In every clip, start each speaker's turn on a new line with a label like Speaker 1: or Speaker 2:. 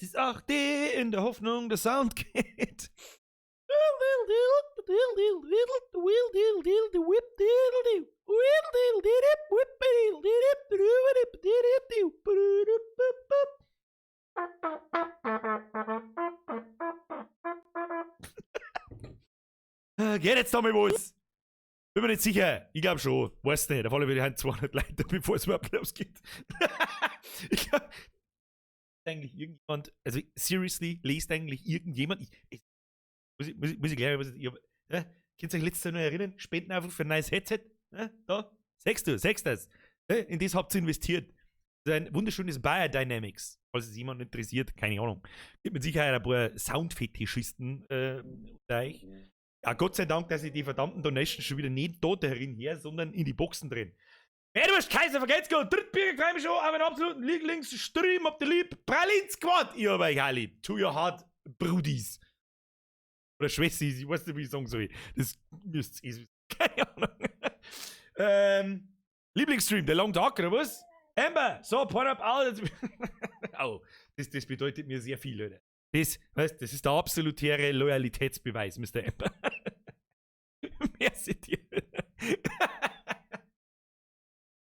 Speaker 1: Es ist 8D in der Hoffnung, der Sound geht. Geht jetzt da mal was? Bin mir nicht sicher. Ich glaube schon. Weiß nicht. Auf alle Fälle haben 200 Leute, bevor es überhaupt losgeht. Ich glaub, eigentlich irgendjemand, also seriously, liest eigentlich irgendjemand, muss ich gleich, was ich, ja, könnt ihr euch letztes Jahr noch erinnern? Spenden einfach für ein neues Headset. Ja, da, sagst du, sagst das. Ja, in das habt ihr investiert. Das ist ein wunderschönes Beyerdynamics. Falls es jemand interessiert, keine Ahnung. Gibt mit Sicherheit ein paar Soundfetischisten unter euch. Ja, Gott sei Dank, dass ich die verdammten Donations schon wieder nicht da drin her, sondern in die Boxen drin. Hey, du bist Kaiser, vergelt's gut. Drittbürger Crime Show, aber einen absoluten Lieblingsstream, habt ihr lieb. Pralin Squad, ich hab euch auch lieb. To your heart, Brudis. Oder Schwestis, ich weiß nicht, wie ich sagen soll. Das müsst ihr wissen. Keine Ahnung. Lieblingsstream, der Long Dark, oder was? Amber, so, point up out. Oh, das bedeutet mir sehr viel, Leute. Das, weißt, das ist der absolutäre Loyalitätsbeweis, Mr. Amber. Merci dir.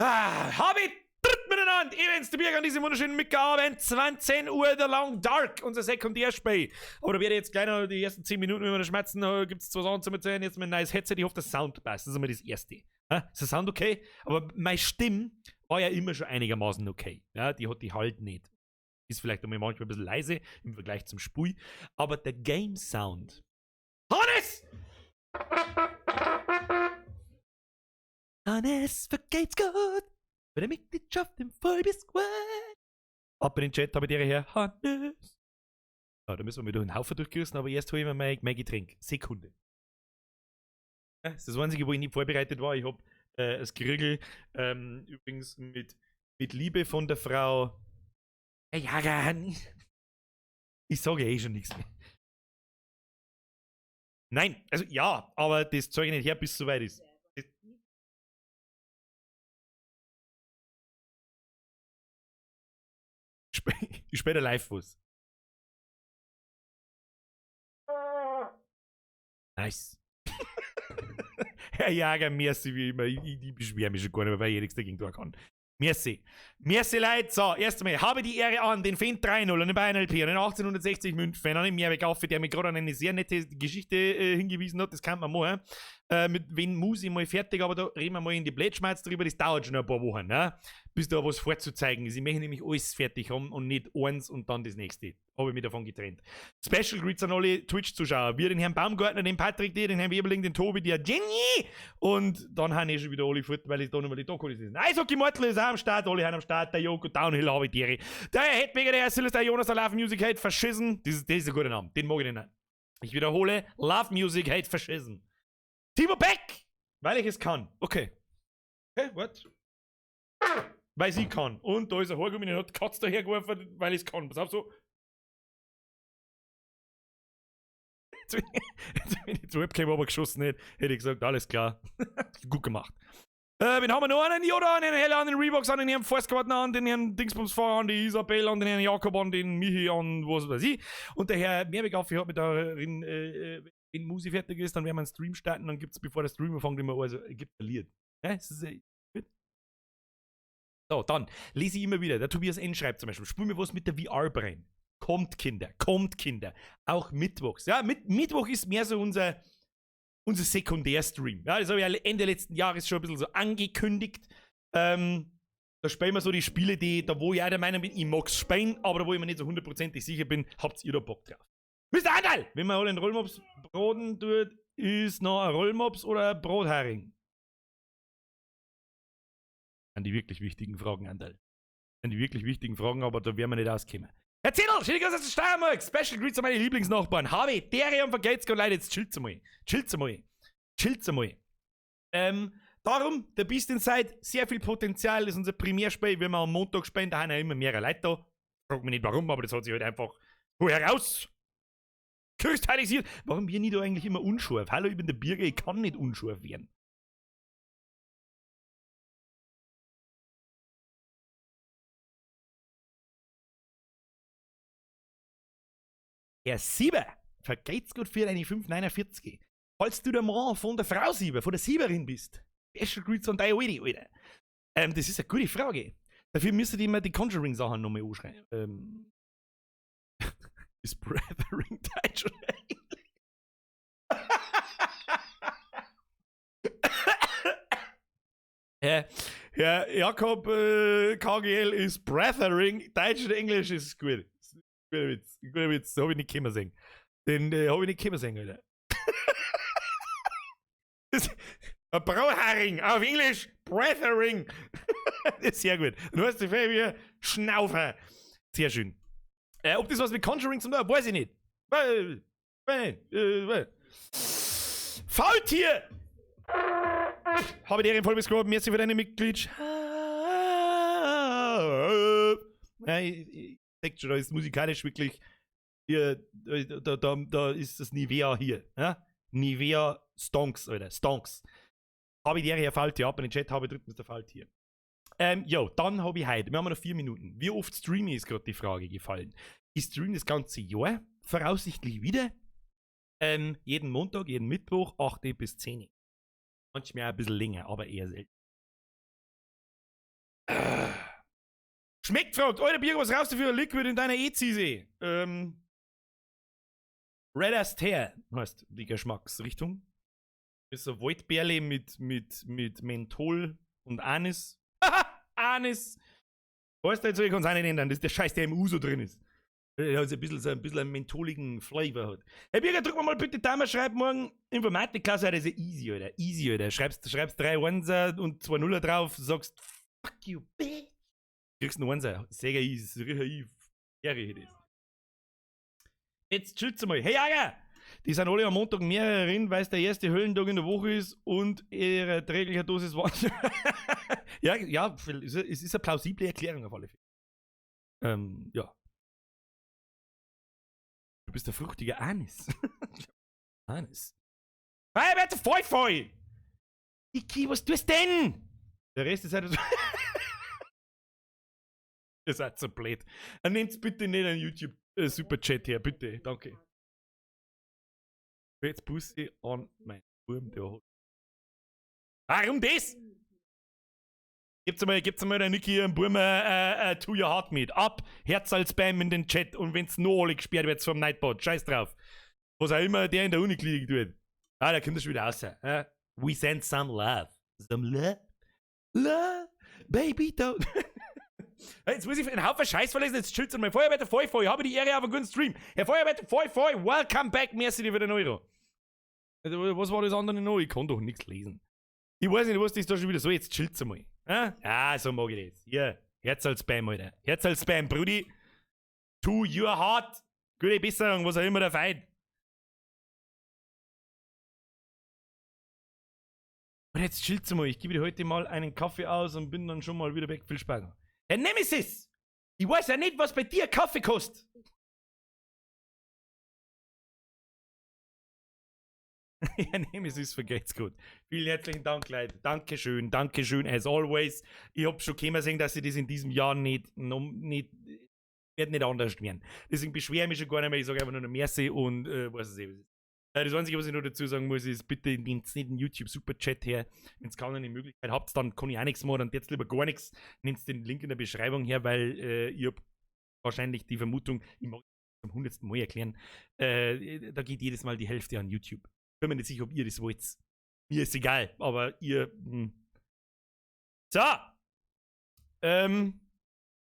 Speaker 1: Ah, hab ich dritt miteinander. Events, der Birger an diesem wunderschönen Mittagabend, 20 Uhr, The Long Dark, unser Sekundärspiel. Aber da werde ich jetzt gleich noch die ersten 10 Minuten über schmerzen, da gibt es zwei Sachen zu erzählen. Jetzt mein neues Headset, ich hoffe, der Sound passt. Das ist einmal das Erste. Ist der Sound okay? Aber meine Stimme war ja immer schon einigermaßen okay. Ja, die hat die halt nicht. Ist vielleicht einmal manchmal ein bisschen leise im Vergleich zum Spui. Aber der Game Sound. Hannes! Hannes vergeht's gut. Bei der Mitgliedschaft im Vollbier Squad. Ab in den Chat habe ich dir her. Hannes. Ja, da müssen wir wieder einen Haufen durchgerissen, aber erst hole ich mir mein Getränk. Sekunde. Ja, das ist das Einzige, wo ich nicht vorbereitet war. Ich hab das Gerügel übrigens mit Liebe von der Frau. Ja, ich sage eh schon nichts mehr. Nein, also ja, aber das zeige ich nicht her, bis es soweit ist. Ich später live was. Nice. Herr Jager, merci wie immer. Ich beschwere mich schon gar nicht mehr, weil ich nichts dagegen tun kann. Merci. Merci, Leute. So, erst einmal, habe die Ehre an den Fendt 3.0 und den Bayern LP und den 1860 München an den Mehrweg auf, der mir gerade an eine sehr nette Geschichte hingewiesen hat. Das kann man machen. Mit wen muss ich mal fertig, aber da reden wir mal in die Blättschmerz drüber. Das dauert schon ein paar Wochen, ne? Bis da was vorzuzeigen ist. Ich möchte nämlich alles fertig haben und nicht eins und dann das nächste. Habe ich mich davon getrennt. Special Greets an alle Twitch-Zuschauer. Wir den Herrn Baumgartner, den Patrick D., den Herrn Weberling, den Tobi, der Jenny. Und dann haben eh schon wieder alle fort, weil ich da nochmal die Doku ist. Eishockey Mortal ist auch am Start, alle haben am Start, der Joko Downhill habe ich die. Der Herr Hedberger, der Herr Silas, der Jonas, der Love Music Hate Fascism. Das ist ein guter Name, den mag ich nicht. Ich wiederhole, Love Music Hate Fascism. Timo Beck! Weil ich es kann. Okay. Okay, what? Weil sie kann. Und da ist ein Haargummi, den hat die Katze dahergeworfen, weil ich es kann. Pass auf, so. Jetzt, wenn ich die Webcam aber geschossen hätte, hätte ich gesagt, alles klar. Gut gemacht. Wen haben wir noch? Einen Yoda, einen Hella, einen Reeboks, an den Herrn Forstgartner, an den Herrn Dingsbumsfahrer, an die Isabel, an den Herrn Jakob, an den Michi, an was weiß ich. Und der Herr Mehrwegaffe hat mit darin, wenn Musi fertig ist, dann werden wir einen Stream starten, dann gibt es, bevor der Stream anfängt, immer, also, gibt ein Lied. Ja, das ist, so, dann lese ich immer wieder. Der Tobias N. schreibt zum Beispiel, spül mir was mit der VR-Brain. Kommt, Kinder, kommt, Kinder. Auch mittwochs. Ja, Mittwoch ist mehr so unser Sekundärstream. Ja, das habe ich ja Ende letzten Jahres schon ein bisschen so angekündigt. Da spielen wir so die Spiele, die, da wo ich auch der Meinung bin, ich mag's spielen, aber da wo ich mir nicht so hundertprozentig sicher bin, habt ihr da Bock drauf. Mr. Anderl! Wenn man alle einen Rollmops braten tut, ist noch ein Rollmops oder ein Brothering? Das sind die wirklich wichtigen Fragen, Anderl. Das sind die wirklich wichtigen Fragen, aber da werden wir nicht auskommen. Herr Zettel, schöne Grüße aus der Steiermark. Special Greets an meine Lieblingsnachbarn. Harvey, Dere und vergeht's Gott, Leute, jetzt chillt's einmal. Chillt's einmal. Chillt's einmal. Darum, der Beast Inside, sehr viel Potenzial, das ist unser Primärspiel. Wenn wir am Montag spielen, da haben ja immer mehrere Leute da. Frag mich nicht warum, aber das hat sich halt einfach so heraus kristallisiert. Warum bin ich da eigentlich immer unscharf? Hallo, ich bin der Birger, ich kann nicht unscharf werden. Herr Sieber, vergeht's gut für deine 5,49. Falls du der Mann von der Frau Sieber, von der Sieberin bist, Special Grüße an deine Alte, Alter. Das ist eine gute Frage. Dafür müsstet ihr mir die Conjuring-Sachen nochmal anschreiben. Ist Brethering Deutsch oder Englisch? Herr Jakob KGL ist Brethering, Deutsch oder Englisch ist gut. Guter Witz, guter Witz, den hab ich nicht kommen sehen. Den hab ich nicht kommen sehen, Alter. Ein Brauharing, auf Englisch Brethering. Das ist sehr gut. Du hast die wie Schnaufer. Sehr schön. Ob das was mit Conjuring zu tun hat, weiß ich nicht. Faultier! Habe die Ehre voll bis gehoben. Merci für deine Mitgliedschaft. Ja, ich denke schon, da ist musikalisch wirklich hier, da ist das Nivea hier. Ja? Nivea Stonks, Alter. Stonks. Habe ich die Ehre, Herr Faultier. Ab in den Chat habe ich drückt der Faultier. Jo, dann habe ich heute, wir haben noch 4 Minuten. Wie oft streame ich, ist gerade die Frage gefallen. Ich streame das ganze Jahr, voraussichtlich wieder. Jeden Montag, jeden Mittwoch, 8 Uhr bis 10 Uhr. Manchmal auch ein bisschen länger, aber eher selten. Schmeckt, fragt, Alter Bier, was rauchst du für ein Liquid in deiner E-Zise? Red Astaire heißt die Geschmacksrichtung. Ist so Waldbeerle mit Menthol und Anis. Anis! Weißt du, jetzt, ich kann es auch nicht ändern. Das ist der Scheiß, der im Uso drin ist. Der hat so ein bisschen einen mentholigen Flavor hat. Hey Birger, drück mir mal bitte Daumen, schreib morgen Informatikklasse, das ist ja easy, Alter. Easy, Alter. Schreibst 3 Einser und 2 Nuller drauf, sagst, fuck you, bitch. Kriegst einen Einser. Sehr easy, richtig easy. Das. Jetzt chillt's mal. Hey Jager! Die sind alle am Montag mehrere drin, weil es der erste Höllentag in der Woche ist und ihre tägliche Dosis Wahnsinn. Ja, ja, es ist eine plausible Erklärung auf alle Fälle. Ja. Du bist der fruchtige Anis. Anis. Hey, wer voll voll! Iki, was tust denn? Der Rest ist halt so. Ihr seid so blöd. Nehmt bitte nicht einen YouTube Superchat her, bitte. Danke. Jetzt Pussy an mein Wurm, der hat. Warum das? Gibt's einmal der Niki einen Burm to your heart mit. Ab, Herz als Spam in den Chat und wenn's noch alle gesperrt wird vom Nightbot, scheiß drauf. Was auch immer der in der Uniklinik tut. Ah, der kommt das schon wieder raus. We send some love. Some love? Love? Baby, don't. Jetzt muss ich einen Haufen Scheiß verlesen, jetzt chillt's an mein Feuerwetter, voll, voll. Ich habe die Ehre auf einen guten Stream. Herr Feuerwetter, voll, voll. Welcome back, merci dir für den Euro. Was war das andere noch? Ich kann doch nichts lesen. Ich weiß nicht, was das da schon wieder so. Jetzt chillt's einmal. Ja, so mag ich das. Hier, Herz als Spam, Alter. Herz als Spam, Brudi. To your heart. Gute Besserung, was auch immer der Feind. Und jetzt chillt's mal. Ich gebe dir heute mal einen Kaffee aus und bin dann schon mal wieder weg. Viel Spaß. Herr Nemesis! Ich weiß ja nicht, was bei dir Kaffee kostet. Herr Nemesis, vergeht's gut. Vielen herzlichen Dank, Leute. Dankeschön, Dankeschön, as always. Ich hab schon kommen sehen, dass ich das in diesem Jahr nicht wird nicht anders werden. Deswegen beschwere ich mich schon gar nicht mehr. Ich sage einfach nur noch Merci und weiß es eh, was ist. Das Einzige, was ich noch dazu sagen muss, ist, bitte nehmt nicht den YouTube Superchat her. Wenn ihr keine Möglichkeit habt, dann kann ich auch nichts machen, dann jetzt lieber gar nichts. Nehmt den Link in der Beschreibung her, weil ich hab wahrscheinlich die Vermutung, ich mag es zum 100. Mal erklären, da geht jedes Mal die Hälfte an YouTube. Bin mir nicht sicher, ob ihr das wollt. Mir ist egal, aber ihr. So!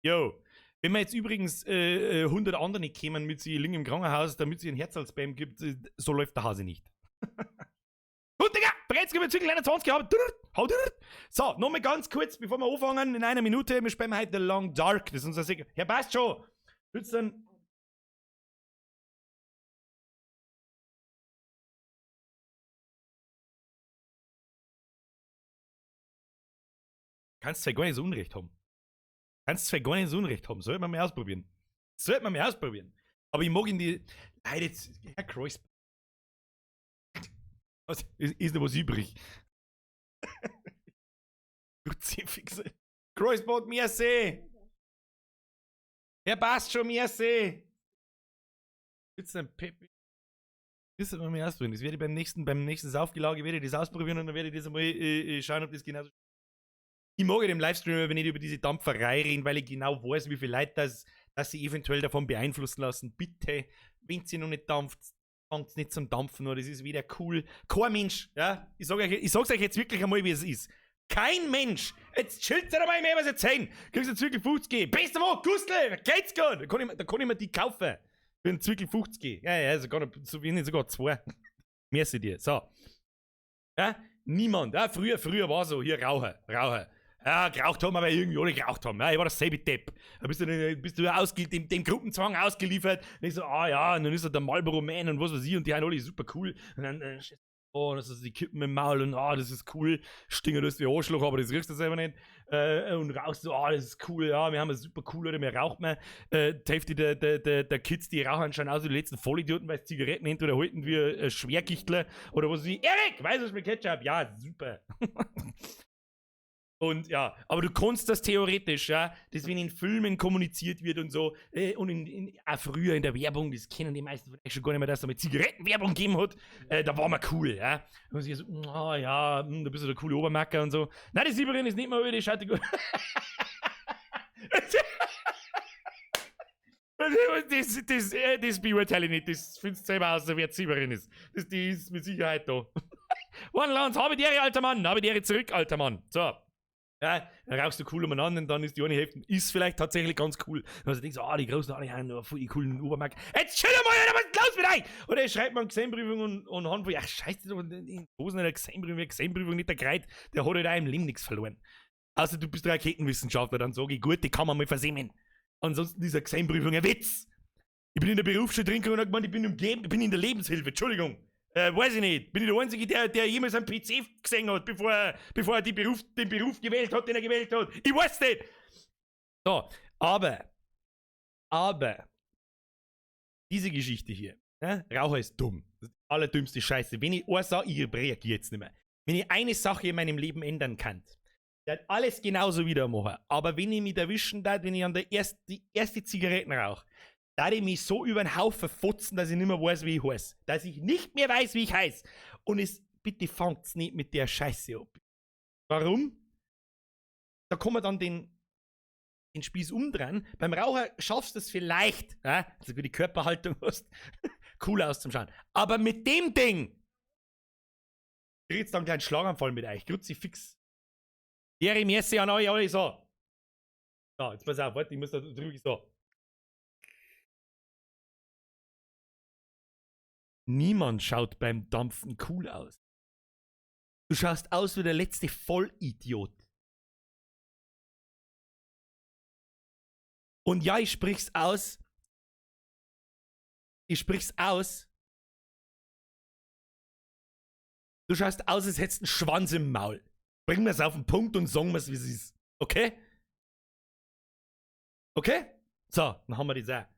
Speaker 1: Jo. Wenn wir jetzt übrigens 100 andere kämen mit sie liegen im Krankenhaus, damit sie ein Herz als Spam gibt, so läuft der Hase nicht. Gut, Digga! Bereits bezüglich 21 gehabt. So, nochmal ganz kurz, bevor wir anfangen, in einer Minute, wir spielen heute The Long Dark. Das ist unser Sieg. Herr, passt schon. Willst du dann. Kannst zwar gar nicht so Unrecht haben. Kannst zwar gar nicht so Unrecht haben. Sollte man mal ausprobieren. Sollte man mal ausprobieren. Aber ich mag ihn die. Leute, jetzt. Herr Kreuz. Was, ist noch was übrig? Kruzifix. Kreuzbot, merci. Herr passt schon, merci. Pizza Pepe. Das wird mir ausprobieren. Das werde ich beim nächsten Saufgelage werde ich das ausprobieren und dann werde ich das einmal schauen, ob das genauso. Ich mag ja dem Livestream aber nicht über diese Dampferei reden, weil ich genau weiß, wie viele Leute das, dass sie eventuell davon beeinflussen lassen. Bitte, wenn sie noch nicht dampft, fangt nicht zum Dampfen an. Das ist wieder cool. Kein Mensch, ja, ich sag's euch jetzt wirklich einmal, wie es ist. Kein Mensch! Jetzt chillt ihr einmal mehr was erzählen! Kriegst du Zwickel 50? Beste Mann, Gustl! Geht's gut! Da kann ich mir die kaufen. Für einen Zwickel 50. Ja, sogar, so, wenn nicht sogar zwei. Merci dir. So. Ja, niemand. Ja, früher war so, hier Raucher, Raucher. Ja, geraucht haben wir, weil irgendwie alle geraucht haben. Ja, ich war dasselbe Depp. Da bist du dem Gruppenzwang ausgeliefert. Und ich so, ah ja, und dann ist er der Marlboro Man und was weiß ich, und die haben alle super cool. Und dann, oh, das ist die Kippen im Maul und ah, das ist cool. Stinken das wie Arschloch, aber das riechst du selber nicht. Und rauchst so, ah, das ist cool, ja, wir haben eine super cool, oder wir rauchen mehr. Die Hälfte der Kids, die rauchen, schauen aus wie die letzten Vollidioten, weil sie Zigaretten entweder halten wie Schwergichtler oder was weiß ich. Erik, weißt du, was mit Ketchup? Ja, super. Und ja, aber du kannst das theoretisch, ja, das, wenn in Filmen kommuniziert wird und so, und auch früher in der Werbung, das kennen die meisten von euch schon gar nicht mehr, dass es mal Zigarettenwerbung gegeben hat, da war man cool, ja. Und sich so, oh ja, da bist du der coole Obermacker und so. Nein, die Sieberin ist nicht mehr, die schaut gut. Das beurteile ich nicht, das findest du selber aus, wer die Sieberin ist. Die ist mit Sicherheit da. One Lance, habe die Ehre, alter Mann, habe die Ehre zurück, alter Mann. So. Ja, dann rauchst du cool umeinander und dann ist die eine Hälfte, ist vielleicht tatsächlich ganz cool. Und also denkst du, ah, die Großen alle haben nur voll die coolen Obermark. Jetzt chill mal, Alter, was ist los mit euch? Oder schreibt man Gesellenprüfung und Handvoll, ach, scheiße, in Hosen in der Gesellenprüfung, Gesellenprüfung nicht der Greit, der hat halt auch im Leben nichts verloren. Außer du bist Raketenwissenschaftler, dann sage ich, gut, die kann man mal versemmen. Ansonsten ist eine Gesellenprüfung ein Witz. Ich bin in der Berufsschule drin und hab gemeint, ich bin in der Lebenshilfe, Entschuldigung. Weiß ich nicht. Bin ich der Einzige, der jemals einen PC gesehen hat, bevor er den Beruf gewählt hat, den er gewählt hat? Ich weiß nicht. So, aber, diese Geschichte hier, ne? Raucher ist dumm. Das ist die allerdümmste Scheiße. Wenn ich eins sage, ich reagiere jetzt nicht mehr. Wenn ich eine Sache in meinem Leben ändern kann, der hat alles genauso wieder machen. Aber wenn ich mich erwischen darf, wenn ich an der ersten, die erste Zigaretten rauche, da ich mich so über den Haufen fotzen, dass ich nicht mehr weiß, wie ich heiße. Dass ich nicht mehr weiß, wie ich heiße. Und es, bitte fangt's nicht mit der Scheiße ab. Warum? Da kann man dann den Spieß umdrehen. Beim Raucher schaffst du es vielleicht, ja, dass du die Körperhaltung hast, cool auszuschauen. Aber mit dem Ding kriegst du dann gleich einen Schlaganfall mit euch. Kruzifix. Ehre, merci an euch alle so. So, jetzt pass auf, warte, ich muss da drüben so. Niemand schaut beim Dampfen cool aus. Du schaust aus wie der letzte Vollidiot. Und ja, ich sprich's aus. Ich sprich's aus. Du schaust aus, als hättest du einen Schwanz im Maul. Bring mir's auf den Punkt und sagen mir's, wie es ist. Okay? Okay? So, dann haben wir das auch.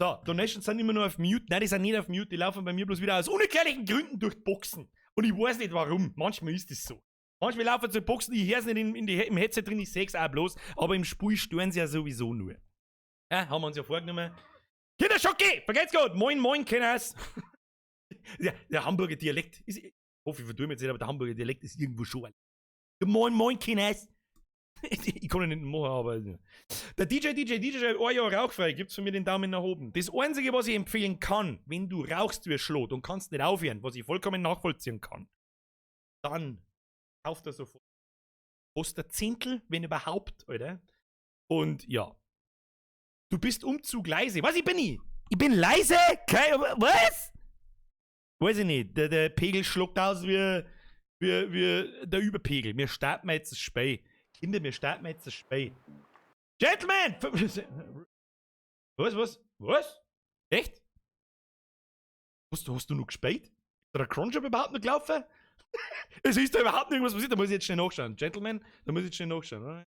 Speaker 1: So, Donations sind immer nur auf Mute. Nein, die sind nicht auf Mute, die laufen bei mir bloß wieder aus unerklärlichen Gründen durch die Boxen. Und ich weiß nicht warum. Manchmal ist das so. Manchmal laufen sie durch Boxen, ich hör's nicht im Headset drin, ich seh's auch bloß, aber im Spiel stören sie ja sowieso nur. Ja, haben wir uns ja vorgenommen. Kinderschocke! Vergeht's gut! Moin, moin, Kenners! Ja, der Hamburger Dialekt ist, ich hoffe, ich vertue mich jetzt nicht, aber der Hamburger Dialekt ist irgendwo schon. Moin, moin, Kenners! Ich kann ihn nicht machen, aber. Der DJ, DJ, DJ, ein Jahr rauchfrei, gibt's von mir den Daumen nach oben. Das Einzige, was ich empfehlen kann, wenn du rauchst wie ein Schlot und kannst nicht aufhören, was ich vollkommen nachvollziehen kann, dann kauf das sofort. Kostet ein Zehntel, wenn überhaupt, oder? Und ja. Du bist Umzug leise. Was, ich bin ich? Ich bin leise? Kein, was? Weiß ich nicht. Der Pegel schluckt aus wie der Überpegel. Mir starten wir jetzt das Spiel. Kinder, wir starten jetzt das Spiel. Gentlemen! Was, was? Was? Echt? Hast du noch gespielt? Ist der Cronjob überhaupt noch gelaufen? Es ist da überhaupt irgendwas passiert, da muss ich jetzt schnell nachschauen. Gentlemen, da muss ich jetzt schnell nachschauen, oder?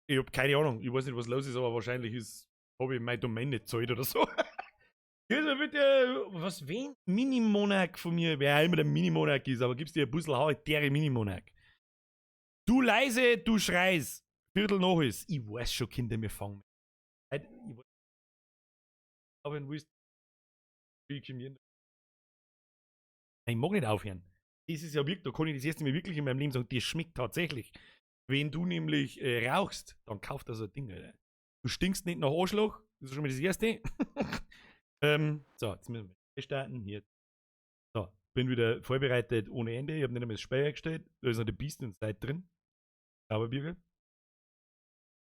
Speaker 1: Ich hab keine Ahnung, ich weiß nicht, was los ist, aber wahrscheinlich hab ich mein Domain nicht gezahlt oder so. Gib's mir bitte, was, wen? Mini-Monarch von mir, wer auch immer der Mini-Monarch ist, aber gibst dir ein bisschen Haare, der Mini-Monarch. Du leise, du schreist. Viertel nach ist. Ich weiß schon, Kinder, wir fangen. Ich weiß, aber willst, ich mag nicht aufhören. Das ist ja wirklich, da kann ich das erste Mal wirklich in meinem Leben sagen, das schmeckt tatsächlich. Wenn du nämlich rauchst, dann kauf das so ein Ding, Alter. Du stinkst nicht nach Arschloch, das ist schon mal das Erste. So, jetzt müssen wir starten. Hier. So, bin wieder vorbereitet ohne Ende. Ich habe nicht einmal das Speicher gestellt. Da ist noch der Biest und Zeit drin. Zauberbürger.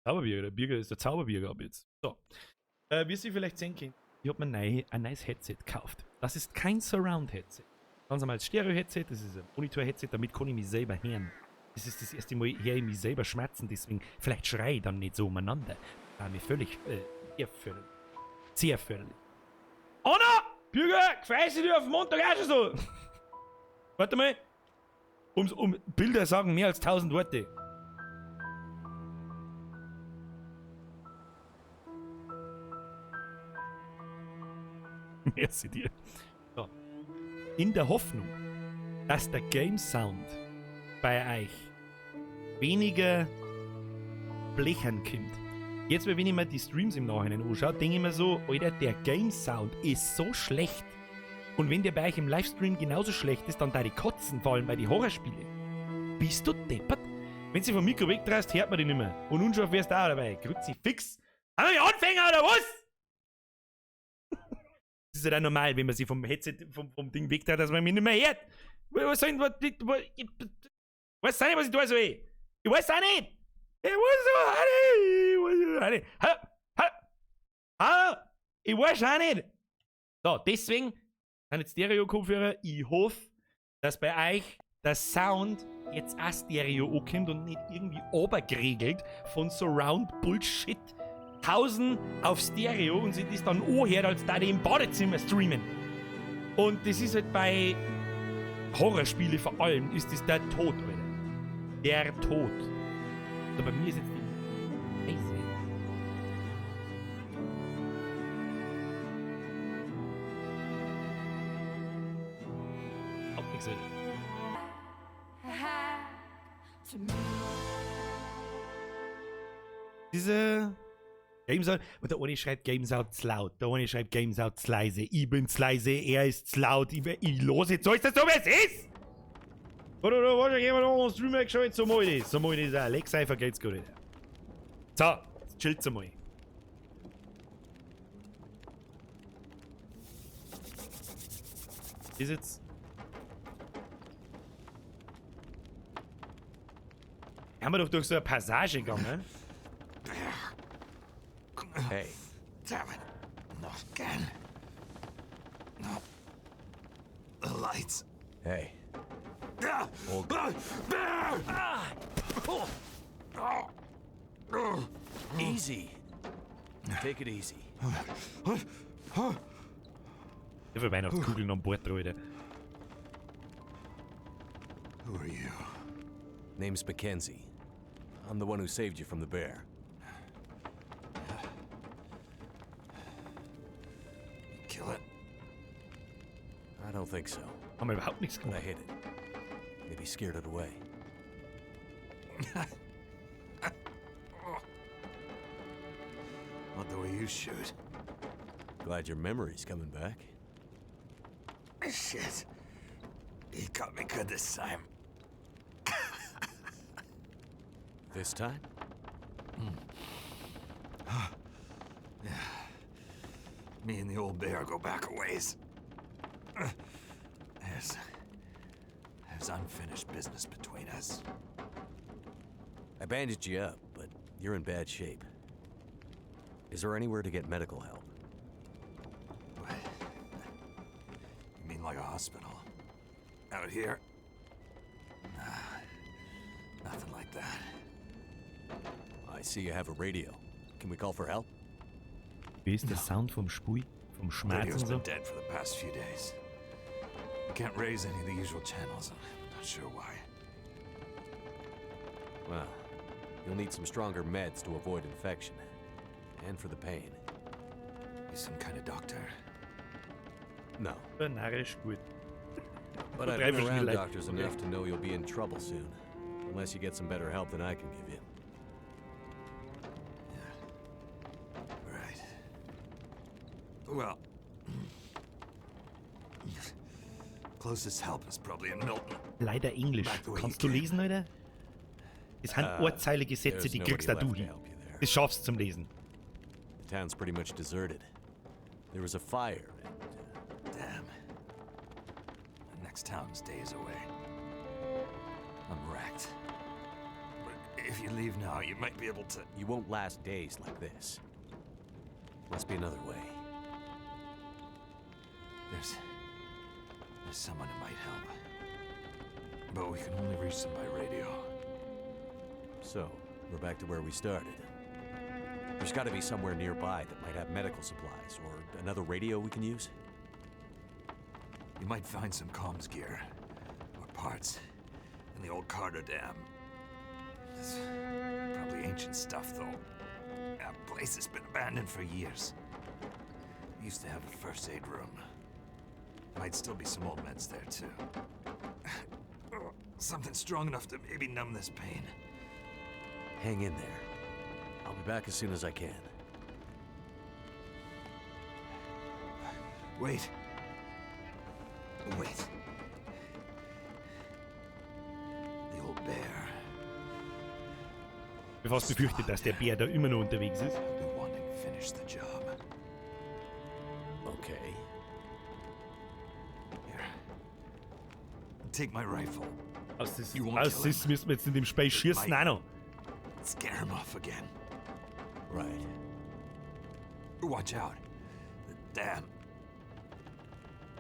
Speaker 1: Zauberbürger, der Bürger ist der Zauberbürger ab jetzt. So. Wie Sie vielleicht sehen können, ich habe mir ein neues Headset gekauft. Das ist kein Surround-Headset. Ganz normales Stereo-Headset, das ist ein Monitor-Headset, damit kann ich mich selber hören. Das ist das erste Mal, höre ich mich selber schmerzen, deswegen, vielleicht schreie ich dann nicht so umeinander. Da mir völlig, sehr förderlich. Sehr förderlich. Anna! Bürger, freust du dich auf den Montag auch schon so? Warte mal. Um Bilder sagen mehr als 1000 Worte. Merci dir. So. In der Hoffnung, dass der Game Sound bei euch weniger blechern kommt. Jetzt, wenn ich mir die Streams im Nachhinein anschaue, denke ich mir so, Alter, der Game Sound ist so schlecht. Und wenn der bei euch im Livestream genauso schlecht ist, dann da die Kotzen, vor allem bei den Horrorspielen. Bist du deppert? Wenn sie vom Mikro wegdrehst, hört man die nicht mehr. Und unscharf wärst du auch dabei. Kruzifix. Haben wir Anfänger oder was? Das ist ja dann normal, wenn man sich vom Headset, vom Ding wegdreht, dass man mich nicht mehr hört. Was soll denn, was, weiß auch nicht, was ich da soll. Ich weiß auch nicht. Ich weiß auch nicht. Ich weiß auch nicht. Hallo, hallo, hallo. Ich weiß auch nicht. So, deswegen sind jetzt Stereo-Kopfhörer. Ich hoffe, dass bei euch der Sound jetzt auch Stereo ankommt und nicht irgendwie obergeregelt von Surround-Bullshit. 1000 auf Stereo und sich das dann anhört, als da die im Badezimmer streamen. Und das ist halt bei Horrorspielen vor allem, ist das der Tod, Alter. Der Tod. Also bei mir ist jetzt die Scheiße. Auch nichts, Alter. Diese Games Out, und der eine schreibt Games Out zu laut, der eine schreibt Games Out zu leise, ich bin zu leise, er ist zu laut, ich los jetzt, so ist das so, wie es ist! Oder da war schon jemand an den Stream weggeschaltet, so mal das, so mal das auch, Lex einfach geht's gut. So, jetzt chillt's einmal. Ist jetzt... Haben wir doch durch so eine Passage gegangen.
Speaker 2: Hey.
Speaker 3: Damn it. Not again. No. The lights.
Speaker 2: Hey. Easy. Take it easy.
Speaker 1: Ich habe Weihnachtskugeln an Bord, Alter.
Speaker 3: Who are you?
Speaker 2: Name's Mackenzie. I'm the one who saved you from the bear.
Speaker 3: Kill it?
Speaker 2: I don't think so.
Speaker 1: Haben wir überhaupt nichts
Speaker 2: But I
Speaker 1: gemacht.
Speaker 2: hit it. Maybe scared it away.
Speaker 3: Not the way you shoot.
Speaker 2: Glad your memory's coming back.
Speaker 3: Shit. He got me good this time.
Speaker 2: This time?
Speaker 3: Yeah. Me and the old bear go back a ways. There's unfinished business between us.
Speaker 2: I bandaged you up, but you're in bad shape. Is there anywhere to get medical help?
Speaker 3: What? You mean like a hospital? Out here? Nah, nothing like that.
Speaker 2: I see you have a radio. Can we call for help?
Speaker 1: Wie ist der Sound vom Spui? Vom Schmerz
Speaker 3: Radio's
Speaker 1: und so?
Speaker 3: been dead for the past few days. We can't raise any of the usual channels. I'm not sure why.
Speaker 2: Well, you'll need some stronger meds to avoid infection. And for the pain.
Speaker 3: You some kind of doctor?
Speaker 2: No.
Speaker 1: Narrisch gut.
Speaker 2: But I've been
Speaker 1: Drei verschiedene
Speaker 2: around
Speaker 1: Leute.
Speaker 2: doctors
Speaker 1: Okay.
Speaker 2: enough to know you'll be in trouble soon. Unless you get some better help than I can give you.
Speaker 3: Well, closest help is probably in Milton.
Speaker 1: Leider Englisch.
Speaker 3: Back the way
Speaker 1: Kannst
Speaker 3: you
Speaker 1: du
Speaker 3: came.
Speaker 1: Lesen, Alter? Das sind ohrzeilige Sätze,
Speaker 2: There's
Speaker 1: die
Speaker 2: nobody
Speaker 1: kriegst auch du
Speaker 2: left to
Speaker 1: hin.
Speaker 2: help you there.
Speaker 1: Das schaffst du zum Lesen.
Speaker 2: The town's pretty much deserted. There was a fire, and
Speaker 3: Damn. The next town's days away. I'm wrecked. But if you leave now, you might be able to.
Speaker 2: You won't last days like this. Must be another way.
Speaker 3: There's someone who might help. But we can only reach them by radio.
Speaker 2: So, we're back to where we started. There's gotta be somewhere nearby that might have medical supplies or another radio we can use.
Speaker 3: You might find some comms gear or parts in the old Carter Dam. It's probably ancient stuff, though. That place has been abandoned for years. We used to have a first aid room. Might still be some old meds there, too. Something strong enough to maybe numb this pain.
Speaker 2: Hang in there. I'll be back as soon as I can.
Speaker 3: Wait. Wait. The old bear.
Speaker 1: Ich hab fast befürchtet, dass der Bär da immer noch unterwegs ist.
Speaker 3: I've been wanting to finish the job.
Speaker 2: Okay.
Speaker 3: Here. Take my rifle.
Speaker 1: Aus das,
Speaker 3: You won't
Speaker 1: aus
Speaker 3: kill
Speaker 1: das müssen wir jetzt in dem Spiel schießen auch noch.
Speaker 3: Scare him off again.
Speaker 2: Right.
Speaker 3: Watch out. The dam.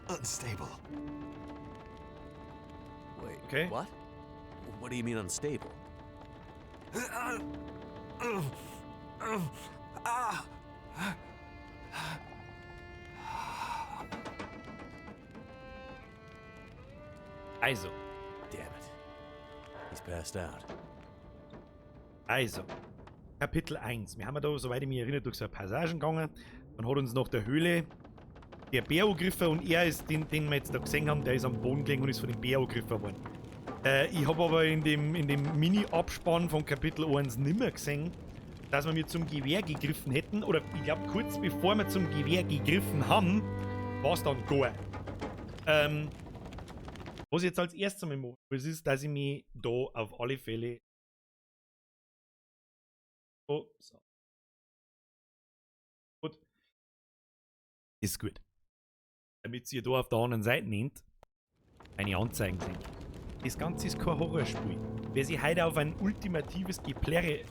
Speaker 3: Unstable.
Speaker 2: Wait.
Speaker 1: Okay.
Speaker 2: What? What do you mean unstable?
Speaker 3: Ah!
Speaker 1: Also,
Speaker 2: Damn it. He's passed out.
Speaker 1: Also, Kapitel 1. Wir haben ja da, soweit ich mich erinnere, durch so eine Passagen gegangen. Dann hat uns nach der Höhle der Bär angegriffen und er ist, den wir jetzt da gesehen haben, der ist am Boden gelegen und ist von dem Bär angegriffen worden. Ich habe aber in dem Mini-Abspann von Kapitel 1 nimmer gesehen, dass wir mir zum Gewehr gegriffen hätten. Oder ich glaube, kurz bevor wir zum Gewehr gegriffen haben, war es dann gar. Was ich jetzt als erstes einmal machen muss, ist, dass ich mich da auf alle Fälle. Oh, so. Gut. Ist gut. Damit ihr da auf der anderen Seite nehmt, eine Anzeigen sind. Das Ganze ist kein Horrorspiel. Wer sich heute auf ein ultimatives Geplärre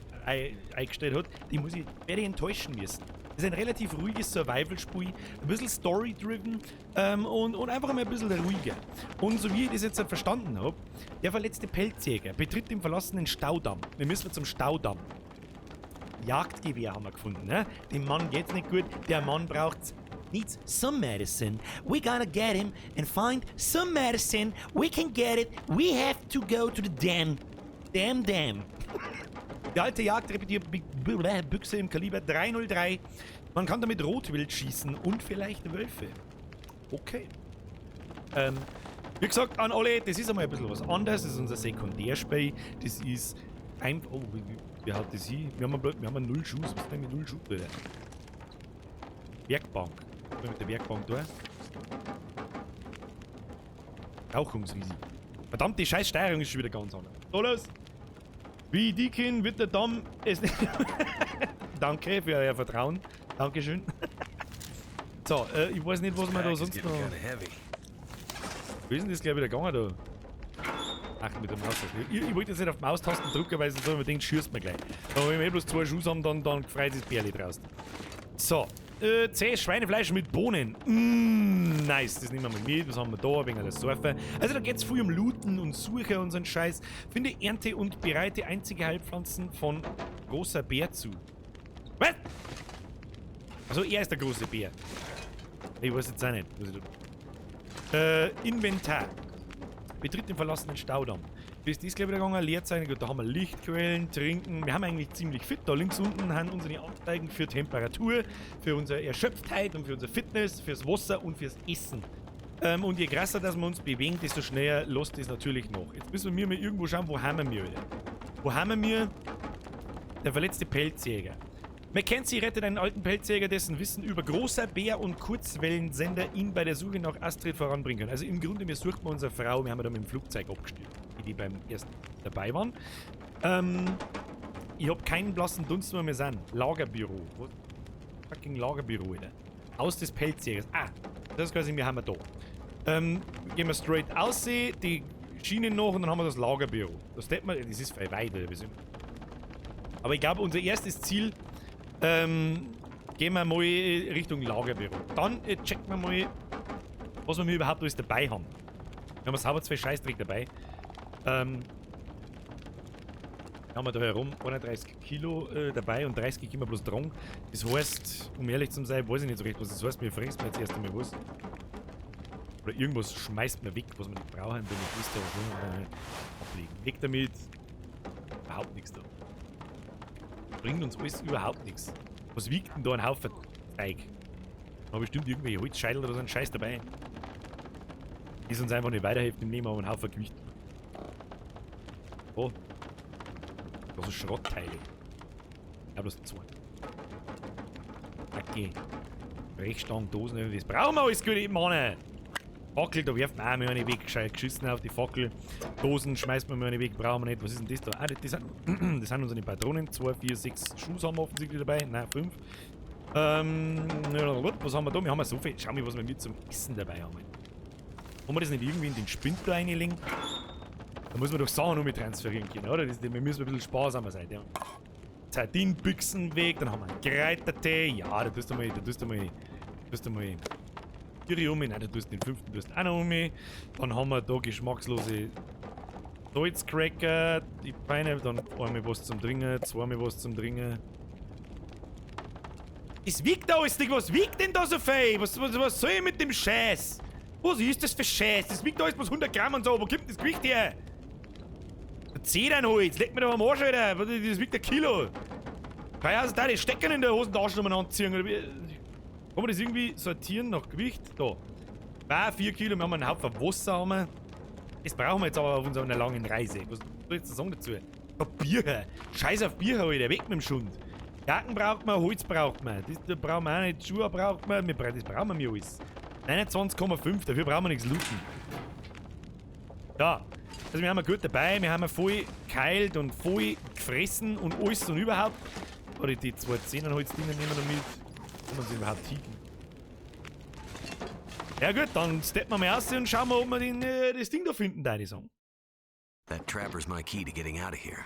Speaker 1: eingestellt hat, den muss ich, werde ich enttäuschen müssen. Das ist ein relativ ruhiges Survival-Spiel, ein bisschen story-driven und einfach mal ein bisschen ruhiger. Und so wie ich das jetzt verstanden habe, der verletzte Pelzjäger betritt den verlassenen Staudamm. Wir müssen zum Staudamm. Jagdgewehr haben wir gefunden. Ne? Dem Mann geht's nicht gut, der Mann braucht's. Needs some medicine. We gotta get him and find some medicine. We can get it. We have to go to the dam. Dam, dam. Die alte Jagdrepetierbüchse im Kaliber 303. Man kann damit Rotwild schießen und vielleicht Wölfe. Okay. Wie gesagt, an alle, das ist einmal ein bisschen was anderes. Das ist unser Sekundärspiel. Das ist einfach. Oh, wie haut das hin? Wir haben einen Null Schuss. Was ist denn mit Null Schuss, Alter? Werkbank. Was mit der Werkbank da? Rauchungsrisiko. Verdammt, die scheiß Steuerung ist schon wieder ganz anders. So, los! Wie Deacon wird der Damm es nicht. Danke für euer Vertrauen. Dankeschön. So, ich weiß nicht, was man da sonst noch. Wie ist denn das gleich wieder gegangen da? Ach, mit der Maustaste. Ich wollte jetzt nicht auf die Maustasten drücken, weil sonst man denkt, schießt man gleich. Aber wenn wir eh bloß zwei Schuss haben, dann freut sich das Bärli draußen. So, zähes Schweinefleisch mit Bohnen. Nice, das nehmen wir mal mit. Was haben wir da? Ein wenig das Surfer. Also da geht's viel um Looten und Suche und so ein Scheiß. Finde Ernte und bereite einzige Heilpflanzen von großer Bär zu. Was? Also er ist der große Bär. Ich weiß jetzt auch nicht, was ich da. Inventar. Betritt den verlassenen Staudamm. Bis das gleich wieder gegangen, Leerzeichen. Gut, da haben wir Lichtquellen, Trinken. Wir haben eigentlich ziemlich fit. Da links unten haben unsere Anzeigen für Temperatur, für unsere Erschöpftheit und für unser Fitness, fürs Wasser und fürs Essen. Und je krasser, dass wir uns bewegen, desto schneller lässt es natürlich nach. Jetzt müssen wir mal irgendwo schauen, wo haben wir wieder? Wo haben wir? Der verletzte Pelzjäger. Mackenzie rettet einen alten Pelzjäger, dessen Wissen über großer Bär und Kurzwellensender ihn bei der Suche nach Astrid voranbringen kann. Also im Grunde, wir suchen unsere Frau, wir haben da mit dem Flugzeug abgestürzt, die beim ersten dabei waren. Ich hab keinen blassen Dunst, wo wir sind. Lagerbüro. Wo fucking Lagerbüro, Alter. Haus des Pelzjägers. Ah, das ist quasi, wir haben wir da. Gehen wir straight aussehen, die Schienen noch und dann haben wir das Lagerbüro. Das man, das ist voll weit, oder? Aber ich glaube, unser erstes Ziel, gehen wir mal Richtung Lagerbüro. Dann checken wir mal, was wir überhaupt alles dabei haben. Wir haben sauber zwei Scheißdreck dabei. Haben wir da herum 31 Kilo dabei und 30 Kilo bloß Drang. Das heißt, um ehrlich zu sein, weiß ich nicht so recht, was das heißt. Mir fressen wir jetzt erst einmal was. Oder irgendwas schmeißt man weg, was wir nicht brauchen, wenn ich wüsste, was ablegen. Weg damit. Überhaupt nichts da. Bringt uns alles überhaupt nichts. Was wiegt denn da ein Haufen Teig? Da bestimmt irgendwelche Holzscheitel oder so ein Scheiß dabei. Die uns einfach nicht weiterhilft im Leben, aber einen Haufen Gewicht. Oh. Das sind Schrottteile. Ich glaube, das sind zwei. Okay. Brechstangen, Dosen, das brauchen wir alles gut, Mann. Fackel, da werft man auch mal eine weg. Gescheit geschissen auf die Fackel. Dosen schmeißt man mal eine weg, brauchen wir nicht. Was ist denn das da? Ah, das sind unsere Patronen. 2, 4, 6 Schuss haben wir offensichtlich dabei. Nein, 5. Was haben wir da? Wir haben ja so viel. Schau mal, was wir mit zum Essen dabei haben. Kann man das nicht irgendwie in den Spind da reinlegen? Da muss man doch Sachen noch mit transferieren können, oder? Das, wir müssen ein bisschen sparsamer sein, ja. Sardinenbüchsen weg, dann haben wir einen Kräutertee. Ja, da tust du mal, Tiere um, nein, da tust du den fünften tust auch noch um. Dann haben wir da geschmackslose Salzcracker, die Peine, dann einmal was zum Trinken, zweimal was zum Trinken. Es wiegt da alles nicht, was wiegt denn da so viel? Was soll ich mit dem Scheiß? Was ist das für Scheiß? Das wiegt alles bloß 100 Gramm und so, wo kommt das Gewicht her? Zedernholz, leg mir doch am Arsch, Alter. Das wiegt ein Kilo. Keine Ahnung, die Stecker in der Hosentasche umeinander ziehen. Oder wie? Kann man das irgendwie sortieren nach Gewicht? Da. 2, 4 Kilo, wir haben einen Haufen Wasser. Haben wir. Das brauchen wir jetzt aber auf unserer langen Reise. Was soll ich jetzt sagen dazu? Ja, Bier. Scheiß auf Bier, Alter. Weg mit dem Schund. Jacken braucht man, Holz braucht man. Das brauchen wir auch nicht. Schuhe braucht man. Das brauchen wir alles. 29,5, dafür brauchen wir nichts looten. Ja. Also wir haben gut dabei, wir haben voll geheilt und voll gefressen und alles und überhaupt. Oder die zwei Zehnenholz-Dinger nehmen wir noch mit. Kann man sie überhaupt hiegen? Ja gut, dann steppen wir mal aus und schauen wir, ob wir den, das Ding da finden, da ich sagen.
Speaker 2: That trapper's my key to getting out of here.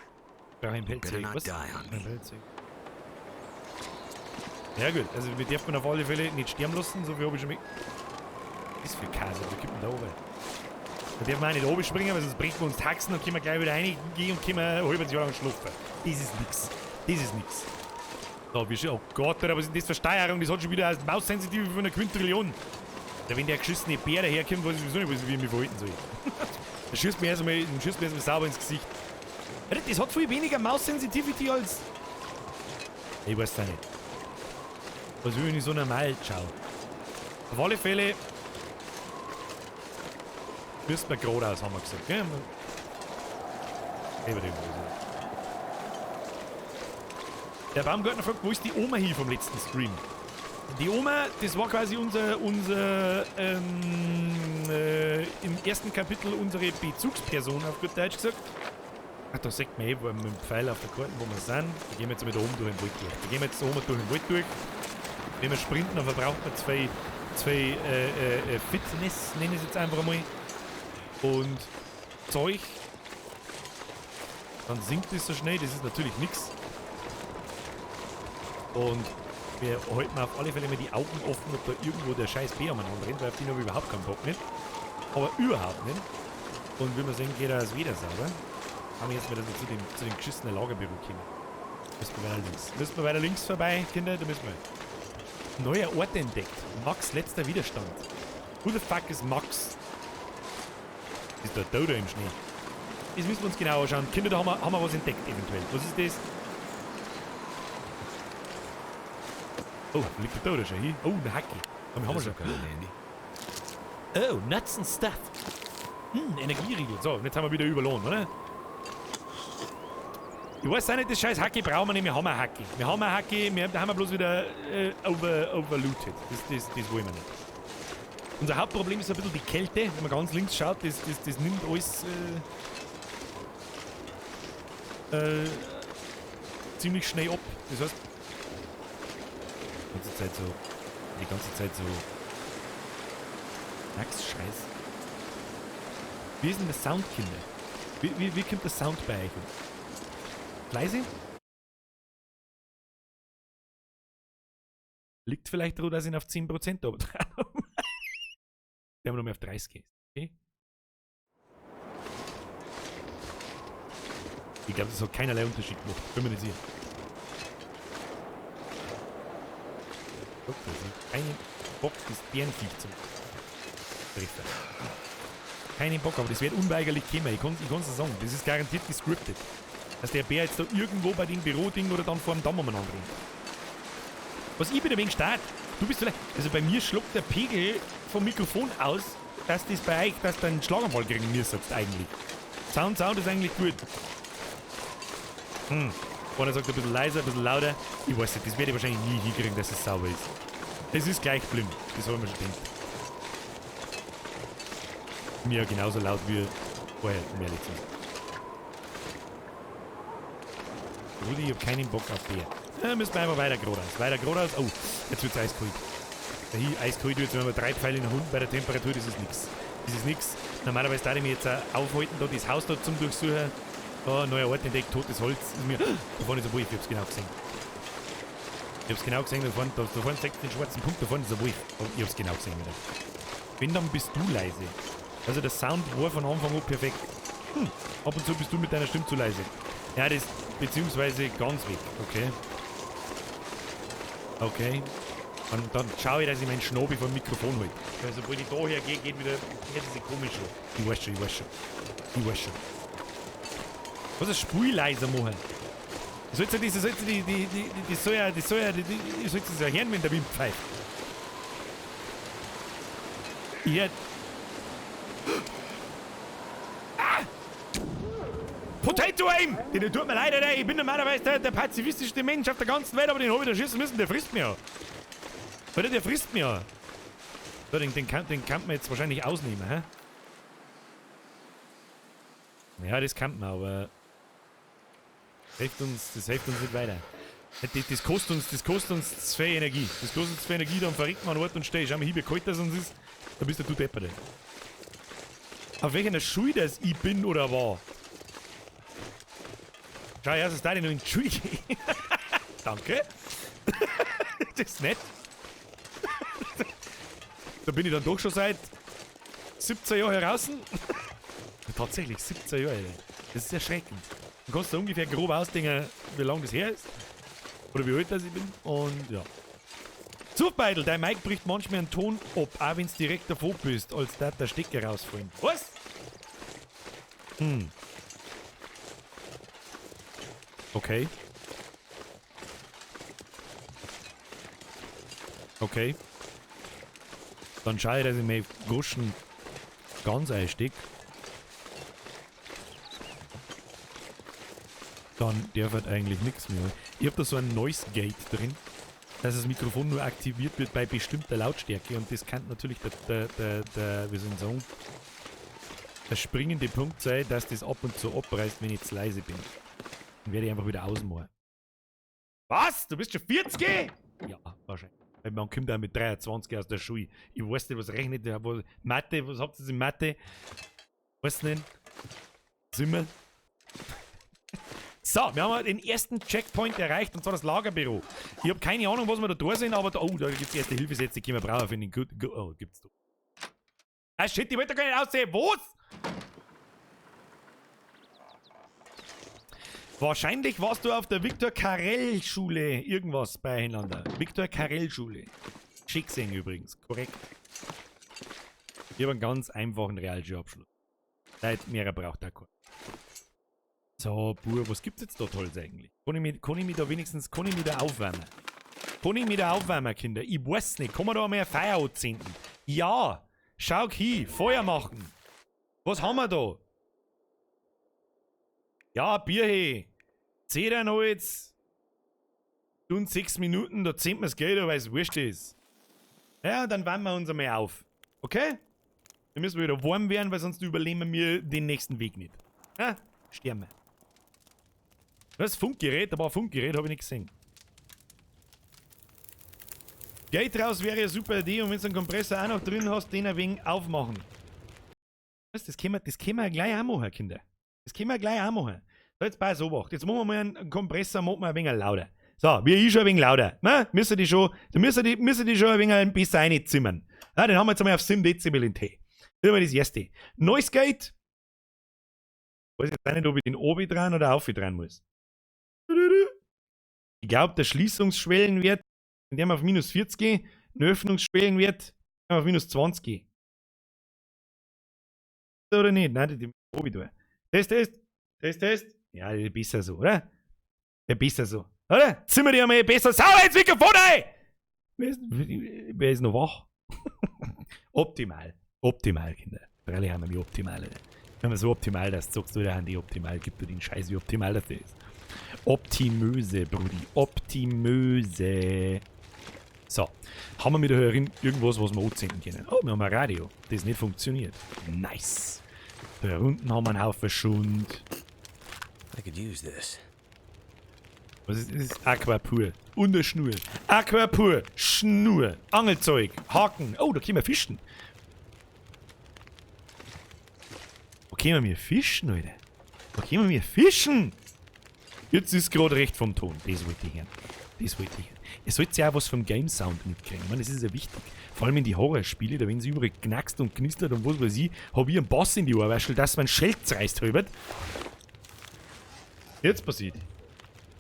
Speaker 1: Brauche ich einen Pelzig. Was? Ein Pelzig. Ja gut, also wir dürfen auf alle Fälle nicht sterben lassen, so viel habe ich schon mit. Was ist für Käse, wo kommt denn da oben? Da dürfen wir auch nicht oben springen, weil sonst bricht wir uns Taxen und können wir gleich wieder reingehen und können wir ein halbes Jahr lang schlafen. Das ist nix. Das ist nix. Da, wir schon. Oh Gott, Alter, was ist denn das für Steuerung? Das hat schon wieder eine Maussensitive von einer Quintillion. Da, wenn der geschissene Bär daherkommt, weiß ich sowieso nicht, wie ich mich verhalten soll. Da schießt mir erstmal sauber ins Gesicht. Alter, das hat viel weniger Maus-Sensitivity als. Ich weiß es nicht. Was will ich so normal schauen? Auf alle Fälle. Müssten wir geradeaus, haben wir gesagt, gell? Der Baumgartner fragt, wo ist die Oma hier vom letzten Stream? Die Oma, das war quasi unser im ersten Kapitel unsere Bezugsperson, auf gut Deutsch gesagt. Ach, da sieht man eh, wo mit dem Pfeil auf der Karte, wo wir sind. Da gehen wir jetzt mit oben durch den Wald durch. Da gehen wir jetzt oben durch den Wald durch. Wenn wir sprinten, dann verbraucht man zwei Fitness, nenne ich es jetzt einfach mal. Und Zeug. Dann sinkt es so schnell, das ist natürlich nichts. Und wir halten auf alle Fälle mal die Augen offen, ob da irgendwo der scheiß Bär umeinander rennt, weil auf den habe ich überhaupt keinen Bock nicht. Aber überhaupt nicht. Und wie wir sehen, geht er wieder sauber. Haben wir jetzt mal, dass wir zu dem geschissenen Lagerbüro kommen. Müssen wir weiter links. Müssen wir weiter links vorbei, Kinder, da müssen wir. Neuer Ort entdeckt. Max letzter Widerstand. Who the fuck is Max? Ist da Dodo im Schnee? Das müssen wir uns genau anschauen. Kinder, da haben wir was entdeckt eventuell. Was ist das? Oh, da liegt der Dodo schon hier. Oh, eine Hacke. Haben wir schon. Oh, Nuts and Stuff. Energieriegel. So, jetzt haben wir wieder überlohnt, oder? Ich weiß auch nicht, das scheiß Hacki brauchen wir nicht, wir haben ein Hacki. Wir haben ein Hacki, wir haben bloß wieder overlooted. Das wollen wir nicht. Unser Hauptproblem ist ein bisschen die Kälte. Wenn man ganz links schaut, das nimmt alles ziemlich schnell ab. Das heißt, die ganze Zeit so Max-Scheiß. Wie ist denn der Sound, Kinder? Wie kommt der Sound bei euch? Leise? Liegt vielleicht daran, dass ich ihn auf 10% da dran habe. Wir haben noch mehr auf 30. Okay? Ich glaube, das hat keinerlei Unterschied gemacht. Bin mir nicht sicher. Guck, das ist keinen Bock, das Bärenviech zum Treffen. Keinen Bock, aber das wird unweigerlich kommen. Ich kann's dir sagen, das ist garantiert gescriptet. Dass der Bär jetzt da irgendwo bei dem Büro-Ding oder dann vor dem Damm umeinander rennt. Was ich bin ein wenig stark. Du bist vielleicht. Also bei mir schluckt der Pegel vom Mikrofon aus, dass das bei euch, dass du einen Schlaganfall kriegen müsstest eigentlich. Sound ist eigentlich gut. Einer sagt ein bisschen leiser, ein bisschen lauter. Ich weiß nicht, das werde ich wahrscheinlich nie hinkriegen, dass es sauber ist. Es ist gleich geblieben. Das habe ich mir schon gedacht. Mir genauso laut wie vorher, um ehrlich zu sein. Rudi, ich hab keinen Bock auf Bär. Ja, müssen wir einfach weiter geradeaus. Weiter geradeaus. Oh, jetzt wird's eiskalt. Hier, eiskalt wird's, wenn wir 3 Pfeile nach unten bei der Temperatur, das ist nix. Das ist nix. Normalerweise darf ich mich jetzt auch aufhalten, da das Haus da zum Durchsuchen. Oh, neuer Ort entdeckt, totes Holz. Ist mir, da vorne ist ein Wolf, ich hab's genau gesehen. Ich hab's genau gesehen, da vorne zeigt den schwarzen Punkt, da vorne ist ein Wolf. Oh, ich hab's genau gesehen wieder. Wenn, dann bist du leise. Also der Sound war von Anfang an perfekt. Ab und zu bist du mit deiner Stimme zu leise. Ja, das, beziehungsweise ganz weg. Okay. Okay. Und dann schaue ich, dass ich meinen Schnobi vom Mikrofon halte. Weil sobald ich da hergehe, geht wieder diese komische. Ich weiß schon, ich weiß schon. Ich weiß schon. Was ist Spul leiser machen? Sollst du das soll ja hören, wenn der Wind pfeift. Ich hör. Ah! Potato Aim! Den tut mir leid, Alter. Ich bin normalerweise der pazifistischste Mensch auf der ganzen Welt, aber den hab ich da schießen müssen, der frisst mir ja. Alter, der frisst mir ja. So, den kann man jetzt wahrscheinlich ausnehmen, hä? Ja, das kann man, aber hilft uns, das hilft uns nicht weiter. Das kostet uns zu viel Energie. Das kostet uns zu viel Energie, dann verreckt man an Ort und Stelle. Schau mal hier, wie kalt das uns ist. Da bist du deppert. Auf welcher Schule das ich bin oder war? Schau, erstens da ich noch in die Schule gehen. Danke. Das ist nett. Da bin ich dann doch schon seit 17 Jahren heraus. Tatsächlich, 17 Jahre. Das ist erschreckend. Du kannst da ungefähr grob ausdenken, wie lange das her ist. Oder wie alt das ich bin. Und ja. Zufbeidel, dein Mic bricht manchmal einen Ton ab, auch wenn du direkt davor bist, als da der Stecker rausfallen. Was? Okay. Okay. Dann schaue ich, dass ich meine Goschen ganz einstecke. Dann darf halt eigentlich nichts mehr. Ich habe da so ein Noise Gate drin, dass das Mikrofon nur aktiviert wird bei bestimmter Lautstärke und das kann natürlich der wie soll ich sagen, der springende Punkt sein, dass das ab und zu abreißt, wenn ich zu leise bin. Dann werde ich einfach wieder ausmachen. Was? Du bist schon 40? Ja, wahrscheinlich. Weil man kommt auch mit 23 aus der Schule. Ich weiß nicht, was rechnet der. Mathe, was habt ihr in Mathe? Weiß nicht. Sind wir? So, wir haben den ersten Checkpoint erreicht, und zwar das Lagerbüro. Ich habe keine Ahnung, was wir da da sind, aber da, oh, da gibt es erste Hilfesätze, die können wir brauchen, finde ich gut. Oh, gibt's da. Ah, shit, ich wollte da gar nicht aussehen. Was? Wahrscheinlich warst du auf der Viktor Karel Schule irgendwas beieinander. Viktor Karel Schule. Schicksing übrigens, korrekt. Ich habe einen ganz einfachen Realschulabschluss. Seit mehrer braucht er keinen. So, Bur, was gibt's jetzt da Tolles eigentlich? Kann ich mich da wenigstens, kann ich mich da aufwärmen? Kann ich mich da aufwärmen, Kinder? Ich weiß nicht. Kann man da mal ein Feuer anzünden? Ja! Schau hin, Feuer machen! Was haben wir da? Ja, Bier, hey! Zedernholz. Stunde 6 Minuten, da zählt man das Geld, weil es wurscht ist. Ja, dann wärmen wir uns einmal auf. Okay? Dann müssen wir wieder warm werden, weil sonst überleben wir den nächsten Weg nicht. Ja, sterben wir. Das Funkgerät, aber ein Funkgerät habe ich nicht gesehen. Geld raus wäre eine super Idee und wenn du einen Kompressor auch noch drin hast, den ein wenig aufmachen. Weißt, das können wir gleich auch machen, Kinder. Das können wir gleich auch machen. So, jetzt pass auf. Jetzt machen wir mal einen Kompressor, machen wir ein wenig lauter. So, wie ich schon ein wenig lauter. Na, müssen die schon, da müssen die schon ein wenig besser reinzimmern. Ja, den haben wir jetzt einmal auf 7 Dezibel in T. Das ist mal das erste. Noise Gate. Ich weiß jetzt auch nicht, ob ich den oben dran oder auf dran muss. Ich glaube, der Schließungsschwellenwert, in dem auf minus 40 geht, der Öffnungsschwellenwert auf minus 20 geht. Oder nicht? Nein, die oben da. Test, Test. Test, Test. Ja, besser so, oder? Ja, besser so. Oder? Zimmer die einmal besser. Sauber ins Mikrofon rein! Wer ist noch wach? Optimal. Optimal, Kinder. Freilich haben wir wie optimal. Wenn man so optimal das zockst du, da haben die optimal. Gib du den Scheiß, wie optimal das ist. Optimöse, Brudi. Optimöse. So. Haben wir mit der Hörerin irgendwas, was wir anzünden können? Oh, wir haben ein Radio, das nicht funktioniert. Nice. Da unten haben wir einen Haufen Schund.
Speaker 2: I could use this.
Speaker 1: Was ist das? Aqua pur. Und eine Schnur. Aqua pur. Schnur. Angelzeug. Haken. Oh, da können wir fischen. Wo können wir fischen, Alter? Wo können wir fischen? Jetzt ist gerade recht vom Ton. Das wollte ich hören. Das wollte ich hören. Ihr sollt ja auch was vom Game Sound mitkriegen. Ich meine, das ist ja wichtig. Vor allem in die Horrorspiele, da wenn es überall knackst und knistert und was weiß ich, hab ich einen Bass in die Ohrwaschel, dass man Schild zerreißt halbert. Jetzt passiert.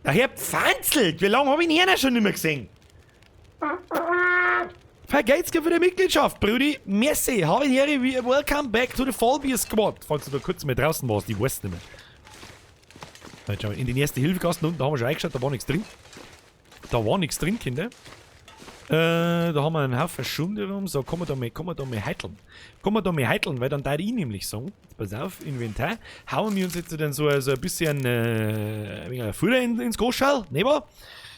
Speaker 1: Der Herr Pfanzelt! Wie lange hab ich ihn schon nicht mehr gesehen? Vergeht's für die Mitgliedschaft, Brudi. Merci. Habe ich hier. Welcome back to the Vollbier Squad. Falls du da kurz mal draußen warst, ich weiß nicht mehr. Jetzt schau mal, in den ersten Hilfekasten unten haben wir schon reingeschaut, da war nichts drin. Da war nichts drin, Kinder. Da haben wir einen Haufen Schunde rum. So, kommen wir da mal heiteln. Kommen wir da mal heiteln, weil dann darf ich nämlich sagen, pass auf, Inventar, hauen wir uns jetzt dann so ein bisschen Futter ins Großschall, ne wahr?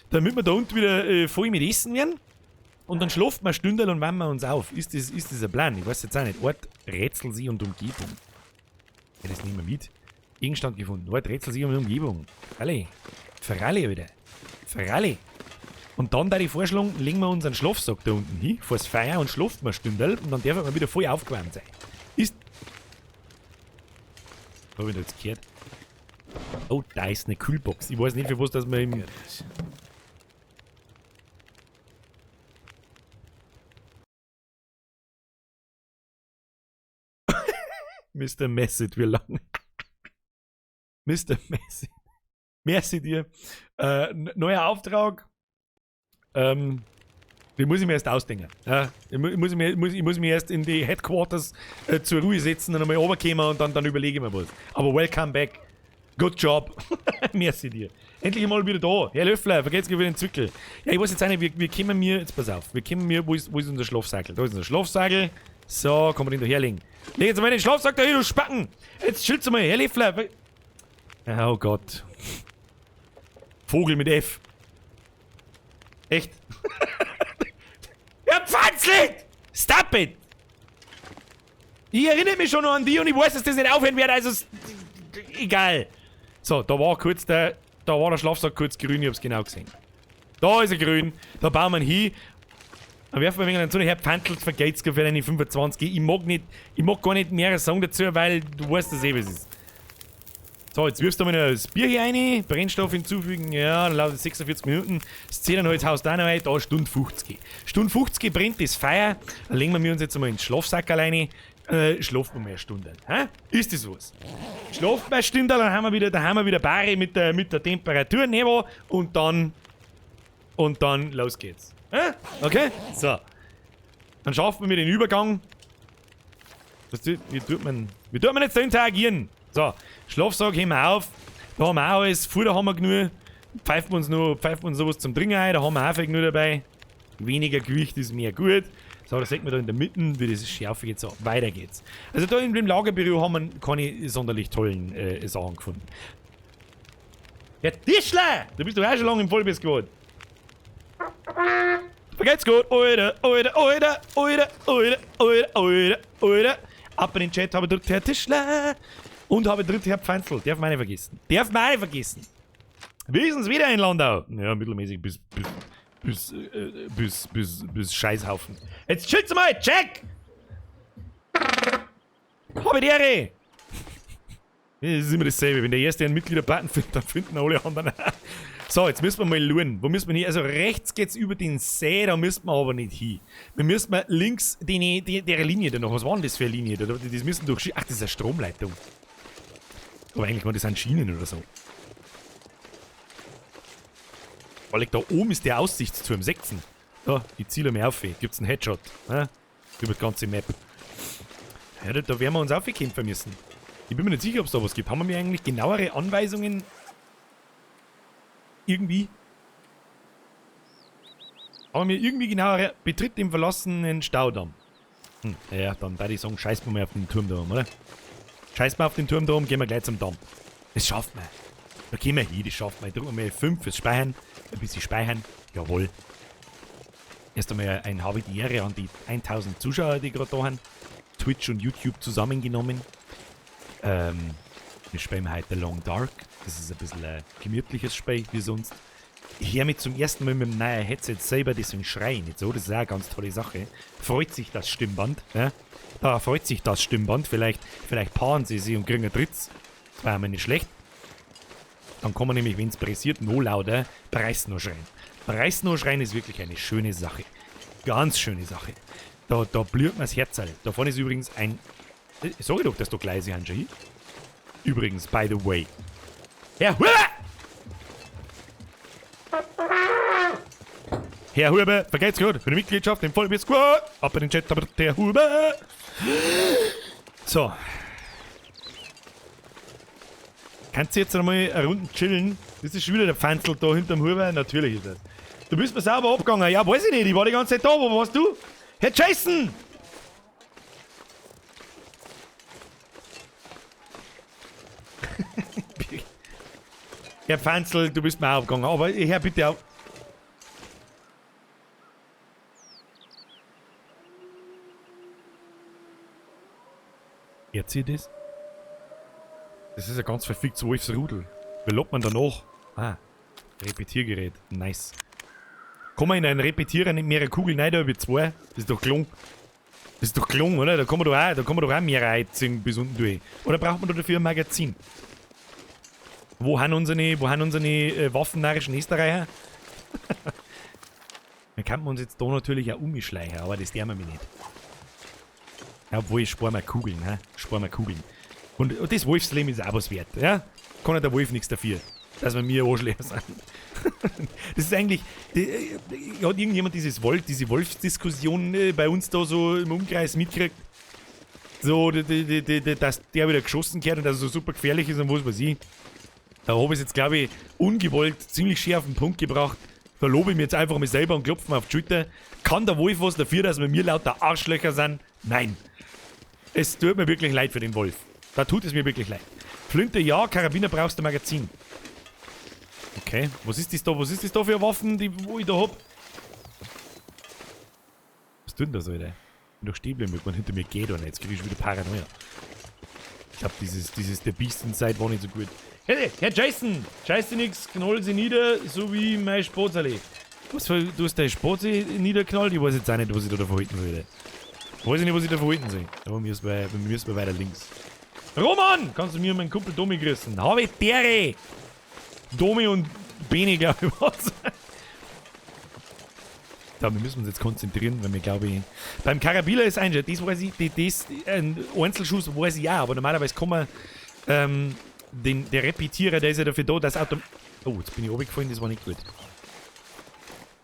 Speaker 1: Damit wir da unten wieder voll mit essen werden. Und dann schlafen wir eine Stunde und wärmen wir uns auf. Ist das ein Plan? Ich weiß jetzt auch nicht. Ort, Rätsel, Sie und Umgebung. Ja, das nehmen wir mit. Gegenstand gefunden. Ort, Rätsel, Sie und Umgebung. Alle. Ferrari wieder. Ferrari. Und dann da die Vorschlag, legen wir unseren Schlafsack da unten hin, vors Feuer und schlafen wir eine Stunde und dann darf man wieder voll aufgewärmt sein. Ist. Hab ich da jetzt gehört? Oh, da ist eine Kühlbox. Ich weiß nicht, für was, dass man im. Mr. Messit, wie lange? Mr. Messit. Merci dir. Neuer Auftrag. Den muss ich mir erst ausdenken. Ja, ich muss mich erst in die Headquarters zur Ruhe setzen und einmal runterkommen und dann überlege ich mir was. Aber welcome back. Good job. Merci dir. Endlich mal wieder da. Herr Löffler, vergesst wieder den Zwickel. Ja, ich weiß jetzt auch nicht, wir kommen mir, jetzt pass auf, wir kommen mir, wo ist unser Schlafsackel? Da ist unser Schlafsackel. So, kann man den da herlegen. Leg jetzt mal den Schlafsack da hin, du Spacken! Jetzt chillst du mal, Herr Löffler. Oh Gott. Vogel mit F. Echt? Er pfanzelt! Stop it! Ich erinnere mich schon noch an die und ich weiß, dass das nicht aufhören wird, also egal. So, da war kurz der, da war der Schlafsack kurz grün, ich hab's genau gesehen. Da ist er grün, da bauen wir ihn hin. Dann werfen wir ein wenig zu, Herr Pfantelt, vergeht's für eine 25. Ich mag nicht, ich mag gar nicht mehr sagen dazu, weil du weißt, dass eh was ist. So, jetzt wirfst du mal noch das Bier hier rein, Brennstoff hinzufügen, ja, dann lautet 46 Minuten. Das Zedernholz haust auch noch rein, da Stunde 50. Stunde 50 brennt das Feuer, dann legen wir uns jetzt mal ins Schlafsack alleine, schlafen wir mal eine Stunde. Hä? Ist das was? Schlafen wir eine Stunde, dann haben wir wieder, da haben wir wieder Bare mit der Temperatur, ne, und dann los geht's. Hä? Okay? So. Dann schaffen wir den Übergang. Das, wie tut man jetzt da interagieren? So, Schlafsack heben wir auf. Da haben wir auch alles. Futter haben wir genug. Pfeifen wir uns noch, sowas zum Trinken ein. Da haben wir auch viel genug dabei. Weniger Gewicht ist mehr gut. So, da sieht man da in der Mitte, wie das schärfer geht. So, weiter geht's. Also da in dem Lagerbüro haben wir keine sonderlich tollen Sachen gefunden. Herr Tischler! Du bist doch auch schon lange im Vollbiss geworden. Vergeht's gut. Oida, oida, oida, oida, oida, oida, oida, oida. Ab in den Chat habe drückt Herr Tischler. Und habe drückt Herr Pfeinzel. Darf man nicht vergessen. Darf man nicht vergessen. Wie ist es wieder in Landau? Ja, mittelmäßig bis Scheißhaufen. Jetzt chillt's mal, check! Habe die Ehre! Das ist immer dasselbe. Wenn der Erste einen Mitgliederbutton findet, dann finden alle anderen auch. So, jetzt müssen wir mal schauen. Wo müssen wir hin? Also rechts geht's über den See, da müssen wir aber nicht hin. Wir müssen mal links der Linie da noch. Was war denn das für eine Linie? Das müssen durch. Ach, das ist eine Stromleitung. Aber eigentlich mal, das sind Schienen oder so. Weil da oben ist der Aussichtsturm, 16. Da, ich ziele mir auf. Gibt's einen Headshot. Ne? Über die ganze Map. Ja, da werden wir uns aufkämpfen müssen. Ich bin mir nicht sicher, ob's da was gibt. Haben wir mir eigentlich genauere Anweisungen? Irgendwie? Haben wir irgendwie genauere... Betritt den verlassenen Staudamm. Hm, ja, dann würde ich sagen, scheißen wir mal auf den Turm da oben, oder? Scheißen wir auf den Turm da oben, gehen wir gleich zum Damm. Das schafft man. Da gehen wir hin, das schafft man. Drücken wir mal 5 fürs Speichern. Ein bisschen speichern. Jawohl. Erst einmal ein habe die Ehre an die 1000 Zuschauer, die gerade da sind. Twitch und YouTube zusammengenommen. Wir spielen heute Long Dark. Das ist ein bisschen ein gemütliches Spiel, wie sonst. Ich höre mich zum ersten Mal mit dem neuen Headset selber, deswegen schreie ich nicht so. Das ist auch eine ganz tolle Sache. Freut sich das Stimmband. Ja? Da freut sich das Stimmband. Vielleicht paaren sie sich und kriegen ein Dritts. Das wäre mir nicht schlecht. Dann kann man nämlich, wenn's pressiert, noch lauter Preis noch schreien. Preis noch schreien ist wirklich eine schöne Sache. Ganz schöne Sache. Da blüht mir das Herz. Da vorne ist übrigens ein... Sag ich doch, dass da Gleise sind schon hin. Übrigens, by the way. Herr Huber! Herr Huber, vergeht's gut. Für die Mitgliedschaft im Vollbiss gut. Ab in den Chat, aber der Huber. So. Kannst du jetzt einmal eine Runde chillen? Das ist schon wieder der Pfanzel da hinterm Huber. Natürlich ist das. Du bist mir sauber abgegangen. Ja, weiß ich nicht. Ich war die ganze Zeit da. Wo warst du? Herr Jason! Herr Pfanzel, du bist mir auch abgegangen. Aber hör bitte auf. Erzähl das? Das ist ja ganz verfickt Wolfsrudel. Wie lobt man danach? Ah, Repetiergerät. Nice. Kann man in einen Repetierer nicht mehrere Kugeln rein, da über zwei? Das ist doch gelungen. Das ist doch gelungen, oder? Da kann man doch auch, da kann man doch auch mehrere einziehen bis unten durch. Oder braucht man da dafür ein Magazin? Wo haben unsere waffennarrischen Österreicher? Dann kann man uns jetzt da natürlich auch umschleichen, aber das dürfen wir nicht. Ja, obwohl, ich spare mir Kugeln, hä? Spare mir Kugeln. Und das Wolfsleben ist auch was wert, ja? Kann ja der Wolf nichts dafür, dass wir mir Arschlöcher sind. Das ist eigentlich... Hat irgendjemand diese Wolfsdiskussion bei uns da so im Umkreis mitgekriegt? So, dass der wieder geschossen gehört und dass er so super gefährlich ist und was weiß ich. Da habe ich es jetzt, glaube ich, ungewollt ziemlich schön auf den Punkt gebracht. Da lobe ich mir jetzt einfach mal selber und klopfe mir auf die Schulter. Kann der Wolf was dafür, dass wir mir lauter Arschlöcher sind? Nein. Es tut mir wirklich leid für den Wolf. Da tut es mir wirklich leid. Flinte, ja, Karabiner brauchst du Magazin. Okay, was ist das da? Was ist das da für Waffen, die wo ich da hab? Was tut denn das, Alter? Ich bin doch stehen bleiben, wenn man hinter mir geht oder nicht. Jetzt krieg ich schon wieder Paranoia. Ich glaube, dieses The Beast Inside war nicht so gut. Hey, Herr Jason! Scheiße nix, knoll sie nieder, so wie mein Sportsaale. Was für, du hast deine Sportsaale niederknallt? Ich weiß jetzt auch nicht, was ich da verhalten soll. Weiß ich nicht, was ich da verhalten soll. Aber wir müssen weiter links. Roman! Kannst du mir und meinen Kumpel Domi grüßen? Habe dere! Domi und Beni, glaube ich, was. Da, wir müssen uns jetzt konzentrieren, weil wir, glaube ich... Beim Karabiner ist ein... Das weiß ich, ein Einzelschuss weiß ich ja, aber normalerweise kann man... der Repetierer, der ist ja dafür da, dass Auto... Oh, jetzt bin ich runtergefallen, das war nicht gut.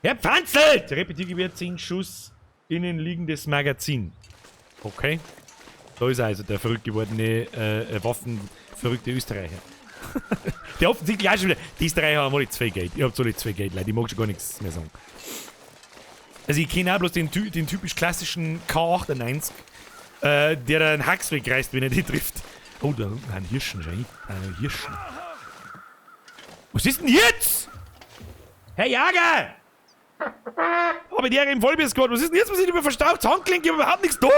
Speaker 1: Herr Pfanzel! Repetiergewehr, 10 Schuss, innenliegendes Magazin. Okay. Da ist er also, der verrückt gewordene waffenverrückte Österreicher. Der offensichtlich auch schon wieder... Die Österreicher haben alle 2 Geld. Ihr habt alle 2 Geld, Leute. Ich mag schon gar nichts mehr sagen. Also ich kenne auch bloß den typisch klassischen K98, der da einen Hax wegreißt, wenn er die trifft. Oh, da unten ein Hirschen, schau. Ein Hirschen. Was ist denn jetzt? Herr Jager! Habe die Ehre im Vollbiss gehabt. Was ist denn jetzt? Was ist über verstaucht? Handgelenk, ich hab überhaupt nichts da!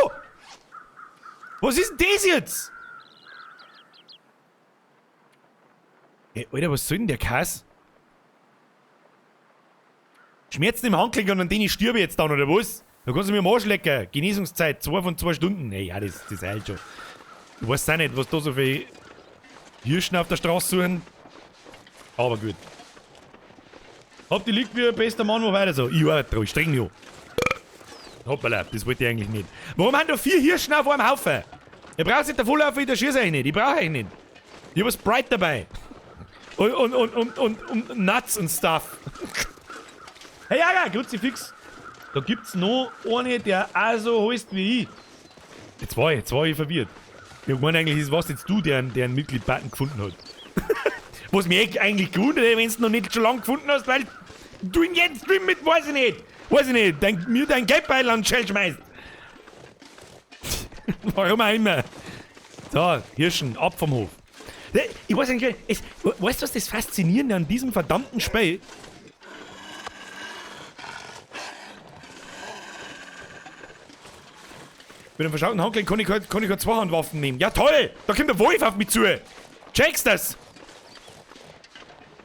Speaker 1: Was ist denn das jetzt? Ey, Alter, was soll denn der Kass? Schmerzen im Handgelenk und an denen ich stirbe jetzt dann, oder was? Da kannst du mir am Arsch lecken. Genesungszeit, 2 von 2 Stunden. Ey, ja, das eilt schon. Ich weiß auch nicht, was da so viele Hirschen auf der Straße suchen. Aber gut. Hab die liegt wie ein bester Mann, mach weiter so. Ich arbeite dran, ich streng mich an. Hoppala, das wollte ich eigentlich nicht. Warum haben da 4 Hirschen auf einem Haufen? Ihr braucht nicht davonlaufen, ich schieße euch nicht. Ich brauche euch nicht. Ich hab Sprite dabei. Und Nuts und Stuff. Hey, ja, Kruzifix. Da gibt's noch einen, der auch so heißt wie ich. Jetzt war ich verwirrt. Ich meine eigentlich, ist was jetzt du, der einen Mitglied-Button gefunden hat. Was mich eigentlich gewundert hätte, wenn du noch nicht schon lange gefunden hast, weil du in jedem Stream mit, weiß ich nicht, mir dein Geldbeutel an den Shell schmeißt. Warum auch immer. So, Hirschen, ab vom Hof. Ich weiß nicht, weißt du, was das Faszinierende an diesem verdammten Spiel? Mit einem verschauten Handgelenk kann ich keine Zweihandwaffen nehmen. Ja toll! Da kommt der Wolf auf mich zu! Checkst das?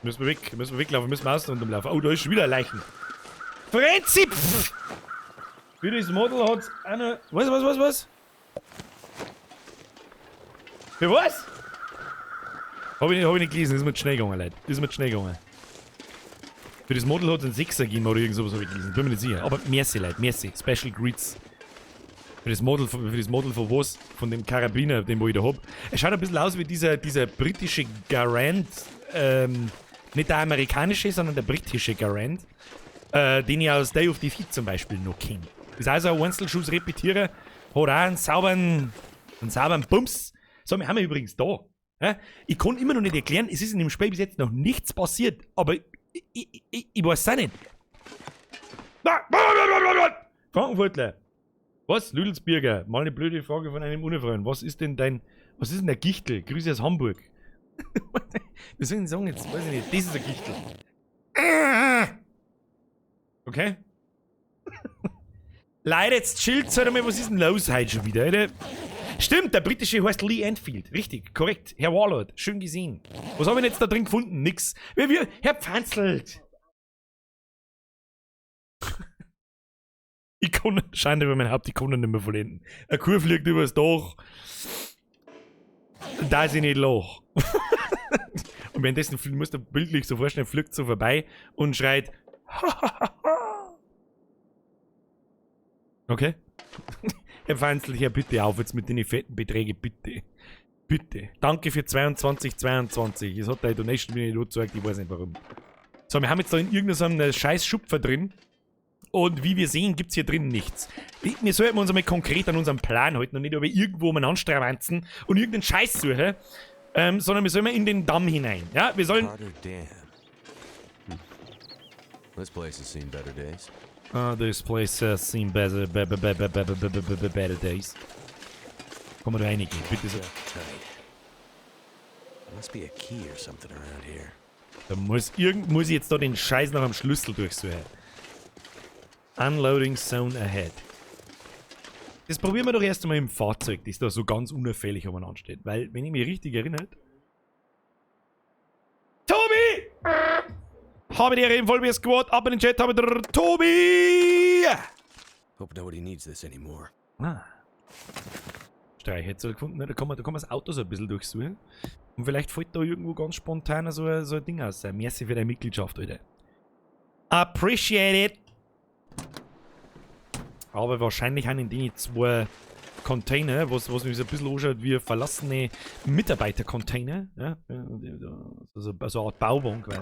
Speaker 1: Müssen wir weg, müssen wir weglaufen, müssen wir außen rumlaufen. Oh, da ist schon wieder ein Leichen. Frenzi! Pff. Für das Model hat's eine. Was? Für was? Hab ich nicht gelesen, ist mir zu schnell gegangen, Leute. Ist mir zu schnell gegangen. Für das Model hat es einen 6er gegeben oder irgend sowas hab ich gelesen. Bin mir nicht sicher. Aber merci, Leute, merci. Special Greets. Für das Model von was? Von dem Karabiner, den wo ich da hab. Es schaut ein bisschen aus wie dieser britische Garand. Nicht der amerikanische, sondern der britische Garand. Den ich aus Day of Defeat zum Beispiel noch kenne. Ist also ein Einzelschuss-Repetierer. Hat auch einen sauberen Bums. So, wir haben ja übrigens da. Ja? Ich kann immer noch nicht erklären, es ist in dem Spiel bis jetzt noch nichts passiert. Aber ich weiß es auch nicht. Frankenfurtler. Was? Lüdelsbürger? Mal eine blöde Frage von einem Unerfreund. Was ist denn dein. Was ist denn der Gichtel? Grüße aus Hamburg. Was soll ich denn sagen jetzt? Weiß ich nicht. Das ist ein Gichtel. Okay. Leute, jetzt chillt halt einmal. Was ist denn los heute schon wieder, Alter? Stimmt, der britische heißt Lee Enfield. Richtig, korrekt. Herr Warlord, schön gesehen. Was habe ich denn jetzt da drin gefunden? Nix. Herr Pfanzelt. Ich kann, Schande über mein Haupt, ich kann nicht mehr vollenden. Eine Kuh fliegt übers Dach. Da ist ich nicht lach. Und währenddessen musst du bildlich so vorstellen, fliegt so vorbei und schreit. Okay. Herr Feinzel, Herr, bitte auf jetzt mit den fetten Beträgen, bitte. Bitte. Danke für 22,22. Es hat deine Donation wieder nicht angezeigt, ich weiß nicht warum. So, wir haben jetzt da in irgendeinem scheiß Schupfer drin. Und wie wir sehen, gibt es hier drin nichts. Wir sollten uns einmal konkret an unserem Plan halten und nicht über irgendwo um einen Anstravanzen und irgendeinen Scheiß suchen, sondern wir sollen mal in den Damm hinein. Ja, wir sollen.
Speaker 2: Carter Dam. Hm. This place has seen better days.
Speaker 1: This place has seen better days. Komm mal da reingehen, bitte so.
Speaker 2: Must be a key or something around here.
Speaker 1: Da muss ich jetzt da den Scheiß noch am Schlüssel durchsuchen. Unloading Zone ahead. Das probieren wir doch erst einmal im Fahrzeug, das da so ganz unauffällig umeinander steht. Weil, wenn ich mich richtig erinnere. Tobi! Habe die Ehre im Vollbier Squad, ab in den Chat, habe der Tobi!
Speaker 2: Hope nobody needs this anymore.
Speaker 1: Ah. Streichhölzer gefunden, ne? Da kann man das Auto so ein bisschen durchsuchen. Und vielleicht fällt da irgendwo ganz spontan so ein Ding aus. Merci für deine Mitgliedschaft, Alter. Appreciate it! Aber wahrscheinlich haben in denen zwei Container, was mich so ein bisschen anschaut wie verlassene Mitarbeiter-Container. Ja, so eine Art Bauwagen quasi.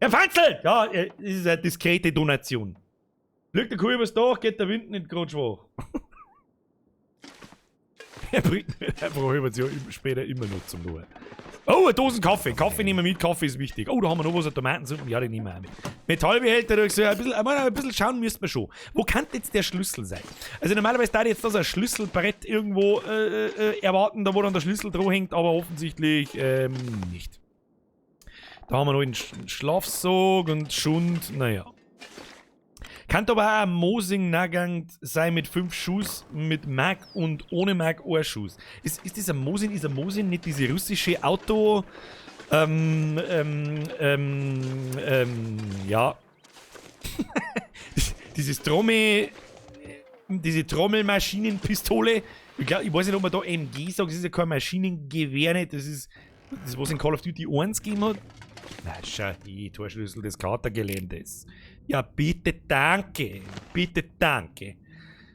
Speaker 1: Herr Fanzel! Ja, das ist eine diskrete Donation. Fliegt der Kuh übers Dach, geht der Wind nicht gerade schwach. Er bringt mir einfach über später immer noch zum Lohen. Oh, eine Dosen Kaffee. Kaffee nehmen wir mit, Kaffee ist wichtig. Oh, da haben wir noch was, Tomatensuppe. Ja, die nehmen wir auch mit. Metallbehälter, ein bisschen schauen müssten wir schon. Wo kann jetzt der Schlüssel sein? Also normalerweise da jetzt da so ein Schlüsselbrett irgendwo erwarten, da wo dann der Schlüssel dran hängt, aber offensichtlich nicht. Da haben wir noch einen Schlafsack und Schund. Naja. Kann aber auch ein Mosing Nagant sein mit 5 Schuss, mit Mag und ohne Mag ein Schuss. Ist das ein Mosin? Ist ein Mosin nicht diese russische Auto... ja. Dieses Trommel... Diese Trommelmaschinenpistole. Ich glaub, ich weiß nicht, ob man da MG sagt, das ist ja kein Maschinengewehr nicht. Das ist das, was in Call of Duty 1 gegeben hat. Na, schau, die Torschlüssel des Carter-Geländes. Ja, bitte danke. Bitte danke.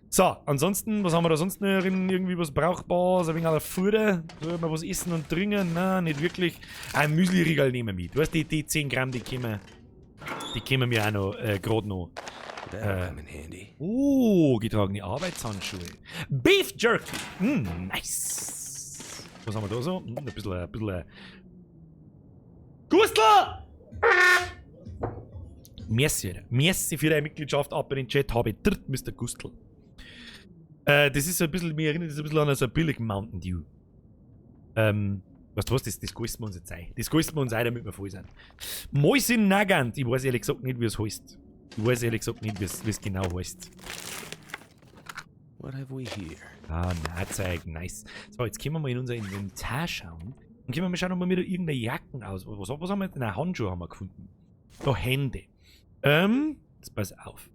Speaker 1: So, ansonsten, was haben wir da sonst noch drin? Irgendwie was Brauchbares, ein wenig aller Futter. Soll man was essen und trinken? Nein, nicht wirklich. Ein Müsli-Riegel nehmen wir mit. Weißt du, die 10 Gramm, die kämen mir auch noch, gerade noch. Oh, getragene Arbeitshandschuhe. Beef Jerky. Nice. Was haben wir da so? Ein bisschen. Gustl! Merci, Alter. Merci für deine Mitgliedschaft ab in den Chat. Habe dritt Mr. Gustl. Das ist so ein bisschen, mir erinnert das ein bisschen an so ein billig Mountain Dew. Weißt du was, das kosten wir uns jetzt ein. Das kosten wir uns ein, damit wir voll sind. Mosin Nagant. Ich weiß ehrlich gesagt nicht, wie es heißt. Ich weiß ehrlich gesagt nicht, wie es genau heißt.
Speaker 2: What have we here?
Speaker 1: Ah, Nahzeig, nice. So, jetzt können wir mal in unser Inventar schauen. Und können wir mal schauen, ob wir da irgendeine Jacken aus... Was haben wir denn? Nein, Handschuhe haben wir gefunden. Da Hände. Jetzt pass auf.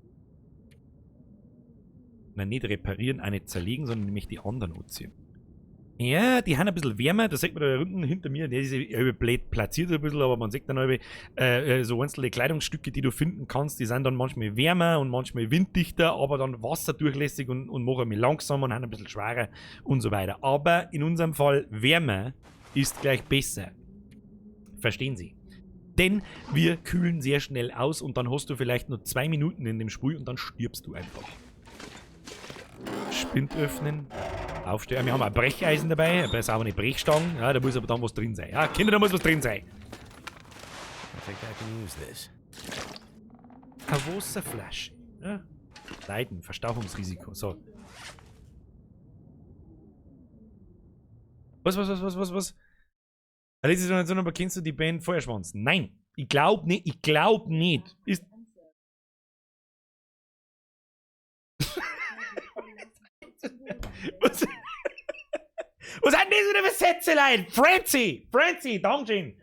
Speaker 1: Nein, nicht reparieren, auch nicht zerlegen, sondern nämlich die anderen anziehen. Ja, die haben ein bisschen wärmer, da sieht man da unten hinter mir, der ist ja blöd platziert ein bisschen, aber man sieht dann so einzelne Kleidungsstücke, die du finden kannst, die sind dann manchmal wärmer und manchmal winddichter, aber dann wasserdurchlässig und machen mich langsam und haben ein bisschen schwerer und so weiter. Aber in unserem Fall wärmer ist gleich besser. Verstehen Sie? Denn wir kühlen sehr schnell aus und dann hast du vielleicht nur 2 Minuten in dem Sprüh und dann stirbst du einfach. Spind öffnen. Aufstehen. Wir haben ein Brecheisen dabei, aber es ist auch eine Brechstange. Ja, da muss aber dann was drin sein. Ja, Kinder, da muss was drin sein.
Speaker 2: I think I can use this.
Speaker 1: Eine Wasserflasche. Ja. Leiden, Verstauchungsrisiko. So. Was? Letzte Situation, aber kennst du die Band Feuerschwanz? Nein, ich glaub nicht. Ich glaub nicht. Ist was sind das wieder für Sätze, Leute? Franzi! Franzi, Dankeschön!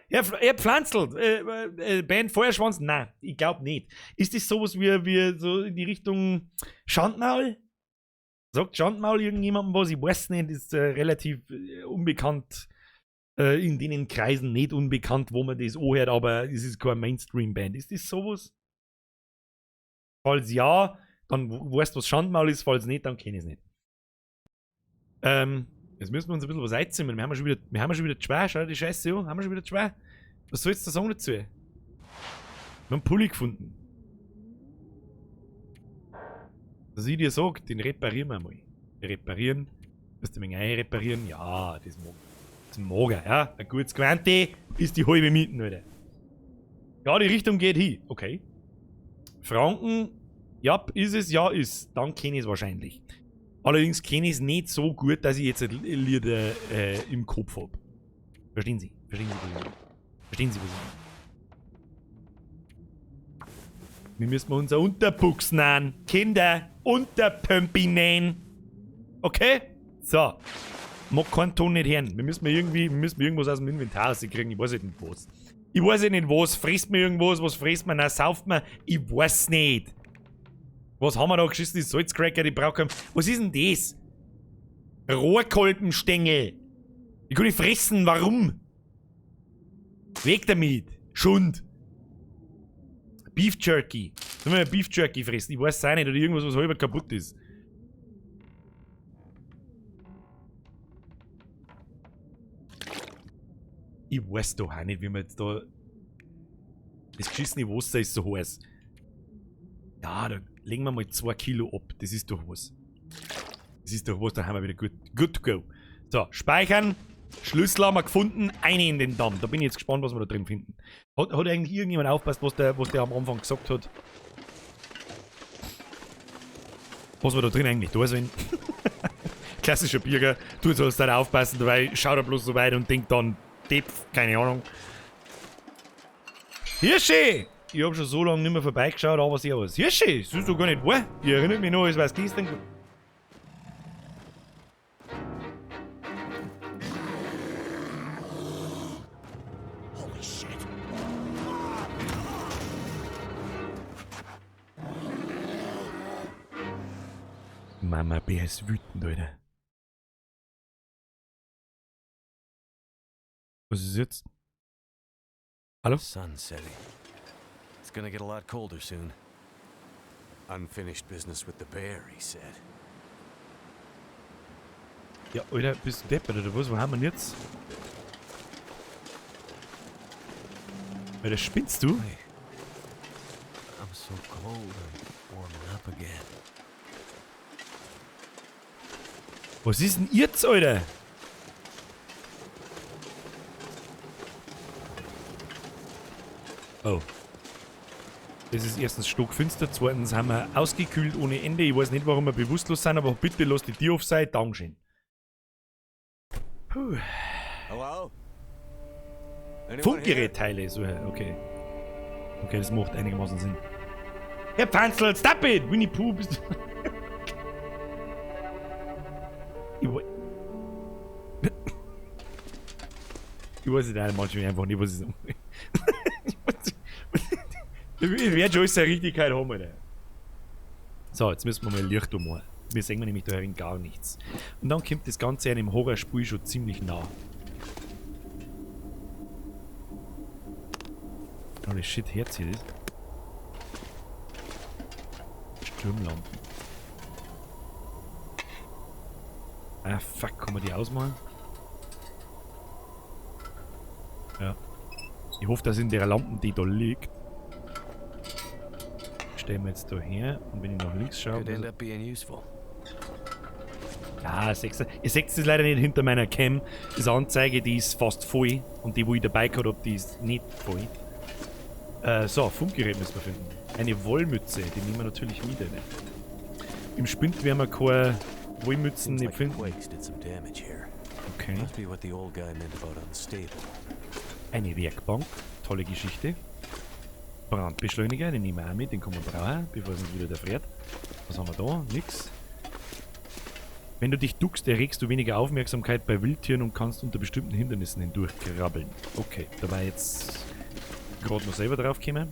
Speaker 1: Er pflanzelt. Band Feuerschwanz? Nein, ich glaub nicht. Ist das sowas wie so in die Richtung Schandmaul? Sagt Schandmaul irgendjemandem was? Ich weiß nicht, ist relativ unbekannt. In den Kreisen nicht unbekannt, wo man das anhört, aber es ist keine Mainstream-Band. Ist das sowas? Falls ja, dann weißt du, was Schandmaul ist, falls nicht, dann kenne ich es nicht. Jetzt müssen wir uns ein bisschen was einzimmern. Wir haben ja schon wieder, zwei, schau dir die Scheiße an, haben wir schon wieder zwei. Was sollst du da sagen dazu? Wir haben einen Pulli gefunden. Was ich dir sag, den reparieren wir mal. Reparieren. Willst du mich reparieren? Ja, das mag ich. Das mag er, ja. Ein gutes Quante ist die halbe Miete, Alter. Ja, die Richtung geht hin. Okay. Franken, ja, ist es, ja, ist. Dann kenne ich es wahrscheinlich. Allerdings kenne ich es nicht so gut, dass ich jetzt ein Lied im Kopf habe. Verstehen Sie? Verstehen Sie, was ich meine? Verstehen Sie, was ich meine? Wir müssen unser Unterbuchs nähen. Kinder, Unterpömpi nähen. Okay? So. Mag keinen Ton nicht hören. Wir müssen irgendwie, irgendwas aus dem Inventar rauskriegen. Ich weiß nicht was. Ich weiß nicht was. Frisst man irgendwas? Was frisst man? Nein, sauft man? Ich weiß nicht. Was haben wir da geschissen? Die Salzcracker, die brauchen. Was ist denn das? Rohrkolbenstängel. Die kann ich fressen. Warum? Weg damit. Schund. Beef Jerky. Sollen wir Beef Jerky fressen? Ich weiß es auch nicht. Oder irgendwas, was halber kaputt ist. Ich weiß doch auch nicht, wie man jetzt da... Das geschissene Wasser ist so heiß. Ja, da legen wir mal 2 Kilo ab. Das ist doch was. Das ist doch was, da haben wir wieder good, good to go. So, speichern. Schlüssel haben wir gefunden. Eine in den Damm. Da bin ich jetzt gespannt, was wir da drin finden. Hat eigentlich irgendjemand aufgepasst, was der am Anfang gesagt hat? Was wir da drin eigentlich da sind? Klassischer Birger. Du sollst da aufpassen, dabei schaut er bloß so weit und denkt dann, Depp, keine Ahnung. Hirschi! Ich hab schon so lange nicht mehr vorbeigeschaut, aber servus. Hirschi, das ist doch gar nicht wahr. Ich erinnere mich noch, es war's gestern.
Speaker 3: Holy shit.
Speaker 1: Mama Bär ist wütend, Alter. Was ist jetzt? Hallo?
Speaker 2: Sun's setting. It's gonna get a lot colder soon. Unfinished business with the bear, he said.
Speaker 1: Ja, Alter, bist du deppert oder was? Wo haben wir denn jetzt? Alter, spinnst du?
Speaker 2: Wait. I'm so cold, I'm warming up again.
Speaker 1: Was ist denn jetzt, Alter? Oh. Das ist erstens stockfinster, zweitens haben wir ausgekühlt ohne Ende. Ich weiß nicht, warum wir bewusstlos sind, aber bitte lass die Tür auf sein. Dankeschön. Puh.
Speaker 2: Hello? Anyone here?
Speaker 1: Funkgerätteile, so, okay. Okay, das macht einigermaßen Sinn. Herr Pfanzl, stop it! Winnie Pooh, bist du. Ich weiß nicht, manchmal einfach nicht, was ich sagen will. Ich werde schon alles seine Richtigkeit haben, Alter. So, jetzt müssen wir mal Licht ummachen. Wir sehen nämlich da herin gar nichts. Und dann kommt das Ganze einem Horrorspiel schon ziemlich nah. Holy shit, Herz hier ist. Sturmlampen. Ah, fuck, kann man die ausmachen? Ja. Ich hoffe, dass in der Lampe, die da liegt. Stellen wir jetzt da her und wenn ich nach links schaue.
Speaker 2: Could end up being useful.
Speaker 1: Ja, ihr seht es leider nicht hinter meiner Cam. Das Anzeige, die ist fast voll. Und die, wo ich dabei gehabt hab, die ist nicht voll. So, Funkgerät müssen wir finden. Eine Wollmütze, die nehmen wir natürlich mit. Ne? Im Spind werden wir keine Wollmützen
Speaker 2: Seems
Speaker 1: nicht
Speaker 2: like the
Speaker 1: finden.
Speaker 2: quakes did some damage here.
Speaker 1: Okay.
Speaker 2: Must be what the old guy meant about unstable.
Speaker 1: Eine Werkbank, tolle Geschichte. Brandbeschleuniger, den nehmen wir auch mit, den kann man brauchen, bevor es uns wieder erfriert. Was haben wir da? Nix. Wenn du dich duckst, erregst du weniger Aufmerksamkeit bei Wildtieren und kannst unter bestimmten Hindernissen hindurchkrabbeln. Okay, da war jetzt gerade noch selber drauf gekommen.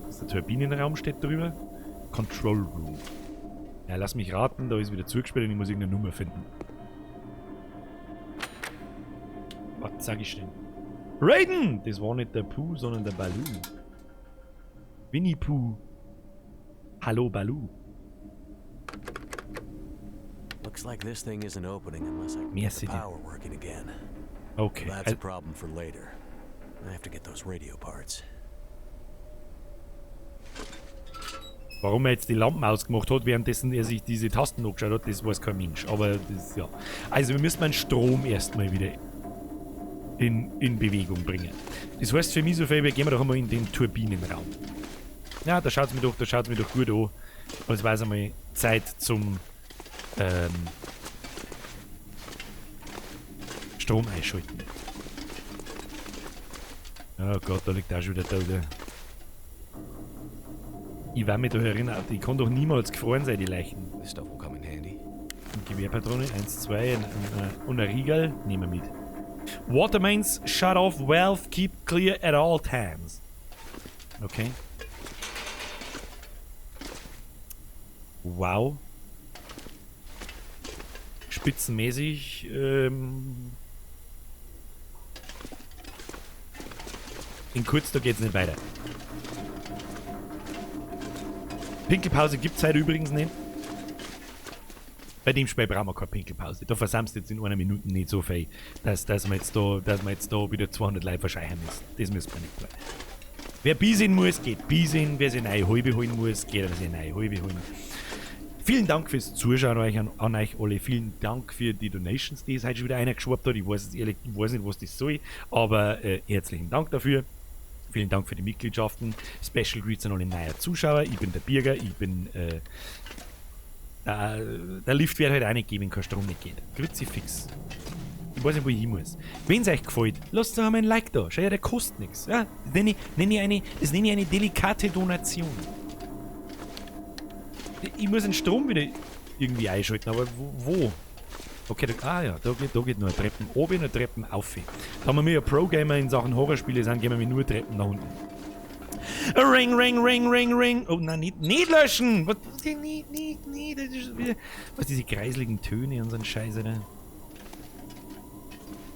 Speaker 1: Das ist der Turbinenraum, steht drüber. Control Room. Ja, lass mich raten, da ist wieder zugesperrt und ich muss irgendeine Nummer finden. Was sag ich denn? Raiden! Das war nicht der Pooh, sondern der Baloo. Winnie Pooh. Hallo Baloo.
Speaker 2: Looks like this thing isn't opening unless I can get
Speaker 1: Merci
Speaker 2: the
Speaker 1: dir.
Speaker 2: power working again.
Speaker 1: Okay.
Speaker 2: That's a problem for later. I have to get those radio parts.
Speaker 1: Warum er jetzt die Lampen ausgemacht hat, währenddessen er sich diese Tasten angeschaut hat, das weiß kein Mensch. Aber das, ja. Also wir müssen den Strom erstmal wieder in Bewegung bringen. Das heißt für mich so viel, wir gehen wir doch einmal in den Turbinenraum. Ja, da schaut's mir doch, da schaut's mir doch gut an. Und es war einmal Zeit zum Strom einschalten. Oh Gott, da liegt auch schon wieder der, oder? Ich war mich da erinnert, die kann doch niemals gefroren sein, die Leichen.
Speaker 2: This stuff will come in handy.
Speaker 1: Eine Gewehrpatrone, 1, 2 und ein Riegel nehmen wir mit. Water mains, shut off valve, keep clear at all times. Okay. Wow. Spitzenmäßig. In kurz, da geht's nicht weiter. Pinkelpause gibt's heute übrigens nicht. Bei dem Spiel brauchen wir keine Pinkelpause. Da versammst du jetzt in einer Minute nicht so viel, dass wir jetzt da wieder 200 Leute verscheichen müssen. Das müssen wir nicht tun. Wer bieseln muss, geht bieseln. Wer sich eine neue Halbe holen muss, geht sich eine neue Halbe holen. Vielen Dank fürs Zuschauen an euch alle. Vielen Dank für die Donations, die es heute schon wieder einer geschwappt hat. Ich weiß jetzt ehrlich, ich weiß nicht, was das soll, aber herzlichen Dank dafür. Vielen Dank für die Mitgliedschaften. Special Greets an alle neuen Zuschauer. Ich bin der Birger, ich bin der Lift wird halt auch nicht geben, wenn kein Strom nicht geht. Kruzifix. Ich weiß nicht, wo ich hin muss. Wenn es euch gefällt, lasst doch einmal ein Like da. Schau ja, der kostet nichts. Ja? Das nenne ich eine delikate Donation. Ich muss den Strom wieder irgendwie einschalten, aber wo? Okay, da, ah ja, da geht nur Treppen oben und Treppen auf. Da wir ja Pro-Gamer in Sachen Horrorspiele sind, gehen wir nur Treppen nach unten. Ring, ring, ring, ring, ring. Oh nein, nicht löschen! Was, nicht, das ist wieder, was, diese kreisligen Töne und so ein Scheiße da.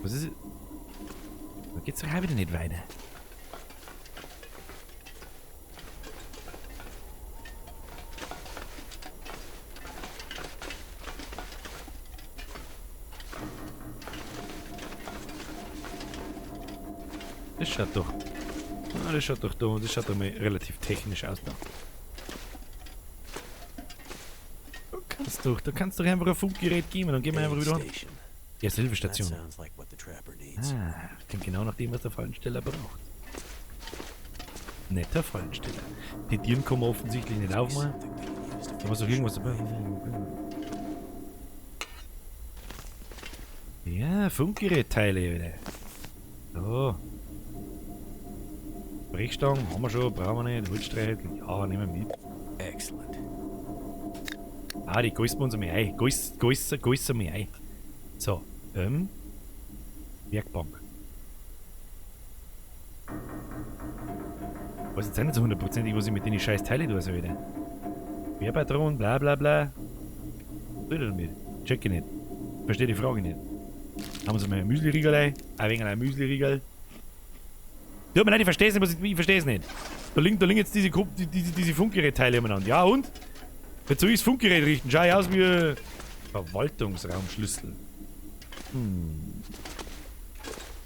Speaker 1: Was ist? Da geht's doch auch wieder nicht weiter. Das schaut doch. Ah, das schaut doch da, das schaut doch mal relativ technisch aus da. Da kannst du einfach ein Funkgerät geben und dann gehen wir einfach wieder an. Ja, Hilfestation. Ah, klingt genau nach dem, was der Fallensteller braucht. Netter Fallensteller. Die Tieren kommen offensichtlich nicht aufmachen. Da muss doch irgendwas dabei. Ja, Funkgerätteile wieder. So. Brechstangen haben wir schon, brauchen wir nicht. Holzstreichel, ja, nehmen wir mit.
Speaker 2: Excellent.
Speaker 1: Ah, die geißen wir uns einmal ein. Geißen wir ein. So, Werkbank. Ich weiß jetzt auch nicht so hundertprozentig, was ich mit den scheiß Teilen tue, so wieder. Wehrpatron, bla bla bla. Was soll ich damit? Check ich nicht. Verstehe die Frage nicht. Haben wir uns mal ein Müsli-Riegel ein. Ein wenig ein Müsli-Riegel. Tut mir leid, ich verstehe es nicht, ich verstehe es nicht. Da liegen jetzt diese Funkgerätteile umeinander. Ja und? Jetzt soll ich das Funkgerät richten. Schau ich aus wie ein Verwaltungsraumschlüssel.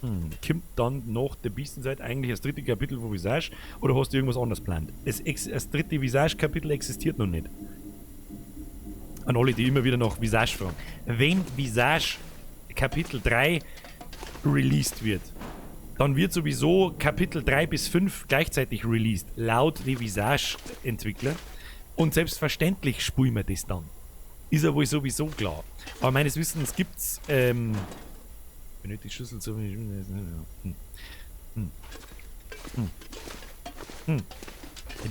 Speaker 1: Kommt dann nach der Beastenzeit eigentlich das dritte Kapitel von Visage oder hast du irgendwas anderes geplant? Das dritte Visage-Kapitel existiert noch nicht. An alle, die immer wieder nach Visage fragen. Wenn Visage Kapitel 3 released wird, dann wird sowieso Kapitel 3 bis 5 gleichzeitig released, laut die Visage-Entwickler. Und selbstverständlich spulen wir das dann. Ist ja wohl sowieso klar. Aber meines Wissens gibt's, benötigt Schlüssel zu. Ich bin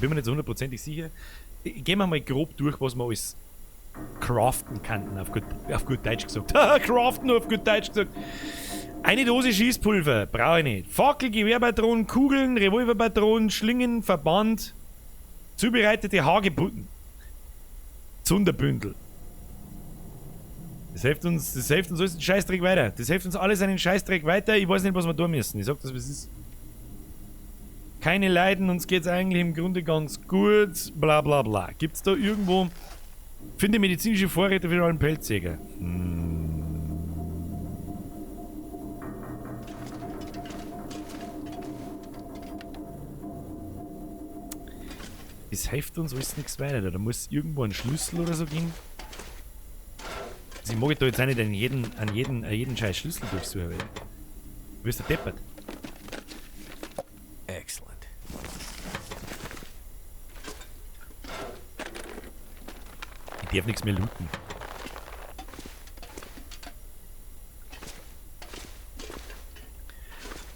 Speaker 1: mir nicht so hundertprozentig sicher. Gehen wir mal grob durch, was wir alles craften könnten, auf gut Deutsch gesagt. Craften auf gut Deutsch gesagt. Eine Dose Schießpulver, brauche ich nicht. Fackel, Gewehrpatronen, Kugeln, Revolverpatronen, Schlingen, Verband, zubereitete Hagebutten. Zunderbündel. Das hilft uns alles einen Scheißdreck weiter. Das hilft uns alles einen Scheißdreck weiter. Ich weiß nicht, was wir tun müssen. Ich sag das, was es ist. Keine Leiden, uns geht's eigentlich im Grunde ganz gut. Bla bla bla. Gibt's da irgendwo... Finde medizinische Vorräte für einen Pelzjäger. Das hilft uns alles nichts weiter. Da muss irgendwo ein Schlüssel oder so gehen. Also ich mag da jetzt auch nicht an jeden scheiß Schlüssel durchsuchen. Weil du bist der deppert.
Speaker 2: Excellent.
Speaker 1: Ich darf nichts mehr looten.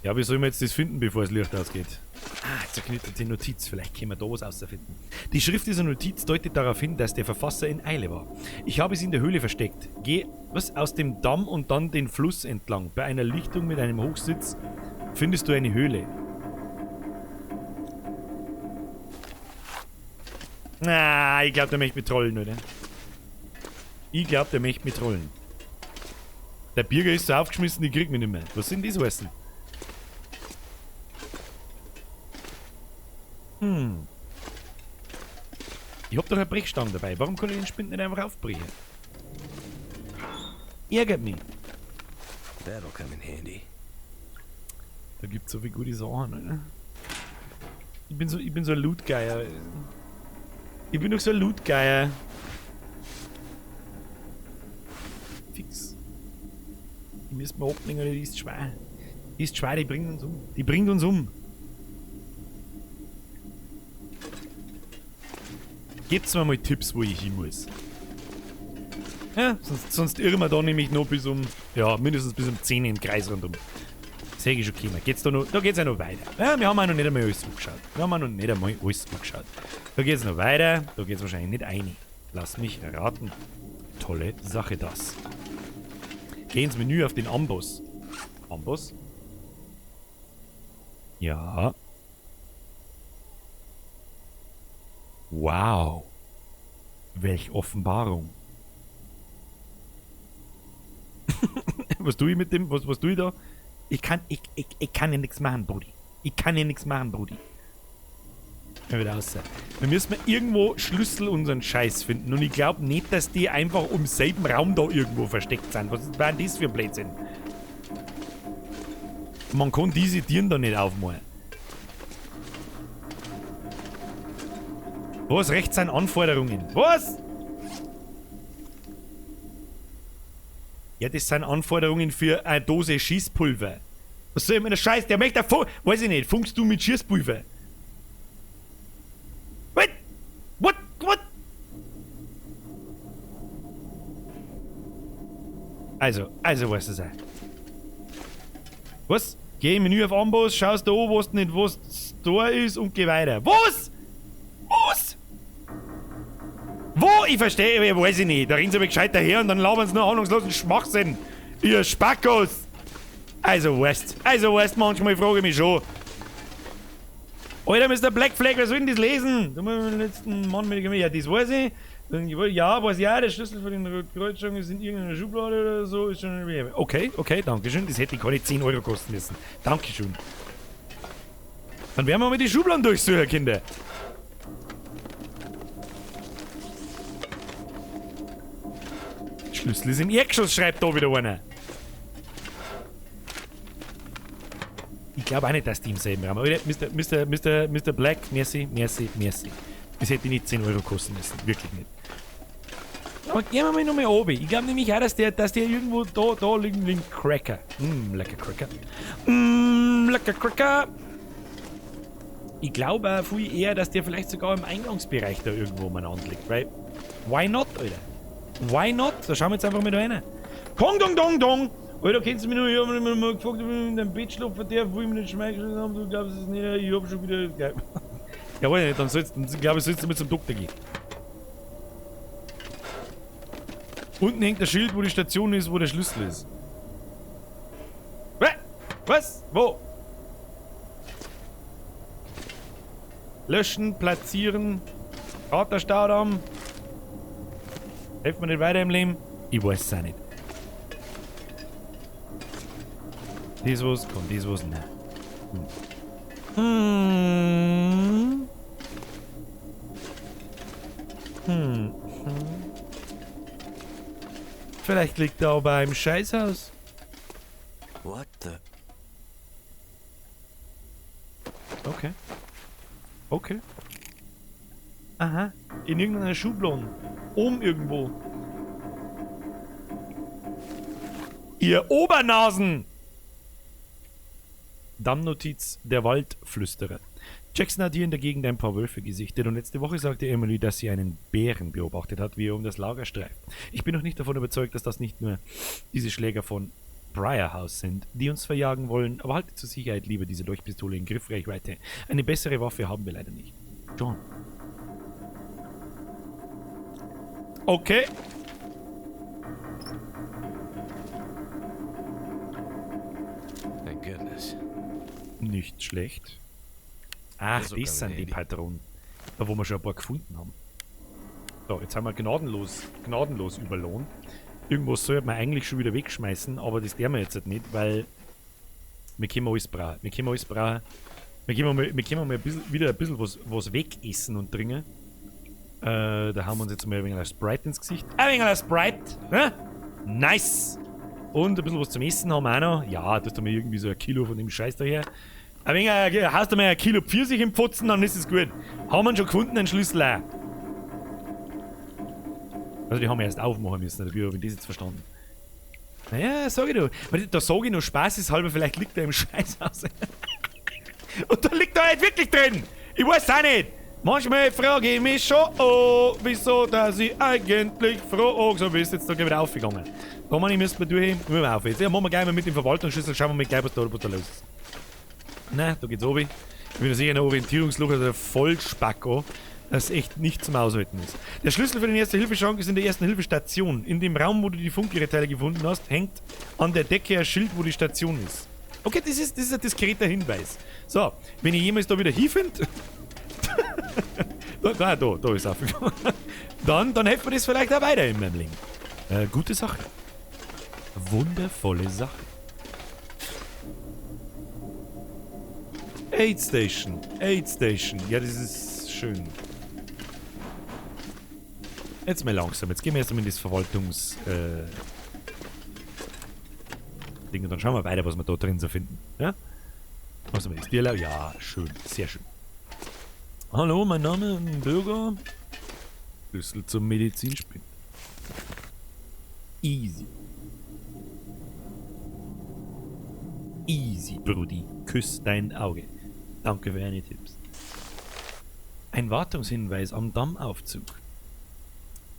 Speaker 1: Ja, wie soll man jetzt das finden, bevor das Licht ausgeht? Ah, zerknitterte Notiz. Vielleicht können wir da was rausfinden. Die Schrift dieser Notiz deutet darauf hin, dass der Verfasser in Eile war. Ich habe sie in der Höhle versteckt. Geh aus dem Damm und dann den Fluss entlang. Bei einer Lichtung mit einem Hochsitz findest du eine Höhle. Na, ich glaube, der möchte mich trollen, oder? Ich glaube, der möchte mich trollen. Der Birger ist so aufgeschmissen, die kriegt mich nicht mehr. Was sind das heißen? Ich hab doch eine Brechstange dabei. Warum kann ich den Spind nicht einfach aufbrechen? Ärgert mich.
Speaker 2: That'll come in handy.
Speaker 1: Da gibt's so viele gute Sachen, oder? Ich bin so ein Loot-Geier. Ich bin doch so ein Loot-Geier. Fix. Die müssen wir abnehmen, die ist schwer. Die ist schwer, die bringt uns um. Die bringt uns um. Gebt's mir mal Tipps, wo ich hin muss. Ja, sonst irren wir da nämlich noch bis um, ja, mindestens bis um 10 im Kreis rundum. Sehe ich schon kommen. Geht's da noch, da geht's ja noch weiter. Ja, wir haben auch noch nicht einmal alles angeschaut. Wir haben auch noch nicht einmal alles angeschaut. Da geht's noch weiter. Da geht's wahrscheinlich nicht rein. Lass mich raten. Tolle Sache das. Geh ins Menü auf den Amboss. Amboss? Ja. Wow. Welch Offenbarung. Was tue ich mit dem? Was tue ich da? Ich kann ja nichts machen, Brudi. Ich kann ja nichts machen, Brudi. Wieder aus. Wir müssen irgendwo Schlüssel unseren Scheiß finden. Und ich glaube nicht, dass die einfach im selben Raum da irgendwo versteckt sind. Was war denn das für ein Blödsinn? Man kann diese Türen da nicht aufmachen. Was? Rechts sind Anforderungen. Was? Ja, das sind Anforderungen für eine Dose Schießpulver. Was soll ich mit der Scheiß? Der möchte weiß ich nicht. Funkst du mit Schießpulver? What? What? What? Also weiß es auch. Was? Geh im Menü auf Amboss, schaust da an, was nicht, was da ist und geh weiter. Was? Was? Wo? Ich verstehe, ich weiß ich nicht. Da rennen sie aber gescheit daher und dann labern sie nur ahnungslosen Schwachsinn. Ihr Spackos! Also weißt, manchmal frage ich mich schon. Alter, Mr. Black Flag, wer soll denn das lesen? Du musst den letzten Mann mit dem. Ja, das weiß ich. Ja, weiß ich auch, der Schlüssel für den Kreuzschrank ist in irgendeiner Schublade oder so. Ist schon. Okay, okay, dankeschön. Das hätte ich keine 10 Euro kosten müssen. Dankeschön. Dann werden wir mal die Schubladen durchsuchen, Kinder. Schlüssel ist im Erdgeschoss, schreibt da wieder einer. Ich glaube auch nicht, dass die im selben Raum. Aber Mr. Black, merci, merci, merci. Das hätte nicht 10 Euro kosten müssen. Wirklich nicht. Aber gehen wir mal nochmal oben. Ich glaube nämlich auch, dass der irgendwo da liegen Cracker. Lecker Cracker. Lecker Cracker. Ich glaube auch viel eher, dass der vielleicht sogar im Eingangsbereich da irgendwo umeinander liegt. Weil, why not, Alter? Why not? Da schauen wir jetzt einfach mal da rein. Kong, dong, dong, dong! Alter, kennst du mich noch? Ich hab mich mal gefragt, ob ich in deinem Bett schlafen darf, wo ich mich nicht schmeicheln habe. Du glaubst es nicht, ich hab schon wieder. Ja, weiß ich nicht, dann sollst, glaube ich, sollst du mit zum Doktor gehen. Unten hängt das Schild, wo die Station ist, wo der Schlüssel ist. Was? Wo? Löschen, platzieren. Praterstaudamm. Helft mir nicht weiter im Leben? Ich weiß es auch nicht. Das was, kann das was? Nein. Hm. Hm. Vielleicht liegt er aber im Scheißhaus.
Speaker 2: What the?
Speaker 1: Okay. Okay. Aha. In irgendeiner Schublade. Oben irgendwo. Ihr Obernasen! Dammnotiz der Waldflüsterer. Jackson hat hier in der Gegend ein paar Wölfe gesichtet und letzte Woche sagte Emily, dass sie einen Bären beobachtet hat, wie er um das Lager streift. Ich bin noch nicht davon überzeugt, dass das nicht nur diese Schläger von Briar House sind, die uns verjagen wollen, aber halte zur Sicherheit lieber diese Leuchtpistole in Griffreichweite. Eine bessere Waffe haben wir leider nicht. John. Okay.
Speaker 2: Thank goodness.
Speaker 1: Nicht schlecht. Ach, das sind die Patronen. Da, wo wir schon ein paar gefunden haben. So, jetzt haben wir gnadenlos überlohnt. Irgendwas sollte man eigentlich schon wieder wegschmeißen, aber das dürfen wir jetzt nicht, weil wir können alles brauchen. Wir können alles brauchen. Wir können mal ein bisschen, wieder ein bisschen was wegessen und trinken. Da haben wir uns jetzt mal ein wenig Sprite ins Gesicht. Ein wenig Sprite! Ne? Nice! Und ein bisschen was zum Essen haben wir auch noch. Ja, das ist mal irgendwie so ein Kilo von dem Scheiß daher. Ein wenig, haust du mal ein Kilo Pfirsich im Pfotzen, dann ist es gut. Haben wir schon gefunden, einen Schlüssel auch. Also die haben wir erst aufmachen müssen, dafür habe ich das jetzt verstanden. Naja, sag ich doch. Da sag ich noch spaßeshalber, vielleicht liegt er im Scheißhaus. Und da liegt er halt wirklich drin! Ich weiß auch nicht! Manchmal frage ich mich schon, oh, wieso, dass ich eigentlich froh. So, wie ist jetzt da gleich wieder aufgegangen? Da meine ich, müssen wir durch, müssen wir auf. Jetzt ja, machen wir gleich mal mit dem Verwaltungsschlüssel, schauen wir mal gleich, was da los ist. Na, da geht's oben. Ich bin sicher ein Orientierungsloch, also Vollspacko, das echt nicht zum Aushalten ist. Der Schlüssel für den Erste-Hilfe-Schrank ist in der Ersten-Hilfe-Station. In dem Raum, wo du die Funkgerätteile gefunden hast, hängt an der Decke ein Schild, wo die Station ist. Okay, das ist ein diskreter Hinweis. So, wenn ich jemals da wieder hinfinde... da ist aufgegangen. Dann helfen wir das vielleicht auch weiter in meinem Leben. Gute Sache. Wundervolle Sache. Aid Station. Aid Station. Ja, das ist schön. Jetzt mal langsam. Jetzt gehen wir erst einmal in das Verwaltungs... Ding und dann schauen wir weiter, was wir da drin so finden. Ja? Was haben wir jetzt? Ja, schön. Sehr schön. Hallo, mein Name ist Bürger. Schlüssel zum Medizinspind. Easy. Easy, Brudi. Küss dein Auge. Danke für deine Tipps. Ein Wartungshinweis am Dammaufzug.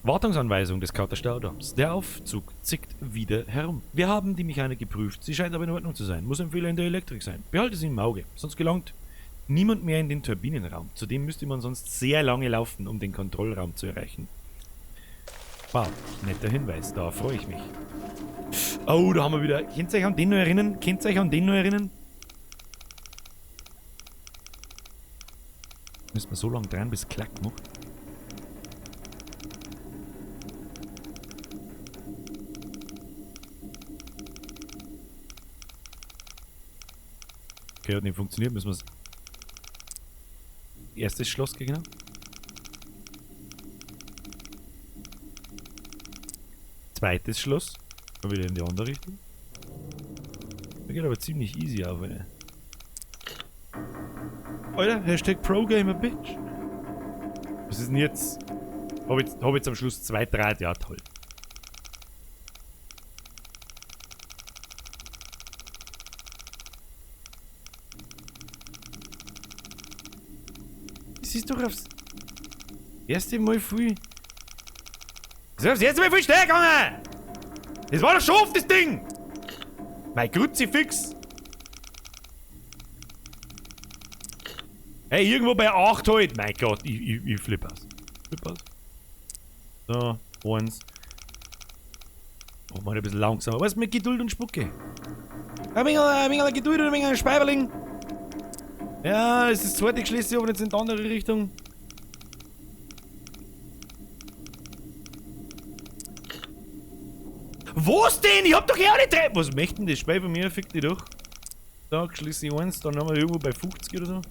Speaker 1: Wartungsanweisung des Carter-Staudamms. Der Aufzug zickt wieder herum. Wir haben die Mechanik geprüft. Sie scheint aber in Ordnung zu sein. Muss ein Fehler in der Elektrik sein. Behalte sie im Auge, sonst gelangt niemand mehr in den Turbinenraum. Zudem müsste man sonst sehr lange laufen, um den Kontrollraum zu erreichen. Wow, netter Hinweis. Da freue ich mich. Oh, da haben wir wieder... Könnt ihr euch an den noch erinnern? Könnt ihr euch an den noch erinnern? Müssen wir so lange dran, bis es klack macht. Okay, hat nicht funktioniert. Müssen wir es... Erstes Schloss, genau. Zweites Schloss. Mal wieder in die andere Richtung. Da geht aber ziemlich easy auf, Alter. Alter, Hashtag ProGamer, Bitch. Was ist denn jetzt? Hab jetzt am Schluss 2, 3, ja toll. Das ist doch aufs erste Mal viel. Das ist aufs erste Mal viel schneller gegangen! Das war doch schon auf das Ding! Mein Kruzifix! Hey, irgendwo bei 8 halt! Mein Gott, ich flipp aus. Flipp aus. So, 1. Oh, mal ein bisschen langsamer. Was mit Geduld und Spucke? Ein wenig Geduld und ein wenig Speiberling. Ja, es ist das zweite Geschlüssel, aber jetzt in die andere Richtung. Was denn? Ich hab doch eh auch nicht drei. Was möchte denn das Spiel von mir? Fick dich doch. Da, Schlüssel 1, dann haben wir irgendwo bei 50 oder so.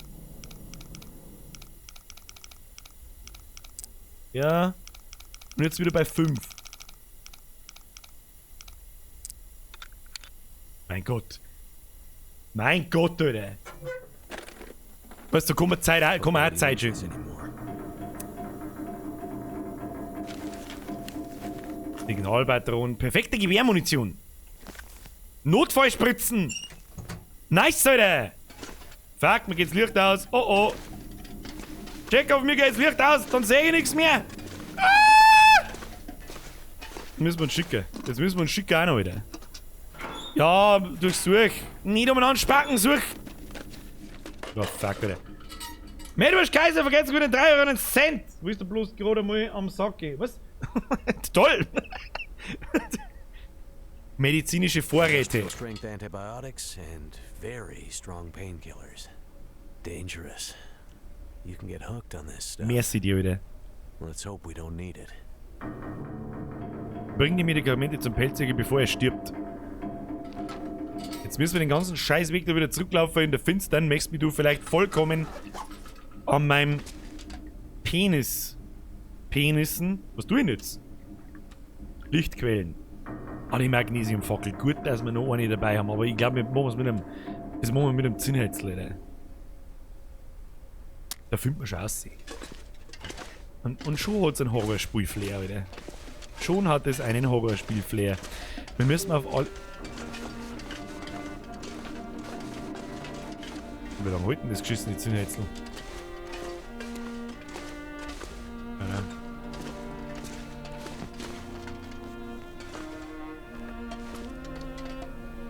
Speaker 1: Ja. Und jetzt wieder bei 5. Mein Gott. Mein Gott, Alter. Weißt du, komm Zeit, komm auch Zeit schön. Signalpatronen. Perfekte Gewehrmunition. Notfallspritzen. Nice, Alter. Fuck, mir geht's Licht aus. Oh, oh. Check auf, mir geht's Licht aus. Dann sehe ich nichts mehr. Ah! Jetzt müssen wir uns schicken. Jetzt müssen wir uns schicken auch noch, Alter. Ja, durchsuch. Nicht umeinander spacken, such. Oh, fuck, Alter. Mettwurst Kaiser, vergessen wir den 3 Euro einen Cent. Willst du bloß gerade mal am Sack gehen? Was? Toll! Medizinische Vorräte.
Speaker 2: Strength antibiotics and very strong painkillers. Dangerous. You can get hooked on this stuff.
Speaker 1: Merci dir wieder.
Speaker 2: Let's hope we don't need it.
Speaker 1: Bring die Medikamente zum Pelzjäger, bevor er stirbt. Jetzt müssen wir den ganzen Scheißweg da wieder zurücklaufen in der Finstern. Möchtest du vielleicht vollkommen an meinem Penis Penissen. Was tue ich denn jetzt? Lichtquellen. Ah, die Magnesiumfackel. Gut, dass wir noch eine dabei haben, aber ich glaube, wir machen es mit einem. Das machen wir mit einem Zinnhölzl, Alter. Da findet man schon aus. Und schon hat es einen Horrorspiel-Flair, Alter. Schon hat es einen Horrorspiel-Flair. Wir müssen auf all. Wie lange halten das geschissene Zinnhölzl?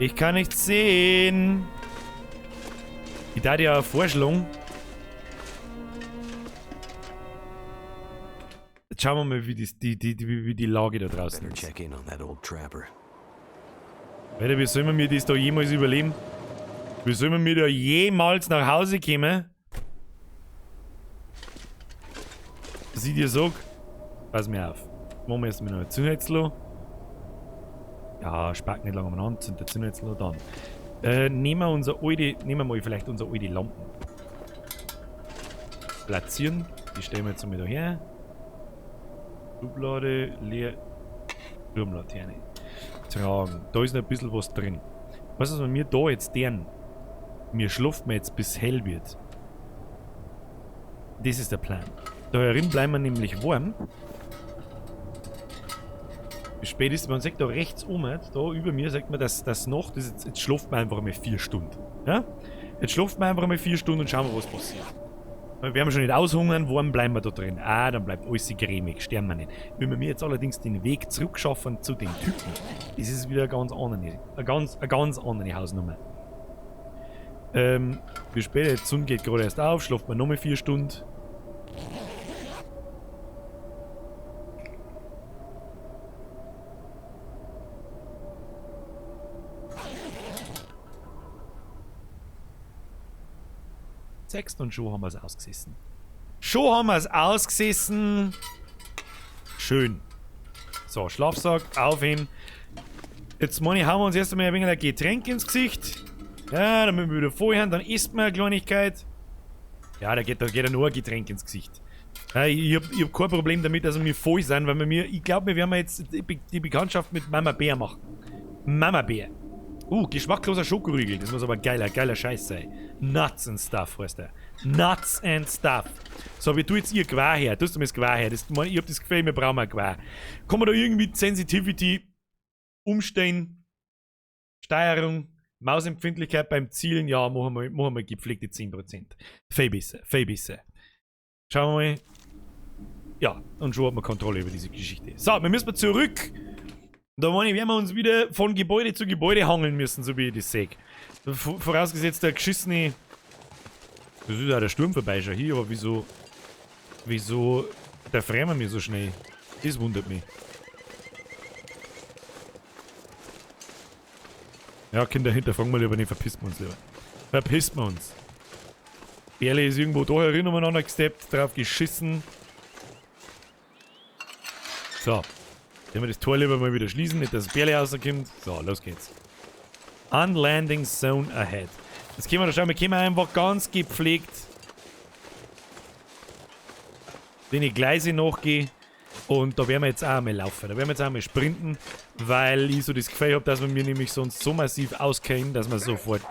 Speaker 1: Ich kann nichts sehen. Ich darf dir vorschlagen. Jetzt schauen wir mal, wie die Lage da draußen ist. Alter, wie sollen wir das da jemals überleben? Wie sollen wir da jemals nach Hause kommen? Was ich dir sag, pass mir auf. Machen wir erstmal noch ein Zündhölzl. Ja, spack nicht lange umeinander, zünd der Zündhölzl dann. Nehmen wir mal vielleicht unsere alte Lampen. Platzieren. Die stellen wir jetzt mal da her. Schublade, leer. Sturmlaterne. Tragen. Da ist noch ein bisschen was drin. Was ist, wenn wir da jetzt deren? Wir schlafen jetzt, bis hell wird. Das ist der Plan. Da herin bleiben wir nämlich warm. Wie spät ist es? Man sieht da rechts oben, da über mir, sagt man, dass das Nacht ist. Jetzt schlaft man einfach mal 4 Stunden. Ja? Jetzt schlaft man einfach mal 4 Stunden und schauen wir, was passiert. Wir werden schon nicht aushungern, warm bleiben wir da drin. Ah, dann bleibt alles cremig, sterben wir nicht. Wenn wir mir jetzt allerdings den Weg zurückschaffen zu den Typen, das ist wieder eine ganz andere Hausnummer. Wie spät? Die Sonne geht gerade erst auf, schlaft man nochmal 4 Stunden. Und schon haben wir es ausgesessen. Schon haben wir es ausgesessen. Schön. So, Schlafsack, aufheben. Jetzt meine ich, hauen wir uns erst einmal ein wenig ein Getränk ins Gesicht. Ja, dann müssen wir wieder vorher, dann isst man eine Kleinigkeit. Ja, da geht ja nur ein Getränk ins Gesicht. Ja, ich hab kein Problem damit, dass wir voll sind, weil wir ich glaube, wir werden jetzt die Bekanntschaft mit Mama Bär machen. Mama Bär. Geschmackloser Schokoriegel. Das muss aber geiler Scheiß sein. Nuts and Stuff heißt der. Nuts and Stuff. So, wie tu jetzt ihr Gewehr her? Tust du mir das Gewehr her? Das, ich hab das Gefühl, wir brauchen ein Gewehr. Kann man da irgendwie Sensitivity umstellen? Steuerung, Mausempfindlichkeit beim Zielen? Ja, machen wir gepflegte 10%. Viel besser, viel besser. Schauen wir mal. Ja, und schon hat man Kontrolle über diese Geschichte. So, wir müssen mal zurück. Da werden wir uns wieder von Gebäude zu Gebäude hangeln müssen, so wie ich das sehe. Vorausgesetzt der geschissene... Das ist ja der Sturm vorbei schon hier, aber wieso... Wieso... Der fremd mir so schnell? Das wundert mich. Ja, Kinder, hinterfragen wir lieber nicht, verpissen wir uns lieber. Verpissen wir uns. Bärle ist irgendwo da herin umeinander gesteppt, drauf geschissen. So. Wenn wir das Tor lieber mal wieder schließen, nicht dass das Bärle rauskommt. So, los geht's. Unlanding Zone ahead. Jetzt können wir da schauen, wir können einfach ganz gepflegt den Gleise nachgehen. Und da werden wir jetzt auch einmal laufen. Da werden wir jetzt auch einmal sprinten, weil ich so das Gefühl habe, dass wir mir nämlich sonst so massiv auskennen, dass wir sofort...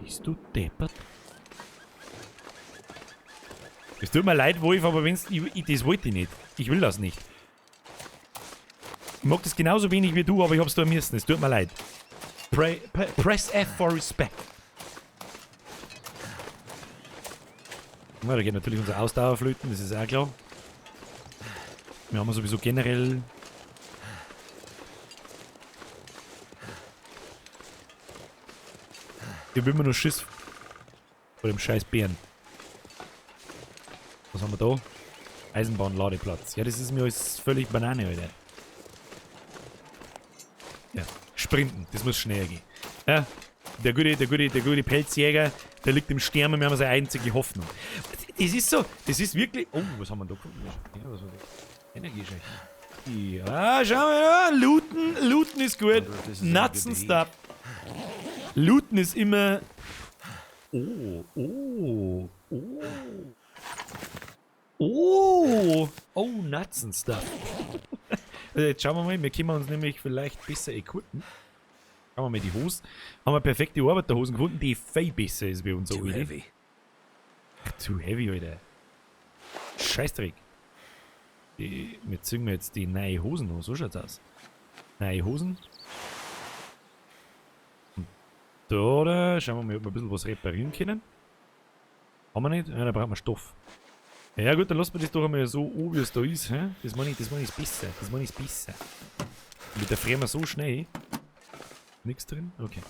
Speaker 1: Bist du deppert? Es tut mir leid, Wolf, aber wenn's, das wollte ich nicht. Ich will das nicht. Ich mag das genauso wenig wie du, aber ich hab's da müssen. Es tut mir leid. Press F for respect. Na, da geht natürlich unser Ausdauer flöten, das ist auch klar. Wir haben sowieso generell... Ich hab immer nur Schiss vor dem scheiß Bären. Was haben wir da? Eisenbahnladeplatz. Ja, das ist mir alles völlig Banane, Alter. Ja, sprinten. Das muss schneller gehen. Ja, der gute Pelzjäger, der liegt im Sterben, wir haben seine einzige Hoffnung. Das ist so, das ist wirklich... Oh, was haben wir da gefunden? Ja, was war das? Energieschwäche. Ja, schau mal, ja, looten, looten ist gut. Nuts and stuff. Looten ist immer... Oh, oh, oh. Oh, oh, Nuts and stuff. Also jetzt schauen wir mal, wir können uns nämlich vielleicht besser equippen. Schauen wir mal die Hosen. Haben wir perfekte Arbeiterhosen gefunden, die viel besser ist wie unser Too heavy. Too heavy, Alter. Scheißdreck. Wir ziehen jetzt die neue Hosen an, so schaut's aus. Neue Hosen. Und da, schauen wir mal, ob wir ein bisschen was reparieren können. Haben wir nicht? Ja, da brauchen wir Stoff. Ja gut, dann lassen wir das doch einmal so an, wie es da ist. Hä? Das meine ich, das meine ich besser. Das meine ich besser. Mit der frieren wir so schnell. Nix drin? Okay.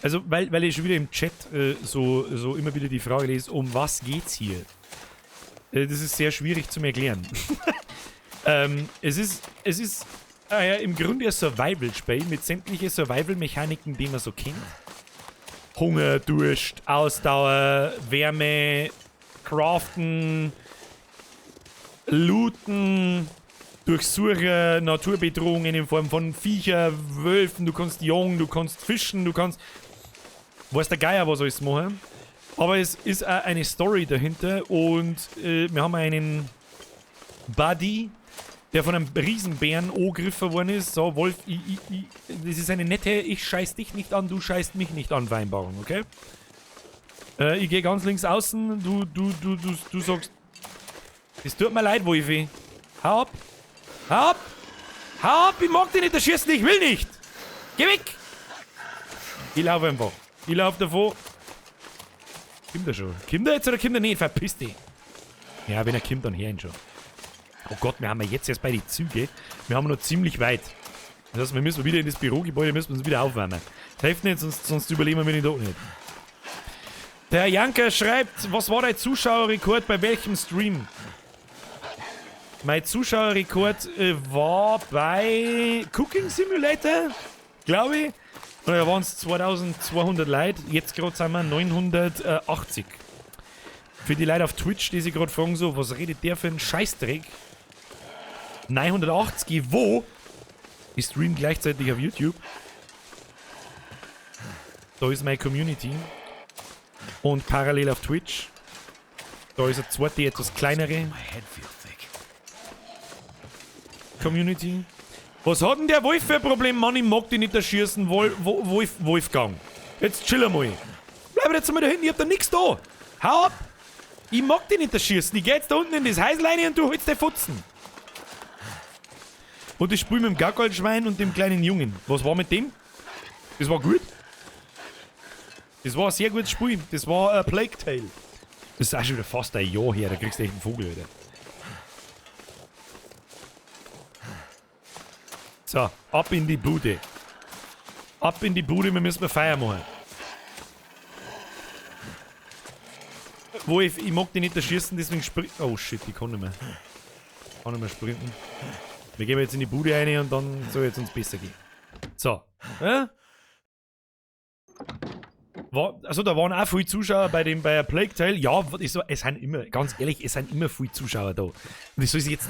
Speaker 1: Also, weil ich schon wieder im Chat so immer wieder die Frage lese, um was geht's hier? Das ist sehr schwierig zu erklären. Es ist ja, im Grunde ein Survival-Spiel mit sämtlichen Survival-Mechaniken, die man so kennt. Hunger, Durst, Ausdauer, Wärme, Craften, Looten, Durchsuchen, Naturbedrohungen in Form von Viecher, Wölfen, du kannst jagen, du kannst fischen, du kannst, weiß der Geier, was alles machen. Aber es ist auch eine Story dahinter und wir haben einen Buddy, der von einem Riesenbären angegriffen worden ist. So, Wolf, das ist eine nette "Ich scheiß dich nicht an, du scheißt mich nicht an" Vereinbarung, okay? Ich gehe ganz links außen, du sagst: "Es tut mir leid, Wolfi. Hau ab! Hau ab! Hau ab! Ich mag dich nicht erschießen, ich will nicht! Geh weg!" Ich laufe einfach. Ich laufe davon. Kommt er schon? Kommt er jetzt oder kommt er nicht? Verpiss dich! Ja, wenn er kommt, dann hör ihn schon. Oh Gott, wir haben ja jetzt erst bei den Züge. Wir haben noch ziemlich weit. Das heißt, wir müssen wieder in das Bürogebäude, müssen wir uns wieder aufwärmen. Das hilft nicht, sonst überleben wir den Tag nicht. Der Janker schreibt: "Was war dein Zuschauerrekord bei welchem Stream?" Mein Zuschauerrekord war bei Cooking Simulator, glaube ich. Und da waren es 2200 Leute. Jetzt gerade sind wir 980. Für die Leute auf Twitch, die sich gerade fragen, so, was redet der für einen Scheißdreck? 980, wo? Ich stream gleichzeitig auf YouTube. Da ist meine Community. Und parallel auf Twitch. Da ist eine zweite, etwas kleinere
Speaker 3: My head feel thick.
Speaker 1: Community. Was hat denn der Wolf für ein Problem? Mann, ich mag dich nicht erschießen, Wolf, Wolfgang. Jetzt chill einmal. Bleib jetzt mal da hinten, ich hab da nix da. Hau ab! Ich mag dich nicht erschießen. Ich geh jetzt da unten in das Häusl rein und du holst die Fotzen. Und das Spiel mit dem Gackalschwein und dem kleinen Jungen. Was war mit dem? Das war gut. Das war ein sehr gutes Spiel. Das war A Plague Tale. Das ist auch schon wieder fast ein Jahr her. Da kriegst du echt einen Vogel, Alter. So, ab in die Bude. Ab in die Bude, wir müssen Feuer machen. Wolf, ich mag dich nicht erschießen, deswegen spring. Oh shit, ich kann nicht mehr. Kann nicht mehr sprinten. Wir gehen jetzt in die Bude rein und dann soll es uns besser gehen. So. Ja? Also da waren auch viele Zuschauer bei A Plague Tale. Ja, es sind immer, ganz ehrlich, es sind immer viele Zuschauer da. Und das soll sich jetzt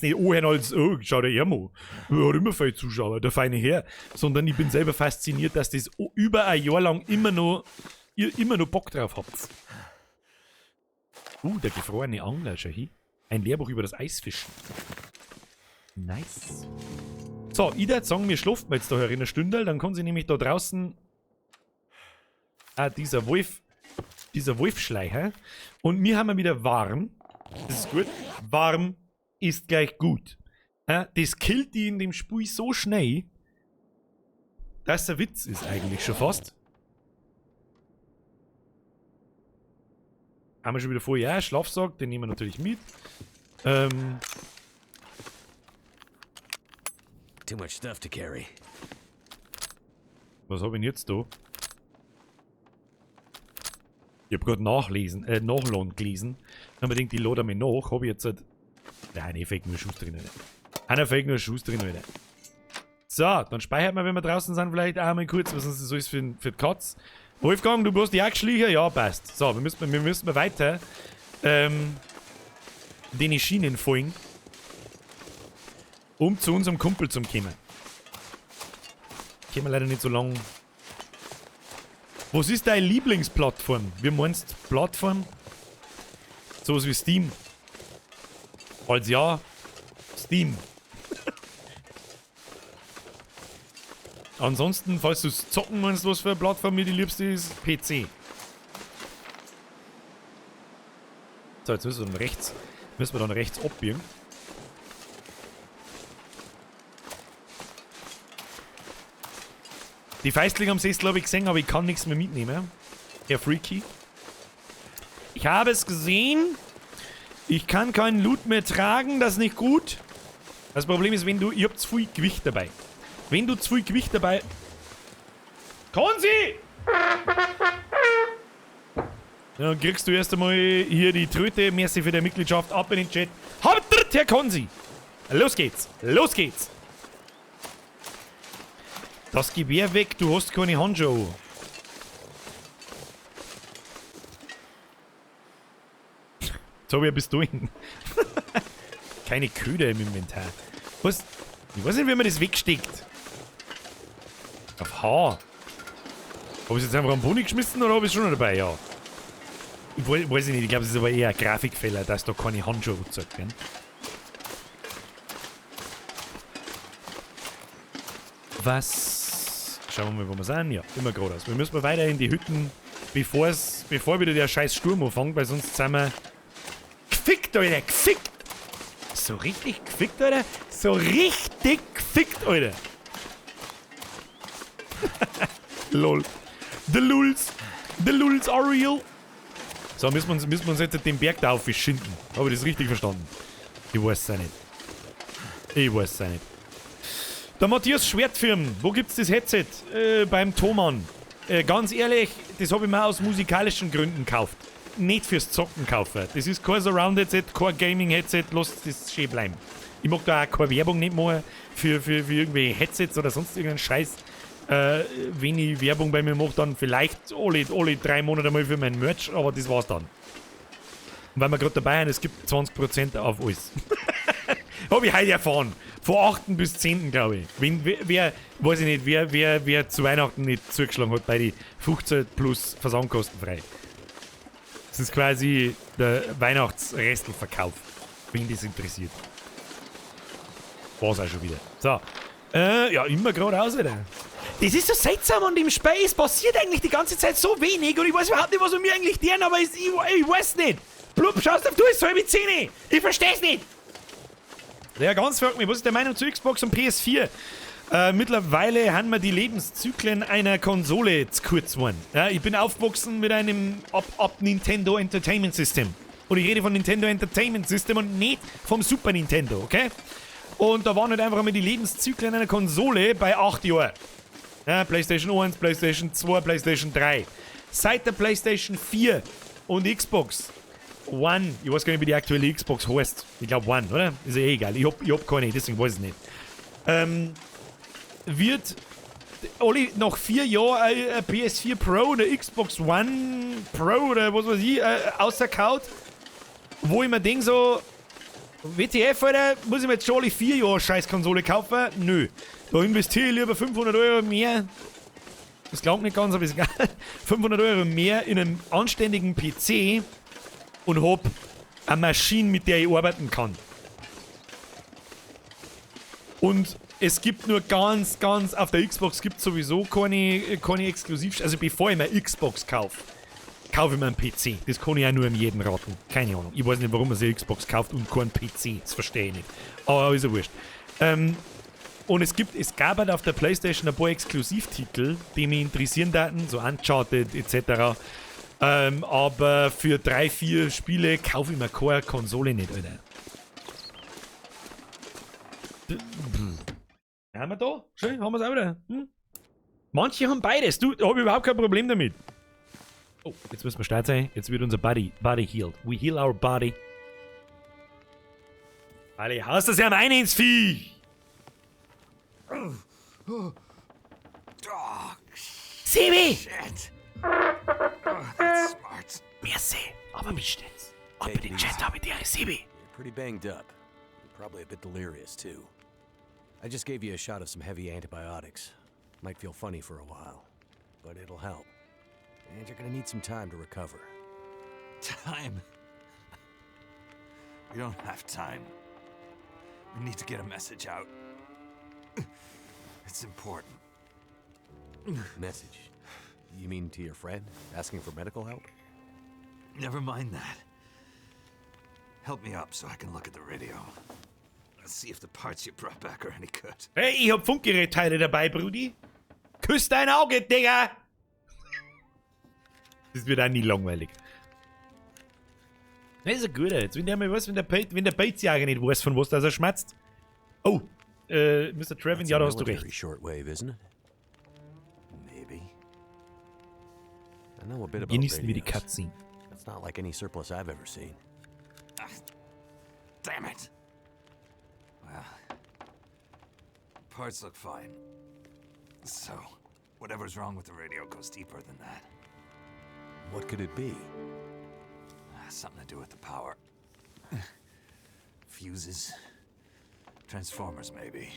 Speaker 1: nicht anhören als, oh, schau dir her mal. Er hat immer viele Zuschauer, der feine Herr. Sondern ich bin selber fasziniert, dass das über ein Jahr lang ihr immer noch Bock drauf habt. Der gefrorene Angler, schau hin. Ein Lehrbuch über das Eisfischen. Nice. So, ich würd sagen, wir schlafen jetzt da in einer Stunde, dann kann sie nämlich da draußen. Ah, dieser Wolfschleicher. Und wir haben wieder warm. Das ist gut. Warm ist gleich gut. Ja, das killt die in dem Spiel so schnell, dass der Witz ist eigentlich schon fast. Haben wir schon wieder vor, ja, Schlafsack, den nehmen wir natürlich mit.
Speaker 2: Too much stuff to carry.
Speaker 1: Was hab ich denn jetzt da? Ich hab grad Nachladen gelesen. Dann hab ich gedacht, die lade mir nach. Hab ich jetzt halt. Nein, nee, fake nur Schuss drin, Alter. Einer fake nur Schuss drin, Alter. So, dann speichert man, wenn wir draußen sind, vielleicht auch mal kurz, was sonst so ist für die Katz. Wolfgang, du brauchst die auch geschlichen? Ja, passt. So, wir müssen weiter den Schienen folgen, um zu unserem Kumpel zu kommen. Können wir leider nicht so lang. Was ist deine Lieblingsplattform? Wie meinst du Plattform? Sowas wie Steam. Falls ja, Steam. Ansonsten, falls du zocken meinst, was für eine Plattform mir die liebste ist, PC. So, jetzt müssen wir dann rechts abbiegen. Die Feistlinge am Sessel habe ich gesehen, aber ich kann nichts mehr mitnehmen. Herr Freaky. Ich habe es gesehen. Ich kann keinen Loot mehr tragen, das ist nicht gut. Das Problem ist, wenn du... Ich hab zu viel Gewicht dabei. Wenn du zu viel Gewicht dabei... Konzi! Dann kriegst du erst einmal hier die Tröte. Merci für deine Mitgliedschaft. Ab in den Chat. Habt Herr Konzi! Los geht's! Los geht's! Das Gewehr weg, du hast keine Handschuhe. Jetzt hab ich ein Pistolen. Keine Köder im Inventar. Was? Ich weiß nicht, wie man das wegsteckt. Auf H. Hab ich es jetzt einfach am Boden geschmissen oder hab ich es schon noch dabei? Ja. Ich weiß nicht, ich glaube, es ist aber eher ein Grafikfehler, dass da keine Handschuhe gezeigt werden. Was? Schauen wir mal, wo wir sind. Ja, immer geradeaus. Wir müssen mal weiter in die Hütten, bevor wieder der scheiß Sturm anfängt, weil sonst sind wir gefickt, Alter, gefickt! So richtig gefickt, Alter? So richtig gefickt, Alter! Lol. The Lulz! The Lulz are real! So, müssen wir uns jetzt den Berg da aufschinden. Habe ich das richtig verstanden? Ich weiß es auch nicht. Ich weiß es auch nicht. Der Matthias Schwertfirm, wo gibt's das Headset? Beim Thomann. Ganz ehrlich, das habe ich mir aus musikalischen Gründen gekauft. Nicht fürs Zocken kaufen. Das ist kein Surround-Headset, kein Gaming-Headset, lasst das schön bleiben. Ich mag da auch keine Werbung nicht machen für irgendwelche Headsets oder sonst irgendeinen Scheiß. Wenn ich Werbung bei mir mache, dann vielleicht alle 3 Monate mal für mein Merch, aber das war's dann. Und weil wir gerade dabei sind, es gibt 20% auf alles. Hab ich heute erfahren. Von 8. bis 10. glaube ich. Wer, weiß ich nicht, wer zu Weihnachten nicht zugeschlagen hat bei die 15 plus versandkostenfrei. Das ist quasi der Weihnachtsrestelverkauf, wenn das interessiert. War's auch schon wieder. So. Ja, immer geradeaus wieder. Das ist so seltsam an dem Spiel. Es passiert eigentlich die ganze Zeit so wenig und ich weiß überhaupt nicht, was um mir eigentlich deren, aber ich weiß nicht. Blub, schaust auf, du ist 9:30. Ich versteh's nicht. Ja, ganz fragt mich, was ist der Meinung zu Xbox und PS4? Mittlerweile haben wir die Lebenszyklen einer Konsole zu kurz geworden. Ja, ich bin aufgewachsen mit einem Up Nintendo Entertainment System. Und ich rede von Nintendo Entertainment System und nicht vom Super Nintendo, okay? Und da waren halt einfach einmal die Lebenszyklen einer Konsole bei 8 Jahren. Ja, PlayStation 1, PlayStation 2, PlayStation 3. Seit der PlayStation 4 und Xbox One, ich weiß gar nicht, wie die aktuelle Xbox heißt. Ich glaube One, oder? Ist ja eh egal. Ich hab keine, deswegen weiß ich nicht. Wird alle nach 4 Jahren eine PS4 Pro oder Xbox One Pro oder was weiß ich, rausgehauen, wo ich mir denke so, WTF, Alter, muss ich mir jetzt schon alle 4 Jahre scheiß Konsole kaufen? Nö. Da investiere ich lieber 500 Euro mehr. Das klingt nicht ganz, aber ist egal. 500 Euro mehr in einen anständigen PC und hab eine Maschine, mit der ich arbeiten kann. Und es gibt nur ganz, ganz, auf der Xbox gibt es sowieso keine Exklusiv... Also bevor ich mir Xbox kaufe, kaufe ich mir einen PC. Das kann ich auch nur in jedem raten. Keine Ahnung. Ich weiß nicht, warum man sich Xbox kauft und keinen PC. Das verstehe ich nicht. Aber ist ja wurscht. Und es gab halt auf der PlayStation ein paar Exklusivtitel, die mich interessieren daten, so Uncharted etc. Aber für 3, 4 Spiele kaufe ich mir keine Konsole nicht, Alter. Haben wir da? Schön, haben wir es auch wieder. Hm? Manche haben beides. Du, da hab ich überhaupt kein Problem damit. Oh, jetzt müssen wir stark sein. Jetzt wird unser Body healed. We heal our body. Alle, haust das ja am einen ins Vieh!
Speaker 3: Oh,
Speaker 1: Sebi!
Speaker 3: Shit. Oh, that's smart.
Speaker 1: Merci, aber wie steht's? Ab in den Chat, habe ich dir, Sebi.
Speaker 2: You're pretty banged up. You're probably a bit delirious too. I just gave you a shot of some heavy antibiotics. Might feel funny for a while, but it'll help. And you're gonna need some time to recover.
Speaker 3: Time? We don't have time. We need to get a message out. It's important.
Speaker 2: Message? You mean to your friend, asking for medical help?
Speaker 3: Never mind that. Help me up so I can look at the radio. Let's see if the parts you brought back are any good.
Speaker 1: Hey, ich hab Funkgerätteile dabei, Brudi. Küss dein Auge, Digga! Das wird auch nie langweilig. Das ist ein guter. Jetzt, wenn der mal weiß, wenn der Pelzjäger nicht weiß, von was das er schmatzt. Oh, Mr. Trevin,
Speaker 2: That's
Speaker 1: ja,
Speaker 2: a
Speaker 1: da hast du
Speaker 2: military
Speaker 1: recht.
Speaker 2: shortwave, isn't it?
Speaker 3: Maybe.
Speaker 2: I know a bit about
Speaker 1: Genießen wir die
Speaker 2: radios.
Speaker 1: Cutscene.
Speaker 2: That's not like any surplus I've ever seen.
Speaker 3: Ah, damn it. Well, parts look fine. So, whatever's wrong with the radio goes deeper than that.
Speaker 2: What could it be?
Speaker 3: Ah, something to do with the power. Fuses. Transformers, maybe.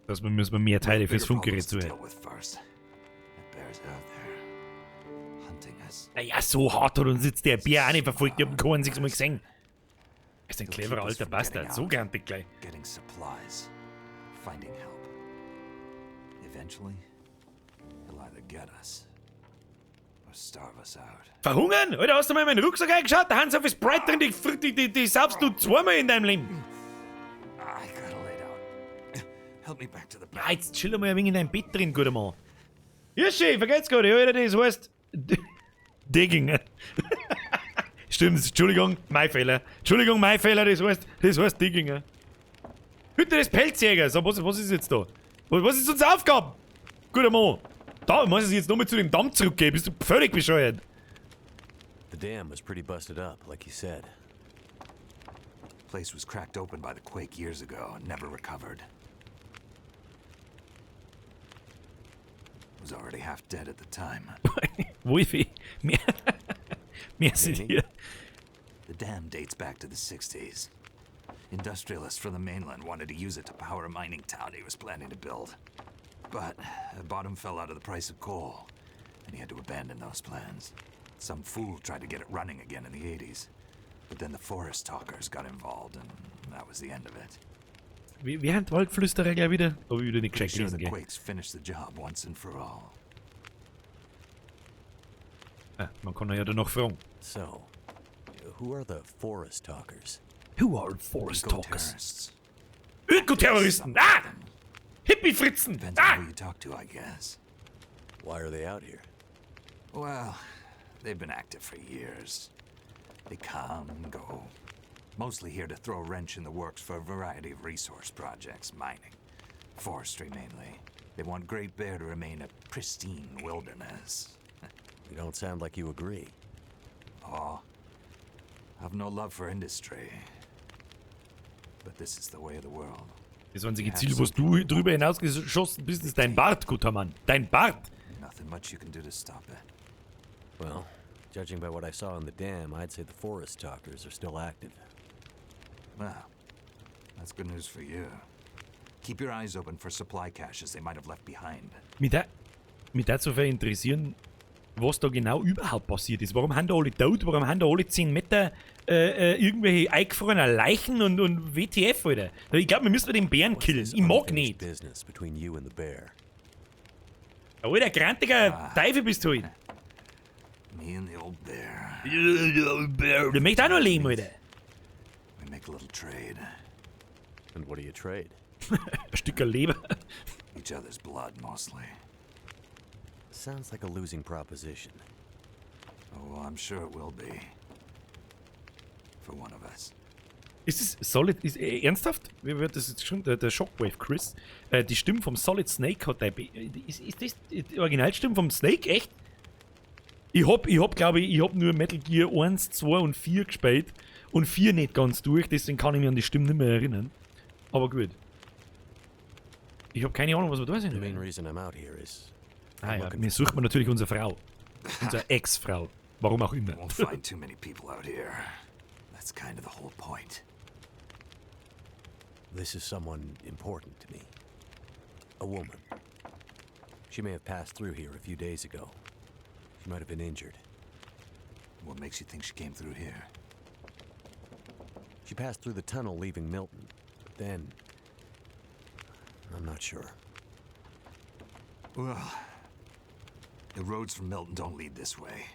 Speaker 1: Das müssen wir mehr Teile fürs
Speaker 3: Bigger
Speaker 1: Funkgerät
Speaker 3: problems to
Speaker 1: zu
Speaker 3: deal with first. That bear's out there, hunting us.
Speaker 1: Naja, so hart hat uns jetzt der Bär auch nicht verfolgt. Ich hab ihn kein einziges Mal gesehen. Er ist ein
Speaker 3: He'll
Speaker 1: cleverer
Speaker 3: keep us
Speaker 1: alter
Speaker 3: from getting
Speaker 1: Bastard. So
Speaker 3: out.
Speaker 1: grantig gleich.
Speaker 3: Getting supplies, finding help. Eventually, he'll either get us or starve us out.
Speaker 1: Verhungern? Alter, hast du mal in meinen Rucksack eingeschaut? Da haben so viel Sprite drin, die saufst du zweimal in deinem Leben.
Speaker 3: I gotta lay down. Help me back to the bed.
Speaker 1: Ja, jetzt chill mal ein wenig in deinem Bett drin, guter Mann. Hirschi, vergeht's gut, Alter, das heißt Digging. Stimmt, Entschuldigung, mein Fehler. Entschuldigung, mein Fehler, das heißt Digging. Hütte des Pelzjägers. So, was ist jetzt da? Was ist unsere Aufgabe? Guter Mann. Da muss ich jetzt nochmal zu dem Damm zurückgehen. Bist du völlig bescheuert?
Speaker 2: The dam was pretty busted up, like you said.
Speaker 3: Place was cracked open by the quake years ago and never recovered. Was already half dead at the time.
Speaker 1: Wolfi, mehr sind
Speaker 2: Danny?
Speaker 1: hier.
Speaker 3: The dam dates back to the 60s. Industrialists from the mainland wanted to use it to power a mining town he was planning to build. But the bottom fell out of the price of coal, and he had to abandon those plans. Some fool tried to get it running again in the 80s. But then the forest talkers got involved, and that was the end of it.
Speaker 1: Wer haben die Waldflüsterer gleich wieder? Hab ich wieder nicht
Speaker 3: Pretty
Speaker 1: gescheit
Speaker 3: sure
Speaker 1: gelesen,
Speaker 3: the
Speaker 1: gell?
Speaker 3: quakes finished the job once and for all.
Speaker 1: Ah, man kann ja danach fragen.
Speaker 2: So, who are the forest talkers?
Speaker 1: Who are forest talkers?
Speaker 3: Eco-terrorists.
Speaker 1: Ökoterroristen! Ah! Hippie-Fritzen!
Speaker 3: Depends on
Speaker 1: Ah!
Speaker 3: who you talk to, I guess.
Speaker 2: Why are they out here?
Speaker 3: Well, they've been active for years. They come and go. Mostly here to throw a wrench in the works for a variety of resource projects, mining, forestry mainly. They want Great Bear to remain a pristine wilderness.
Speaker 2: You don't sound like you agree.
Speaker 3: Oh, I've no love for industry. But this is the way of the world.
Speaker 1: Das einzige Ziel, was du drüber hinausgeschossen bist, ist dein Bart, guter Mann. Dein Bart!
Speaker 3: Nothing much you can do to stop it.
Speaker 2: Well, judging by what I saw in the dam, I'd say the forest talkers are still active.
Speaker 3: Well, that's good news for you. Keep your eyes open for supply caches they might have left behind.
Speaker 1: Mich würde so viel interessieren, was da genau überhaupt passiert ist. Warum haben da alle tot? Warum haben da alle 10 Meter irgendwelche eingefrorenen Leichen und WTF, Alter? Ich glaube, wir müssen den Bären
Speaker 2: What's
Speaker 1: killen.
Speaker 2: this
Speaker 1: Ich mag
Speaker 2: unfinished
Speaker 1: nicht.
Speaker 2: business between you and the bear?
Speaker 1: Alter, grantiger Teufel bist du halt.
Speaker 3: Me and the old bear.
Speaker 1: Der möchte auch noch leben, Alter.
Speaker 3: We make a little trade.
Speaker 2: And what do you trade?
Speaker 1: Ein Stück Leber.
Speaker 3: Each other's blood, mostly.
Speaker 2: Sounds like a losing proposition.
Speaker 3: Oh, I'm sure it will be. For one of us.
Speaker 1: Ist es Solid? Ist ernsthaft? Wie wird das jetzt schon? Der Shockwave Chris. Die Stimme vom Solid Snake hat der. Ist das die Originalstimme vom Snake? Echt? Ich hab glaube ich, ich hab nur Metal Gear 1, 2 und 4 gespielt. Und 4 nicht ganz durch, deswegen kann ich mich an die Stimme nicht mehr erinnern. Aber gut. Ich habe keine Ahnung, was wir da sind.
Speaker 2: The main reason I'm out here is
Speaker 1: Ah ja, wir suchen natürlich unsere Frau. Unsere Ex-Frau. Warum auch immer.
Speaker 3: Won't find too many people out here. That's kind of the whole point.
Speaker 2: This is someone important to me. A woman. She may have passed through here a few days ago. She might have been injured.
Speaker 3: What makes you think she came through here?
Speaker 2: She passed through the tunnel leaving Milton. But then, I'm not sure.
Speaker 3: Well, the roads from Milton don't lead this way.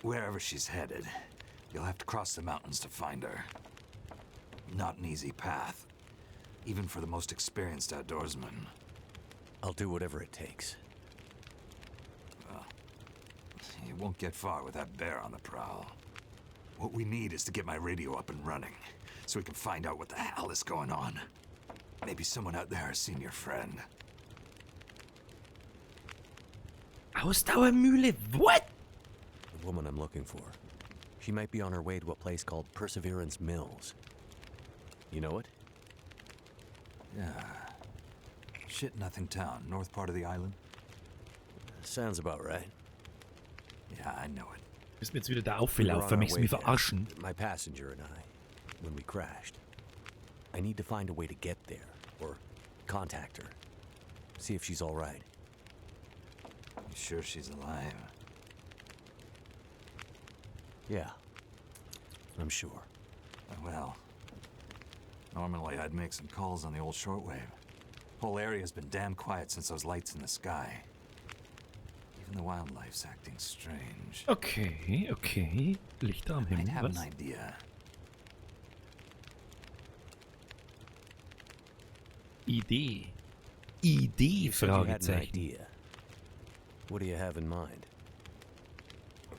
Speaker 3: Wherever she's headed, you'll have to cross the mountains to find her. Not an easy path, even for the most experienced outdoorsman.
Speaker 2: I'll do whatever it takes.
Speaker 3: You won't get far with that bear on the prowl. What we need is to get my radio up and running, so we can find out what the hell is going on. Maybe someone out there has seen your friend.
Speaker 1: Ausdauermühle? What?
Speaker 2: The woman I'm looking for. She might be on her way to a place called Perseverance Mills. You know it?
Speaker 3: Yeah. Shit nothing town, north part of the island.
Speaker 2: Sounds about right.
Speaker 3: Yeah, I know it.
Speaker 1: Müssen wir jetzt wieder da
Speaker 2: We were on
Speaker 1: auflaufen?
Speaker 2: our
Speaker 1: Möchtest du mich
Speaker 2: way there,
Speaker 1: verarschen?
Speaker 2: my passenger and I, when we crashed. I need to find a way to get there, or contact her. See if she's all right.
Speaker 3: You sure she's alive?
Speaker 2: Yeah. I'm sure.
Speaker 3: Well, normally I'd make some calls on the old shortwave. Whole area's been damn quiet since those lights in the sky. Even the wildlife's acting strange.
Speaker 1: Okay. Lichter am
Speaker 3: Might
Speaker 1: Himmel,
Speaker 3: have an
Speaker 1: was?
Speaker 3: idea.
Speaker 1: Idee. Idee,
Speaker 2: You said you had an
Speaker 1: Fragezeichen.
Speaker 2: idea. What do you have in mind?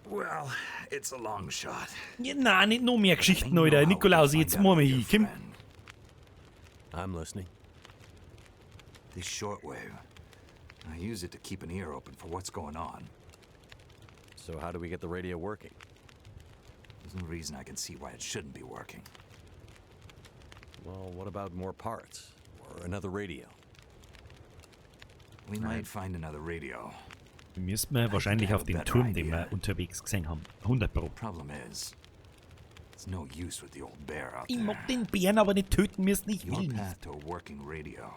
Speaker 3: Well, it's a long shot.
Speaker 1: Ja, na, nicht noch mehr
Speaker 3: I
Speaker 1: Geschichten,
Speaker 3: know
Speaker 1: Alter.
Speaker 3: how we can
Speaker 1: Nikolaus,
Speaker 3: find
Speaker 1: jetzt
Speaker 3: out
Speaker 1: muss
Speaker 3: about
Speaker 1: wir
Speaker 3: your
Speaker 1: hin. Komm.
Speaker 3: friend.
Speaker 2: I'm listening.
Speaker 3: This shortwave. I use it to keep an ear open for what's going on.
Speaker 2: So how do we get the radio working?
Speaker 3: There's no reason I can see why it shouldn't be working.
Speaker 2: Well, what about more parts? Or another radio?
Speaker 3: We might find another radio.
Speaker 1: Wir müssen wir wahrscheinlich auf den Turm, den wir unterwegs gesehen haben. 100 Pro.
Speaker 3: Problem is, it's no use with the old bear out
Speaker 1: Ich
Speaker 3: there.
Speaker 1: mag den Bären aber nicht töten müssen. Ich
Speaker 3: Your
Speaker 1: will nicht.
Speaker 3: path to a working radio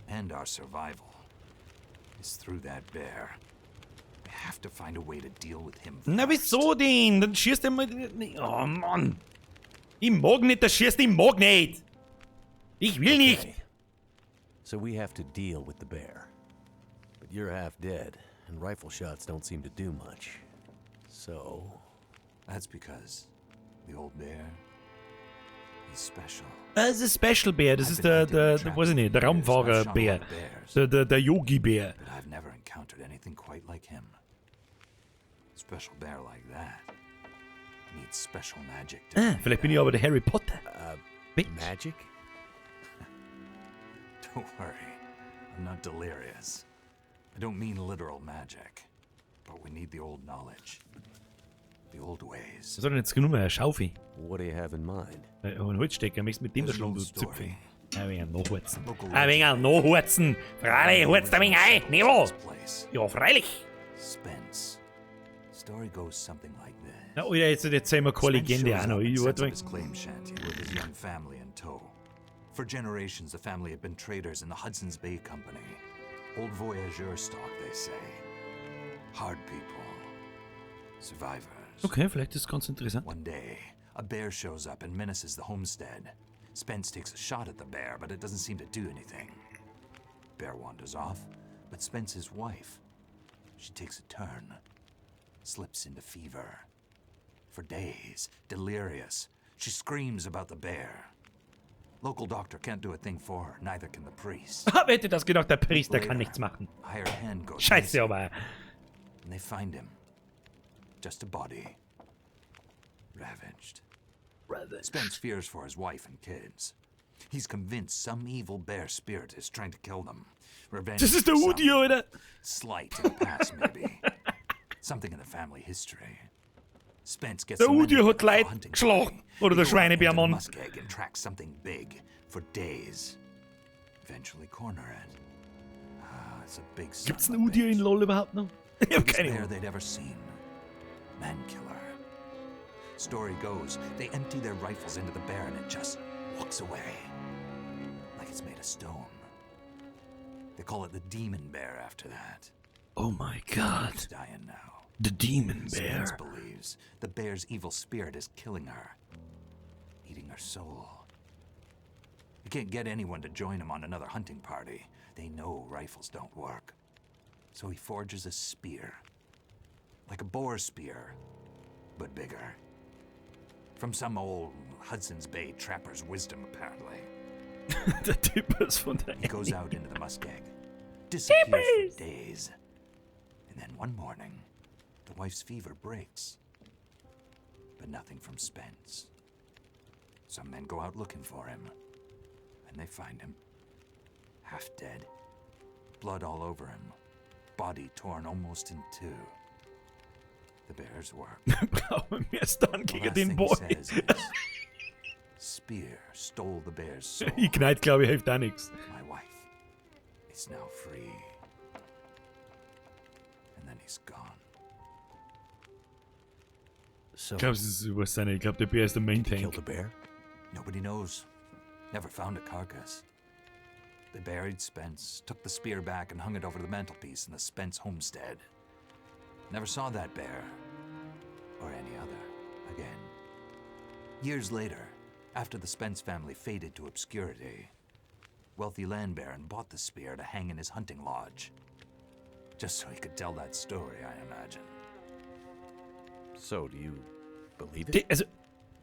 Speaker 3: and our survival is through that bear. We have to find a way to deal with him.
Speaker 1: Na,
Speaker 3: first.
Speaker 1: wieso denn? Dann schießt er mal. Oh Mann. Ich mag nicht, das schießt, ich mag nicht. Ich will nicht.
Speaker 2: Okay. So we have to deal with the bear. But you're half dead, and rifle shots don't seem to do much. So,
Speaker 3: That's because the old bear, he's special.
Speaker 1: Das ist Special Bär, das ist der, der, der, weiß ich nicht, der Raumfahrer-Bär. Der Yogi-Bär.
Speaker 3: But I've never encountered anything quite like him. Special bear like that needs special magic to
Speaker 1: Ah, vielleicht bin ich aber der Harry Potter. Bitch.
Speaker 2: magic?
Speaker 3: Don't worry, I'm not delirious. I don't mean literal magic, but we need the old knowledge, the old ways.
Speaker 1: Was hat er denn jetzt genommen? Eine Schaufel.
Speaker 2: What do you have in mind?
Speaker 1: Ein Holzstecker, möchtest du mit dem da
Speaker 3: There's an
Speaker 1: schlagen, du
Speaker 3: old story.
Speaker 1: Zipfel? Ein wenig nachhurzen.
Speaker 3: Local
Speaker 1: Ein wenig nachhurzen. Freilich, hurzt ein wenig ein. Nebel.
Speaker 3: This place,
Speaker 1: Ja, freilich.
Speaker 3: Spence. Story goes something like this.
Speaker 1: Na, Alter, jetzt erzählen wir keine
Speaker 3: Spence
Speaker 1: Legende
Speaker 3: shows
Speaker 1: auch noch.
Speaker 3: up and
Speaker 1: Ich
Speaker 3: sets
Speaker 1: warte
Speaker 3: up
Speaker 1: mal.
Speaker 3: his claim shanty with his young family in tow. For generations, the family had been traders in the Hudson's Bay Company. Old voyageur stock, they say. Hard people. Survivors.
Speaker 1: Okay, vielleicht ist es ganz interessant.
Speaker 3: One day, a bear shows up and menaces the homestead. Spence takes a shot at the bear, but it doesn't seem to do anything. Bear wanders off, but Spence's wife, she takes a turn, slips into fever. For days, delirious, she screams about the bear. Local doctor can't do a thing for her, neither can the priest.
Speaker 1: Ah, wer hätte das gedacht? Der Priester kann
Speaker 3: Later,
Speaker 1: nichts machen.
Speaker 3: Hired hand goes
Speaker 1: Scheiße,
Speaker 3: missing,
Speaker 1: aber.
Speaker 3: and they find him. Just a body. Ravaged. Spence fears for his wife and kids. He's convinced some evil bear spirit is trying to kill them. Revenge
Speaker 1: Das ist der
Speaker 3: for some
Speaker 1: Udio, Alter.
Speaker 3: slight in the past, maybe. Something in the family history. Spence gets
Speaker 1: Der
Speaker 3: some men
Speaker 1: Udio hat
Speaker 3: together for a
Speaker 1: Leute
Speaker 3: hunting
Speaker 1: geschlagen.
Speaker 3: party.
Speaker 1: Oder der
Speaker 3: They go out into the
Speaker 1: Schweinebärmann.
Speaker 3: Muskeg and track something big for days. Eventually corner it. Ah, it's a big son
Speaker 1: Gibt's
Speaker 3: of
Speaker 1: einen
Speaker 3: a
Speaker 1: Udio in
Speaker 3: bitch.
Speaker 1: LOL überhaupt noch? Ich hab
Speaker 3: Biggest
Speaker 1: keine
Speaker 3: bear
Speaker 1: Ahnung.
Speaker 3: they'd ever seen. Man killer. Story goes, they empty their rifles into the bear and it just walks away. Like it's made of stone. They call it the demon bear after that.
Speaker 1: Oh my God.
Speaker 3: It's dying now.
Speaker 1: The Demon Bear.
Speaker 3: Spence believes the bear's evil spirit is killing her, eating her soul. He can't get anyone to join him on another hunting party. They know rifles don't work. So he forges a spear. Like a boar spear, but bigger. From some old Hudson's Bay trapper's wisdom, apparently.
Speaker 1: Der Typ ist von der
Speaker 3: He goes out into the muskeg, disappears for days. And then one morning, the wife's fever breaks. But nothing something from Spence. Some men go out looking for him, and they find him. Half dead. Blood all over him. Body torn almost in two. The bear's work.
Speaker 1: Brauchen wir mehr Stun
Speaker 3: The
Speaker 1: gegen
Speaker 3: last
Speaker 1: den
Speaker 3: thing
Speaker 1: Boy.
Speaker 3: he says is, Spear stole the bear's soul.
Speaker 1: Ignite, glaube ich, hilft auch nichts.
Speaker 3: My wife is now free. And then he's gone.
Speaker 2: So,
Speaker 1: Ich glaube, es ist über seine. Ich glaube, der Bär ist der Main
Speaker 2: did he kill
Speaker 1: Tank.
Speaker 2: the bear?
Speaker 3: Nobody knows. Never found a carcass. They buried Spence, took the spear back, and hung it over the mantelpiece in the Spence homestead. Never saw that bear, or any other, again. Years later, after the Spence family faded to obscurity, wealthy land baron bought the spear to hang in his hunting lodge. Just so he could tell that story, I imagine.
Speaker 2: So, do you believe it?
Speaker 1: Die, also,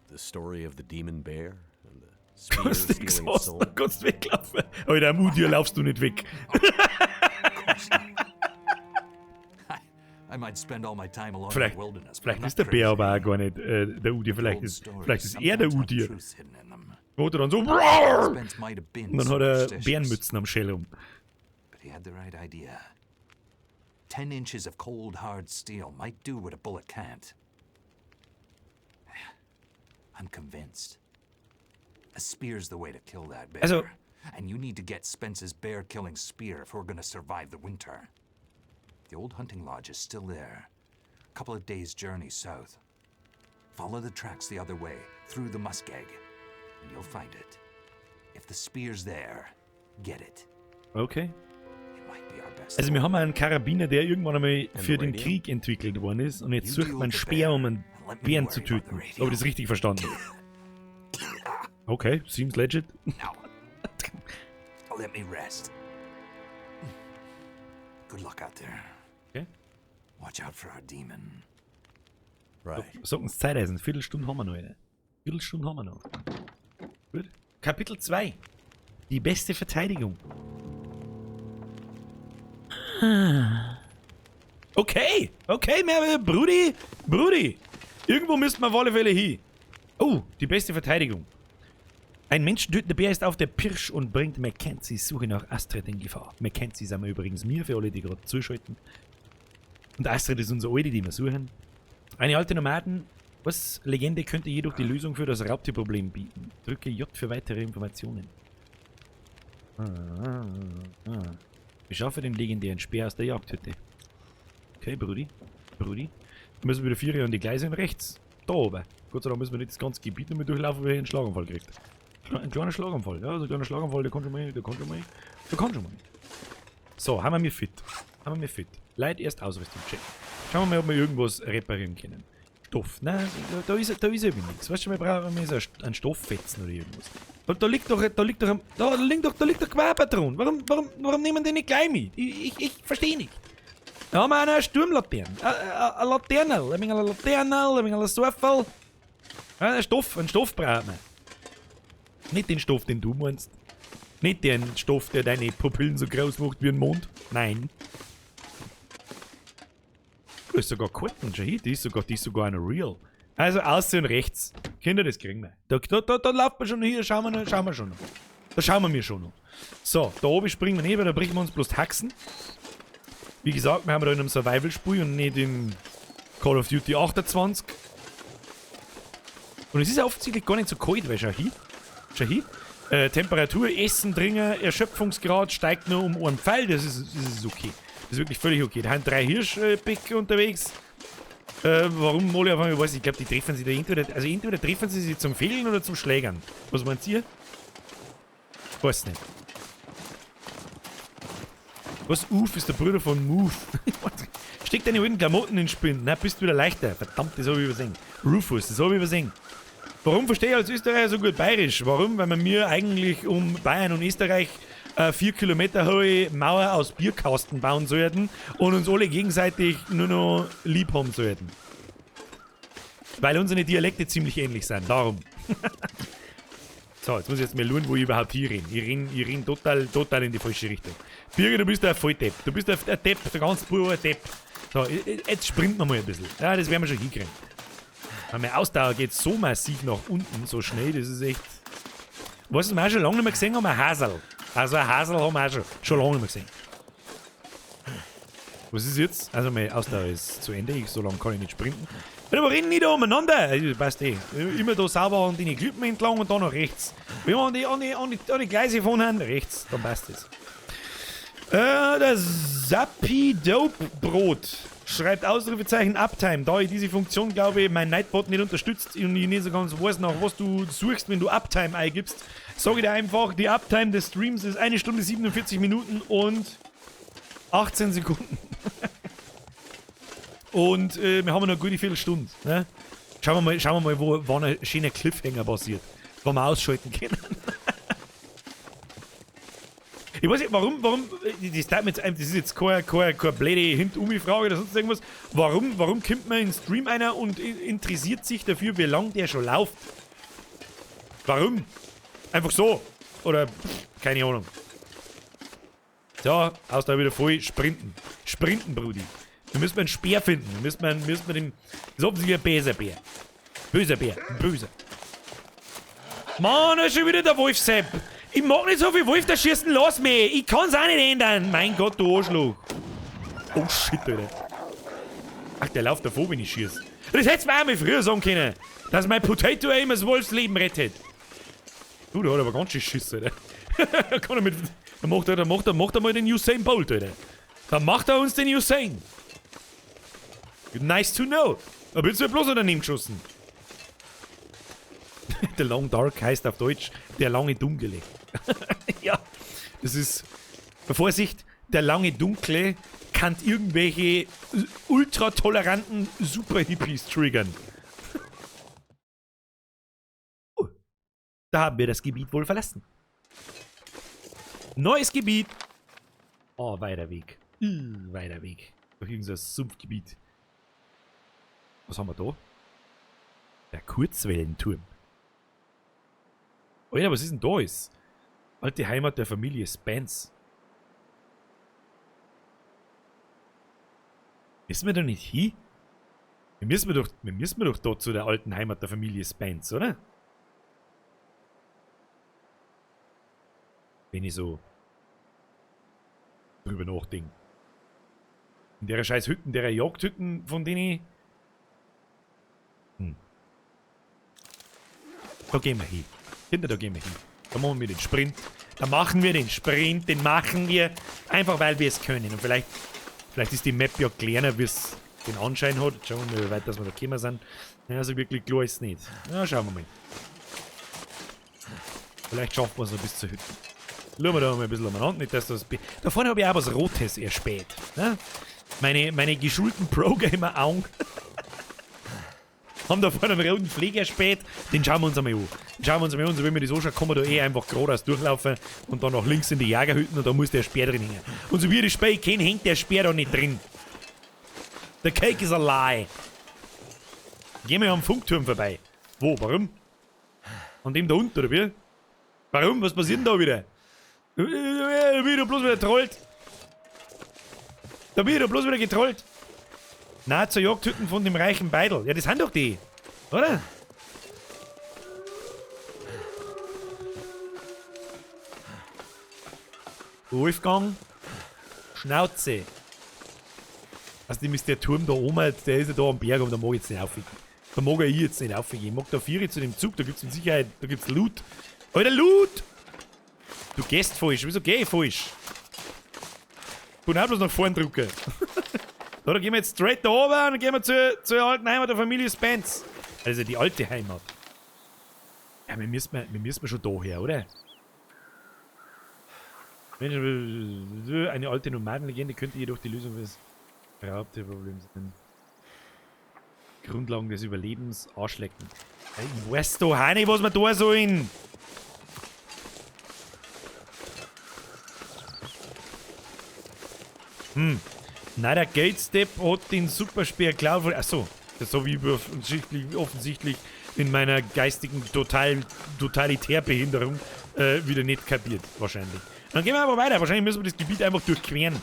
Speaker 2: The story of the demon bear and the spear
Speaker 1: kannst du nix
Speaker 2: stealing its
Speaker 1: hast,
Speaker 2: soul?
Speaker 1: dann kannst du weglaufen. Alter, am Udir laufst du nicht weg.
Speaker 3: Of course not. I might spend all my time alone in
Speaker 1: Vielleicht,
Speaker 3: the wilderness, but I'm
Speaker 1: vielleicht
Speaker 3: not
Speaker 1: ist der Bär
Speaker 3: crazy.
Speaker 1: aber auch gar nicht der Udir.
Speaker 3: Old stories
Speaker 1: Vielleicht ist er der
Speaker 3: sometimes have
Speaker 1: Udir.
Speaker 3: truths hidden in them.
Speaker 1: Wo er dann so. Und
Speaker 3: Spence might have been
Speaker 1: dann hat er
Speaker 3: superstitious,
Speaker 1: Bärenmützen am Schädel um.
Speaker 3: but he had the right idea. 10 inches of cold, hard steel might do what a bullet can't. I'm convinced. A spear's the way to kill that bear.
Speaker 1: Also-
Speaker 3: And you need to get Spence's bear-killing spear if we're gonna survive the winter. The old hunting lodge is still there. A couple of days' journey south. Follow the tracks the other way, through the muskeg, and you'll find it. If the spear's there, get it.
Speaker 1: Okay.
Speaker 3: It might be our best.
Speaker 1: Also wir haben einen Karabiner, der irgendwann einmal für den
Speaker 2: radio?
Speaker 1: Krieg entwickelt worden ist und jetzt sucht man einen Speer, um einen Bären zu töten. Habe ich das richtig verstanden? Okay, seems legit.
Speaker 3: Now, let me rest. Good luck out there.
Speaker 1: Okay.
Speaker 3: Watch out for our demon.
Speaker 2: Right.
Speaker 1: Sag uns Zeitreisen. Viertelstunde haben wir noch. Alter. Viertelstunde haben wir noch. Gut. Kapitel 2. Die beste Verteidigung. Okay, mehr, Brudi, Brudi. Irgendwo müssten wir auf alle Fälle hin. Oh, die beste Verteidigung. Ein menschentötender Bär ist auf der Pirsch und bringt Mackenzies Suche nach Astrid in Gefahr. Mackenzie sind wir übrigens mir, für alle, die gerade zuschalten. Und Astrid ist unsere Alte, die wir suchen. Eine alte Nomaden, was? Legende könnte jedoch die Lösung für das Raubtierproblem bieten. Drücke J für weitere Informationen. Ah. Beschaffe den legendären Speer aus der Jagdhütte. Okay, Brudi. Brudi. Dann müssen wir wieder vier an die Gleise und rechts. Da oben. Gott sei Dank müssen wir nicht das ganze Gebiet nochmal durchlaufen, weil ich einen Schlaganfall kriegt. Ein kleiner Schlaganfall, ja, also ein kleiner Schlaganfall, der kann schon mal, der kann schon mal, der kann schon mal. So, haben wir mir fit. Haben wir mir fit. Leute, erst Ausrüstung checken. Schauen wir mal, ob wir irgendwas reparieren können. Stoff. Nein, da ist eben nichts. Weißt du, wir brauchen wir so einen Stofffetzen oder irgendwas. Da liegt doch Gewehrpatron. Warum nehmen die nicht gleich mit? Ich verstehe nicht. Da haben wir auch noch eine Sturmlaterne. Eine Laterne, ein wenig eine Laterne, ein wenig ein Soffel. Ja, einen Stoff braucht man. Nicht den Stoff, den du meinst. Nicht den Stoff, der deine Pupillen so groß macht wie ein Mond. Nein. Du ist sogar Karten, schau hier, die ist sogar eine real. Also außen und rechts. Kinder, das kriegen wir. Da laufen wir schon hier, schauen wir noch, schauen wir schon noch. Da schauen wir mir schon noch. So, da oben springen wir nicht, weil da brechen wir uns bloß Haxen. Wie gesagt, wir haben da in einem Survival-Spiel und nicht im Call of Duty 28. Und es ist ja offensichtlich gar nicht so kalt, weil schau hier. Schau hier. Temperatur, Essen, Trinken, Erschöpfungsgrad steigt nur um einen Pfeil. Das ist okay. Das ist wirklich völlig okay. Da haben drei Hirschbäcke unterwegs. Warum alle auf einmal, weiß ich, ich glaube, die treffen sich da entweder, also entweder treffen sie sich zum Fehlen oder zum Schlägern. Was meint ihr? Weiß nicht. Was, Uf ist der Bruder von Move. Steck deine alten Klamotten in den Spind. Na, bist du wieder leichter. Verdammt, das habe ich übersehen. Rufus, das habe ich übersehen. Warum verstehe ich als Österreicher so gut Bayerisch? Warum? Weil man mir eigentlich um Bayern und Österreich 4 Kilometer hohe Mauer aus Bierkasten bauen sollten und uns alle gegenseitig nur noch lieb haben sollten. Weil unsere Dialekte ziemlich ähnlich sind. Darum. So, jetzt muss ich jetzt mal schauen, wo ich überhaupt hier renn. Ich renn total, total in die falsche Richtung. Birger, du bist ein Volldepp. Du bist ein Depp, der ganz pure Depp. So, jetzt sprinten wir mal ein bisschen. Ja, das werden wir schon hinkriegen. Meine Ausdauer geht so massiv nach unten, so schnell, das ist echt... Was wir auch schon lange nicht mehr gesehen haben, ein Hasel. Also ein Hasel haben wir auch schon lange nicht mehr gesehen. Was ist jetzt? Also meine Ausdauer ist zu Ende, so lange kann ich nicht sprinten. Aber wir rennen nicht da umeinander. Also, passt eh. Immer da sauber an die Klippen entlang und dann nach rechts. Wenn wir an die Gleise fahren, haben, rechts, dann passt es. Das Sappi-Dope-Brot schreibt Ausrufezeichen Uptime. Da ich diese Funktion, glaube ich, mein Nightbot nicht unterstützt und ich nicht so ganz weiß, nach was du suchst, wenn du Uptime eingibst, sage ich dir einfach, die Uptime des Streams ist 1 Stunde 47 Minuten und 18 Sekunden. Und wir haben noch eine gute Viertelstunde. Ne? Schauen wir mal, wann ein schöner Cliffhanger passiert. Wann wir ausschalten können. Ich weiß nicht, warum, das ist jetzt keine blöde Hintumi-Frage oder sonst irgendwas. Warum kommt man in den Stream einer und interessiert sich dafür, wie lange der schon läuft? Warum? Einfach so. Oder, keine Ahnung. So, aus da wieder voll. Sprinten. Sprinten, Brudi. Wir müssen einen Speer finden. Wir müssen den. Das ist offensichtlich ein böser Bär. Böser Bär. Böser. Mann, da ist schon wieder der Wolf, Sepp. Ich mag nicht so viel Wolf da schießen, lass mich! Ich kann's auch nicht ändern! Mein Gott, du Arschloch! Oh shit, Alter! Ach, der läuft davor, wenn ich schieße. Das hättest du mir auch mal früher sagen können, dass mein Potato immer das Wolfsleben rettet. Du, der hat aber ganz schön Schiss, Alter. Kann er mit, dann macht er mal den Usain Bolt, Alter. Dann macht er uns den Usain. Nice to know. Aber jetzt wird bloß daneben geschossen. The Long Dark heißt auf Deutsch der lange Dunkle. Ja, das ist... Vorsicht, der lange Dunkle kann irgendwelche ultratoleranten Super-Hippies triggern. Oh, da haben wir das Gebiet wohl verlassen. Neues Gebiet. Oh, weiter Weg. Weiter Weg. Durch irgendein Sumpfgebiet. Was haben wir da? Der Kurzwellenturm. Alter, was ist denn da ist? Alte Heimat der Familie Spence. Müssen wir da nicht hin? Wir müssen doch da zu der alten Heimat der Familie Spence, oder? Wenn ich so drüber nachdenke. In der scheiß Hütten, der Jagdhütten, von denen ich... Da gehen wir hin. Kinder, da gehen wir hin. Da machen wir den Sprint. Da machen wir den Sprint, den machen wir. Einfach weil wir es können. Und vielleicht ist die Map ja kleiner, wie es den Anschein hat. Schauen wir mal, wie weit dass wir da gekommen sind. Ja, also wirklich klar ist es nicht. Ja, schauen wir mal. Vielleicht schaffen wir es noch bis zur Hütte. Schauen wir da mal ein bisschen umeinander. Nicht, dass das da vorne habe ich auch was Rotes erspäht. Ne? Meine geschulten Pro-Gamer-Augen haben da vorne einen roten Pfleger erspäht. Den schauen wir uns einmal an. Den schauen wir uns einmal an. So wie man das anschaut, kann man da eh einfach geradeaus durchlaufen und dann nach links in die Jagerhütten und da muss der Speer drin hängen. Und so wie ich das Spiel kenne, hängt der Speer da nicht drin. The cake is a lie. Gehen wir am Funkturm vorbei. Wo? Warum? An dem da unten, oder wie? Warum? Was passiert denn da wieder? Da wird doch bloß wieder getrollt. Da wird doch bloß wieder getrollt. Na, zur Jagdhütten von dem reichen Beidel. Ja, das sind doch die, oder? Wolfgang. Schnauze. Also, ist der Turm da oben, der ist ja da am Berg und da mag ich jetzt nicht aufgehen. Da mag ich jetzt nicht aufgehen. Ich mag da Vieri zu dem Zug, da gibt's mit Sicherheit, da gibt's Loot. Alter, Loot! Du gehst falsch. Wieso geh ich falsch? Ich kann auch bloß nach vorn drücken. So, da gehen wir jetzt straight da oben und gehen wir zur alten Heimat der Familie Spence. Also die alte Heimat. Ja, wir müssen schon da her, oder? Eine alte Nomadenlegende könnte jedoch die Lösung für das Raubtierproblem sein. Grundlagen des Überlebens arschlecken. Ich weiß doch auch nicht, was wir da sollen. Nein, der Gatestep hat den Superspeer geklaut. Achso, das so wie offensichtlich in meiner geistigen Totalitärbehinderung wieder nicht kapiert, wahrscheinlich. Dann gehen wir aber weiter. Wahrscheinlich müssen wir das Gebiet einfach durchqueren.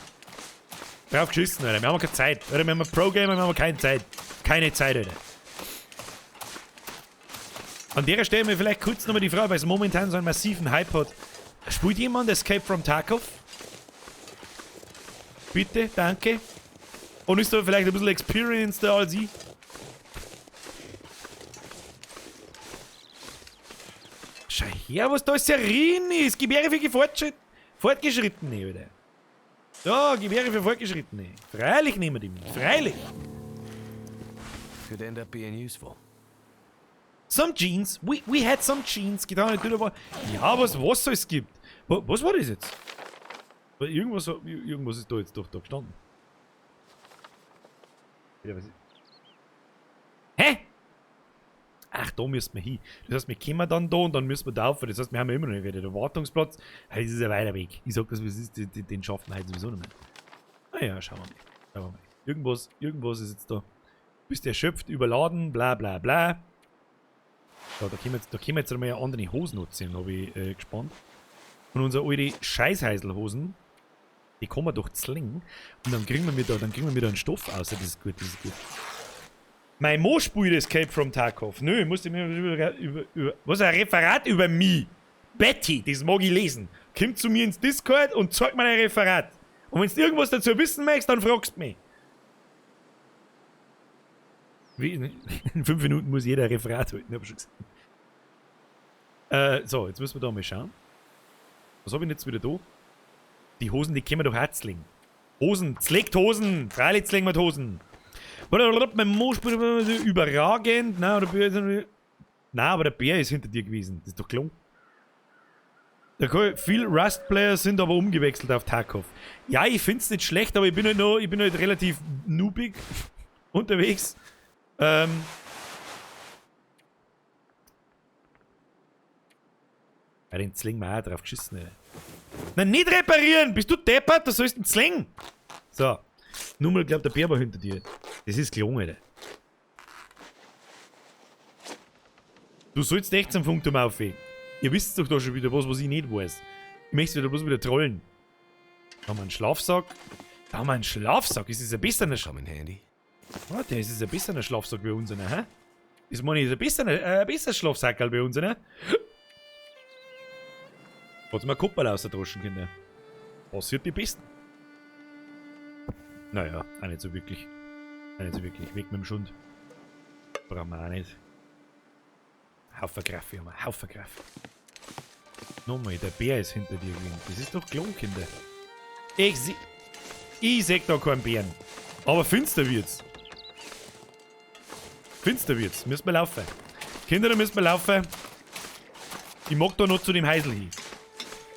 Speaker 1: Drauf geschissen, Alter. Wir haben keine Zeit. Alter, wir haben Pro-Gamer, wir haben keine Zeit. Keine Zeit, Alter. An der Stelle mir vielleicht kurz nochmal die Frage, weil es momentan so einen massiven Hype hat. Spielt jemand Escape from Tarkov? Bitte, danke. Und ist da vielleicht ein bisschen experienced als ich? Schau her, was da alles herin ist. Gib her für Fortgeschrittene, Alter. So, gib her für Fortgeschrittene. Freilich nehmen wir die mit. Freilich.
Speaker 2: Could end up being useful.
Speaker 1: Some jeans. We had some jeans. Genau, natürlich war. Ja, was es gibt. Was war das jetzt? Irgendwas ist da jetzt doch da gestanden. Hä? Ach, da müssen wir hin. Das heißt, wir kommen dann da und dann müssen wir da rauf. Das heißt, wir haben ja immer noch nicht wieder den Wartungsplatz. Hey, das ist ein weiter Weg. Ich sag das, wie es ist, den schaffen wir heute sowieso nicht mehr. Naja, schauen wir mal. Schauen wir mal. Irgendwas ist jetzt da. Bist erschöpft, überladen, bla bla bla. So, da können wir jetzt einmal andere Hosen nutzen, habe ich gespannt. Und unsere alte Scheißheiselhosen, die kann man doch zwingen. Und dann kriegen wir da einen Stoff aus. Das ist gut, das ist gut. Mein Mo spielt Escape from Tarkov. Nö, ich musste mir über was ein Referat über mich. Betty, das mag ich lesen. Komm zu mir ins Discord und zeig mir ein Referat. Und wenn du irgendwas dazu wissen möchtest, dann fragst du mich. In 5 Minuten muss jeder ein Referat halten, hab ich schon gesehen. So, jetzt müssen wir da mal schauen. Was hab ich denn jetzt wieder da? Die Hosen, die können wir doch herzlegen. Hosen, zlegt Hosen! Freilich zlegen wir die Hosen. Mein Mo spielt überragend. Nein, der Bär ist, nein, aber der Bär ist hinter dir gewesen. Das ist doch klar. Viel Rust-Player sind aber umgewechselt auf Tarkov. Ja, ich find's nicht schlecht, aber ich bin halt relativ noobig unterwegs. Ja, den Zling wir auch drauf geschissen, ey. Nein, nicht reparieren! Bist du deppert? Da sollst du einen Zling! So. Nur mal, glaubt der Bär war hinter dir. Das ist gelungen, Alter. Du sollst echt zum Funkturm auf. Ihr wisst doch da schon wieder was ich nicht weiß. Ich möchte wieder bloß wieder trollen. Da haben wir einen Schlafsack. Da haben wir einen Schlafsack. Ist das ein besserer Schlafsack? Warte, ist das ein besserer Schlafsack wie unserer, hä? Das meine ich, ist ein besserer Schlafsack als bei uns, ne? Hat's mal Kuppel aus der Droschen, Kinder. Passiert die Besten. Naja, auch nicht so wirklich. Auch nicht so wirklich. Weg mit dem Schund. Brauchen wir auch nicht. Haufen Graffe haben wir. Haufen Graffe. Nochmal, der Bär ist hinter dir gewesen. Das ist doch klar, Kinder. Ich seh da keinen Bären. Aber finster wird's. Finster wird's. Müssen wir laufen. Kinder, da müssen wir laufen. Ich mag da noch zu dem Heisel hin.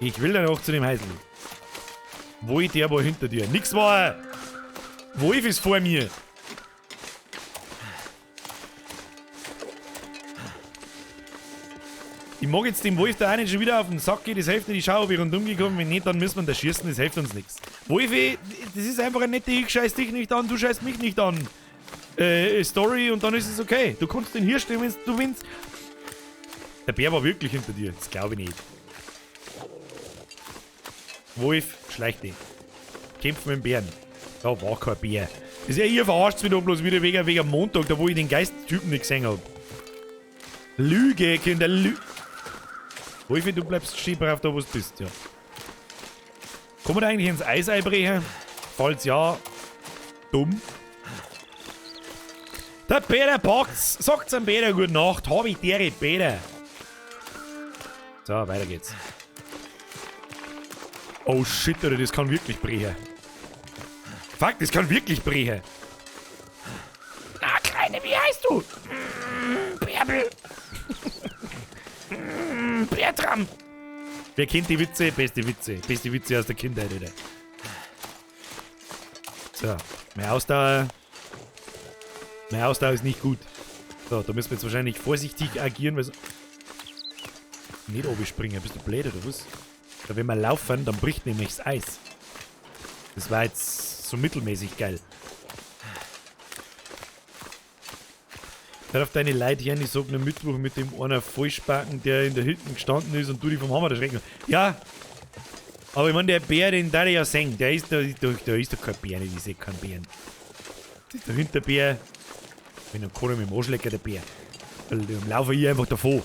Speaker 1: Ich will da noch zu dem Heisel hin. Wo ich der war hinter dir. Nix war. Wolf ist vor mir. Ich mag jetzt dem Wolf da auch nicht schon wieder auf den Sack gehen, das hilft nicht, ich schau, ob ich rundum gekommen bin. Wenn nicht, dann müssen wir da schießen, das hilft uns nichts. Wolfi, das ist einfach eine nette, ich scheiß dich nicht an, du scheißt mich nicht an. Story und dann ist es okay. Du kannst den Hirsch stehen, wenn du willst. Der Bär war wirklich hinter dir, das glaube ich nicht. Wolf, schleich dich. Kämpfen mit dem Bären. Da war kein Bär. Das ist ja, ihr verarscht mich doch bloß wieder wegen Montag, da wo ich den Geisttypen nicht gesehen hab. Lüge, Kinder, Lüge. Wolfi, du bleibst stehen brav da, wo du bist, ja. Kann man da eigentlich ins Eis einbrechen? Falls ja, dumm. Der Peter packt's. Sagt's am Peter gute Nacht. Hab ich dere Peter. So, weiter geht's. Oh shit, Alter, das kann wirklich brechen. Fuck, das kann wirklich brechen. Na, Kleine, wie heißt du? Bärbel. Bertram. Wer kennt die Witze? Beste Witze. Beste Witze aus der Kindheit, Alter. So, meine Ausdauer. Meine Ausdauer ist nicht gut. So, da müssen wir jetzt wahrscheinlich vorsichtig agieren, weil so. Nicht oben springen, bist du blöd oder was? Da, wenn wir laufen, dann bricht nämlich das Eis. Das war jetzt so mittelmäßig geil. Hör auf deine Leute her, ich sag nur Mittwoch mit dem einer Vollspacken, der in der Hütte gestanden ist und du dich vom Hammer erschrecken. Ja, aber ich meine, der Bär, den da ja sehen, der ist da, da ist doch kein Bär, ich seh keinen Bären. Das ist der Hinterbär. Wenn dann kann ich mit dem Arschlecker, der Bär. Laufe hier einfach davor.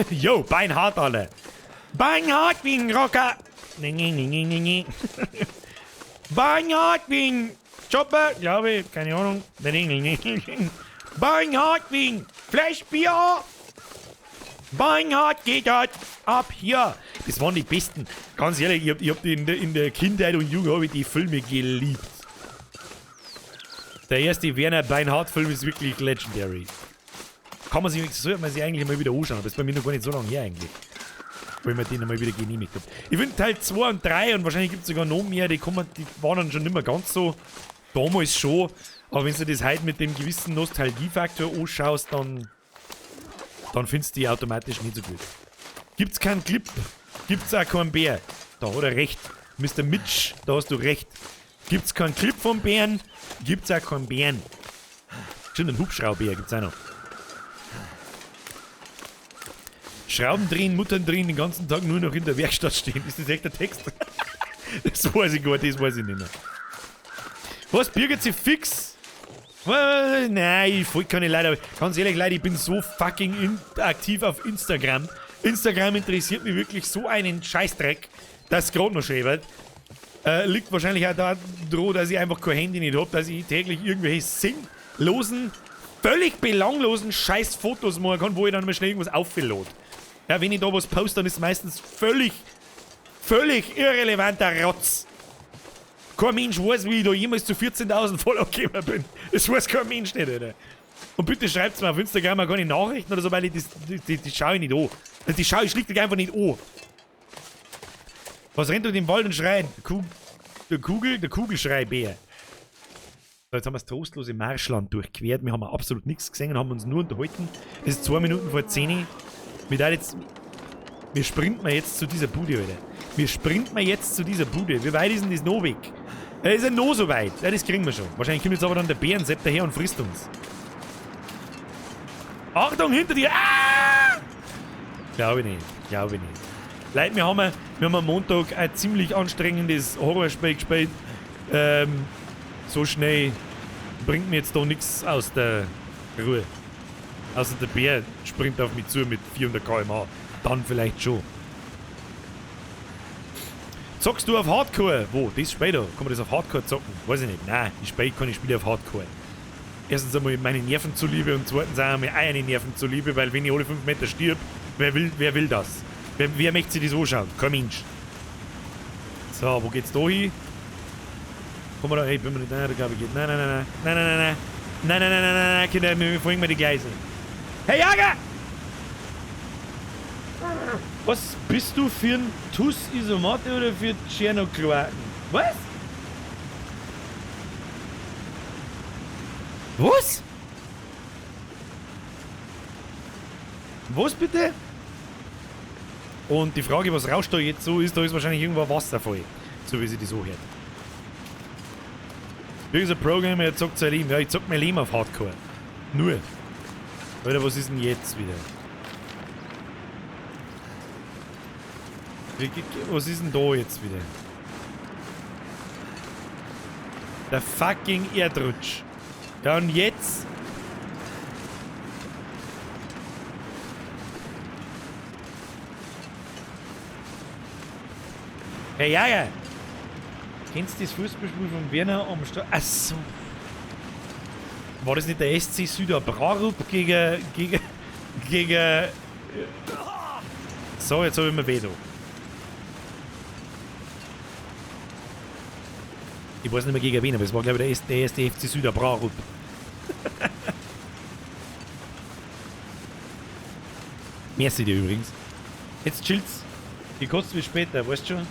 Speaker 1: Yo, beinhart alle. Beinhart wie ein Rocker. Nee, nee, nee, nee, nee, nee. Beinhart wie ein Chopper, glaube ich, keine Ahnung. Nee, nee, nee, nee. Beinhart wie ein Fleischbier. Beinhart geht das ab hier. Das waren die besten. Ganz ehrlich, ich hab in der Kindheit und Jugend hab ich die Filme geliebt. Der erste Werner Beinhart-Film ist wirklich legendary. Kann man sich, sollte man sich eigentlich mal wieder anschauen, aber ist bei mir noch gar nicht so lange her eigentlich. Weil ich mir den einmal wieder genehmigt hab. Ich finde Teil 2 und 3 und wahrscheinlich gibt's sogar noch mehr, die waren dann schon nicht mehr ganz so. Damals schon. Aber wenn du das heute mit dem gewissen Nostalgiefaktor anschaust, dann findest du die automatisch nicht so gut. Gibt's keinen Clip, gibt's auch keinen Bär. Da hat er recht. Mr. Mitch, da hast du recht. Gibt's keinen Clip vom Bären, gibt's auch keinen Bären. Stimmt, einen Hubschraubär gibt's auch noch. Schrauben drehen, Muttern drehen, den ganzen Tag nur noch in der Werkstatt stehen. Ist das echt der Text? Das weiß ich gar nicht, das weiß ich nicht mehr. Was, Birgit sie fix? Nein, ich folge keine Leute. Ganz ehrlich, Leute, ich bin so fucking aktiv auf Instagram. Instagram interessiert mich wirklich so einen Scheißdreck, dass es gerade noch schön wird. Liegt wahrscheinlich auch daran, dass ich einfach kein Handy nicht hab, dass ich täglich irgendwelche sinnlosen, völlig belanglosen Scheißfotos machen kann, wo ich dann mal schnell irgendwas auflade. Ja, wenn ich da was poste, dann ist es meistens völlig, völlig irrelevanter Rotz. Kein Mensch weiß, wie ich da jemals zu 14.000 Follower gekommen bin. Das weiß kein Mensch nicht, Alter. Und bitte schreibt mir auf Instagram auch keine Nachrichten oder so, weil ich das schaue ich nicht an. Also die schaue ich schlichtweg einfach nicht an. Was rennt durch den Wald und schreit? Der Kugelschreibär. So, jetzt haben wir das trostlose Marschland durchquert. Wir haben absolut nichts gesehen und haben uns nur unterhalten. Es ist 9:58. Wir sprinten jetzt zu dieser Bude, Alter. Wir sprinten jetzt zu dieser Bude. Wie weit ist denn das noch weg? Das ist ja noch so weit. Ja, das kriegen wir schon. Wahrscheinlich kommt jetzt aber dann der Bärensepp daher und frisst uns. Achtung, hinter dir! Ah! Glaube ich nicht. Glaube ich nicht. Leute, wir haben am Montag ein ziemlich anstrengendes Horrorspiel gespielt. So schnell bringt mir jetzt da nichts aus der Ruhe. Außer der Bär springt auf mich zu mit 400 km/h. Dann vielleicht schon. Zockst du auf Hardcore? Wo? Das später. Kann man das auf Hardcore zocken? Weiß ich nicht. Nein, ich spiele keine Spiele auf Hardcore. Erstens einmal meine Nerven zuliebe und zweitens auch einmal meine Nerven zuliebe, weil wenn ich alle 5 Meter stirb, wer will das? Wer möchte sich das anschauen? Kein Mensch. So, wo geht's da hin? Komm mal da, ey, bin mir nicht, nein, da glaube ich geht. Nein, nein, nein, nein, nein, nein, nein, nein, nein, nein, nein, nein, nein, Kinder, wir folgen mir die Gleise. Hey, Jager! Was bist du für ein Tuss Isomate oder für Tschernokloaken? Was? Was? Was bitte? Und die Frage, was rauscht da jetzt so ist, da ist wahrscheinlich irgendwo ein Wasserfall. So wie sie das so hört. Dieser Programm, er zockt sein Leben. Ja, ich zock mein Leben auf Hardcore. Nur. Alter, was ist denn jetzt wieder? Was ist denn da jetzt wieder? Der fucking Erdrutsch. Ja, und jetzt? Hey, Jager! Kennst du das Fußballspiel von Werner am Stadion? Achso. War das nicht der SC Süderbrarup gegen. So, jetzt habe ich mir weh da. Ich weiß nicht mehr gegen wen, aber es war glaube ich der erste FC Süderbrarup. Merci dir übrigens. Jetzt chillt's. Die kostet wie später, weißt du schon?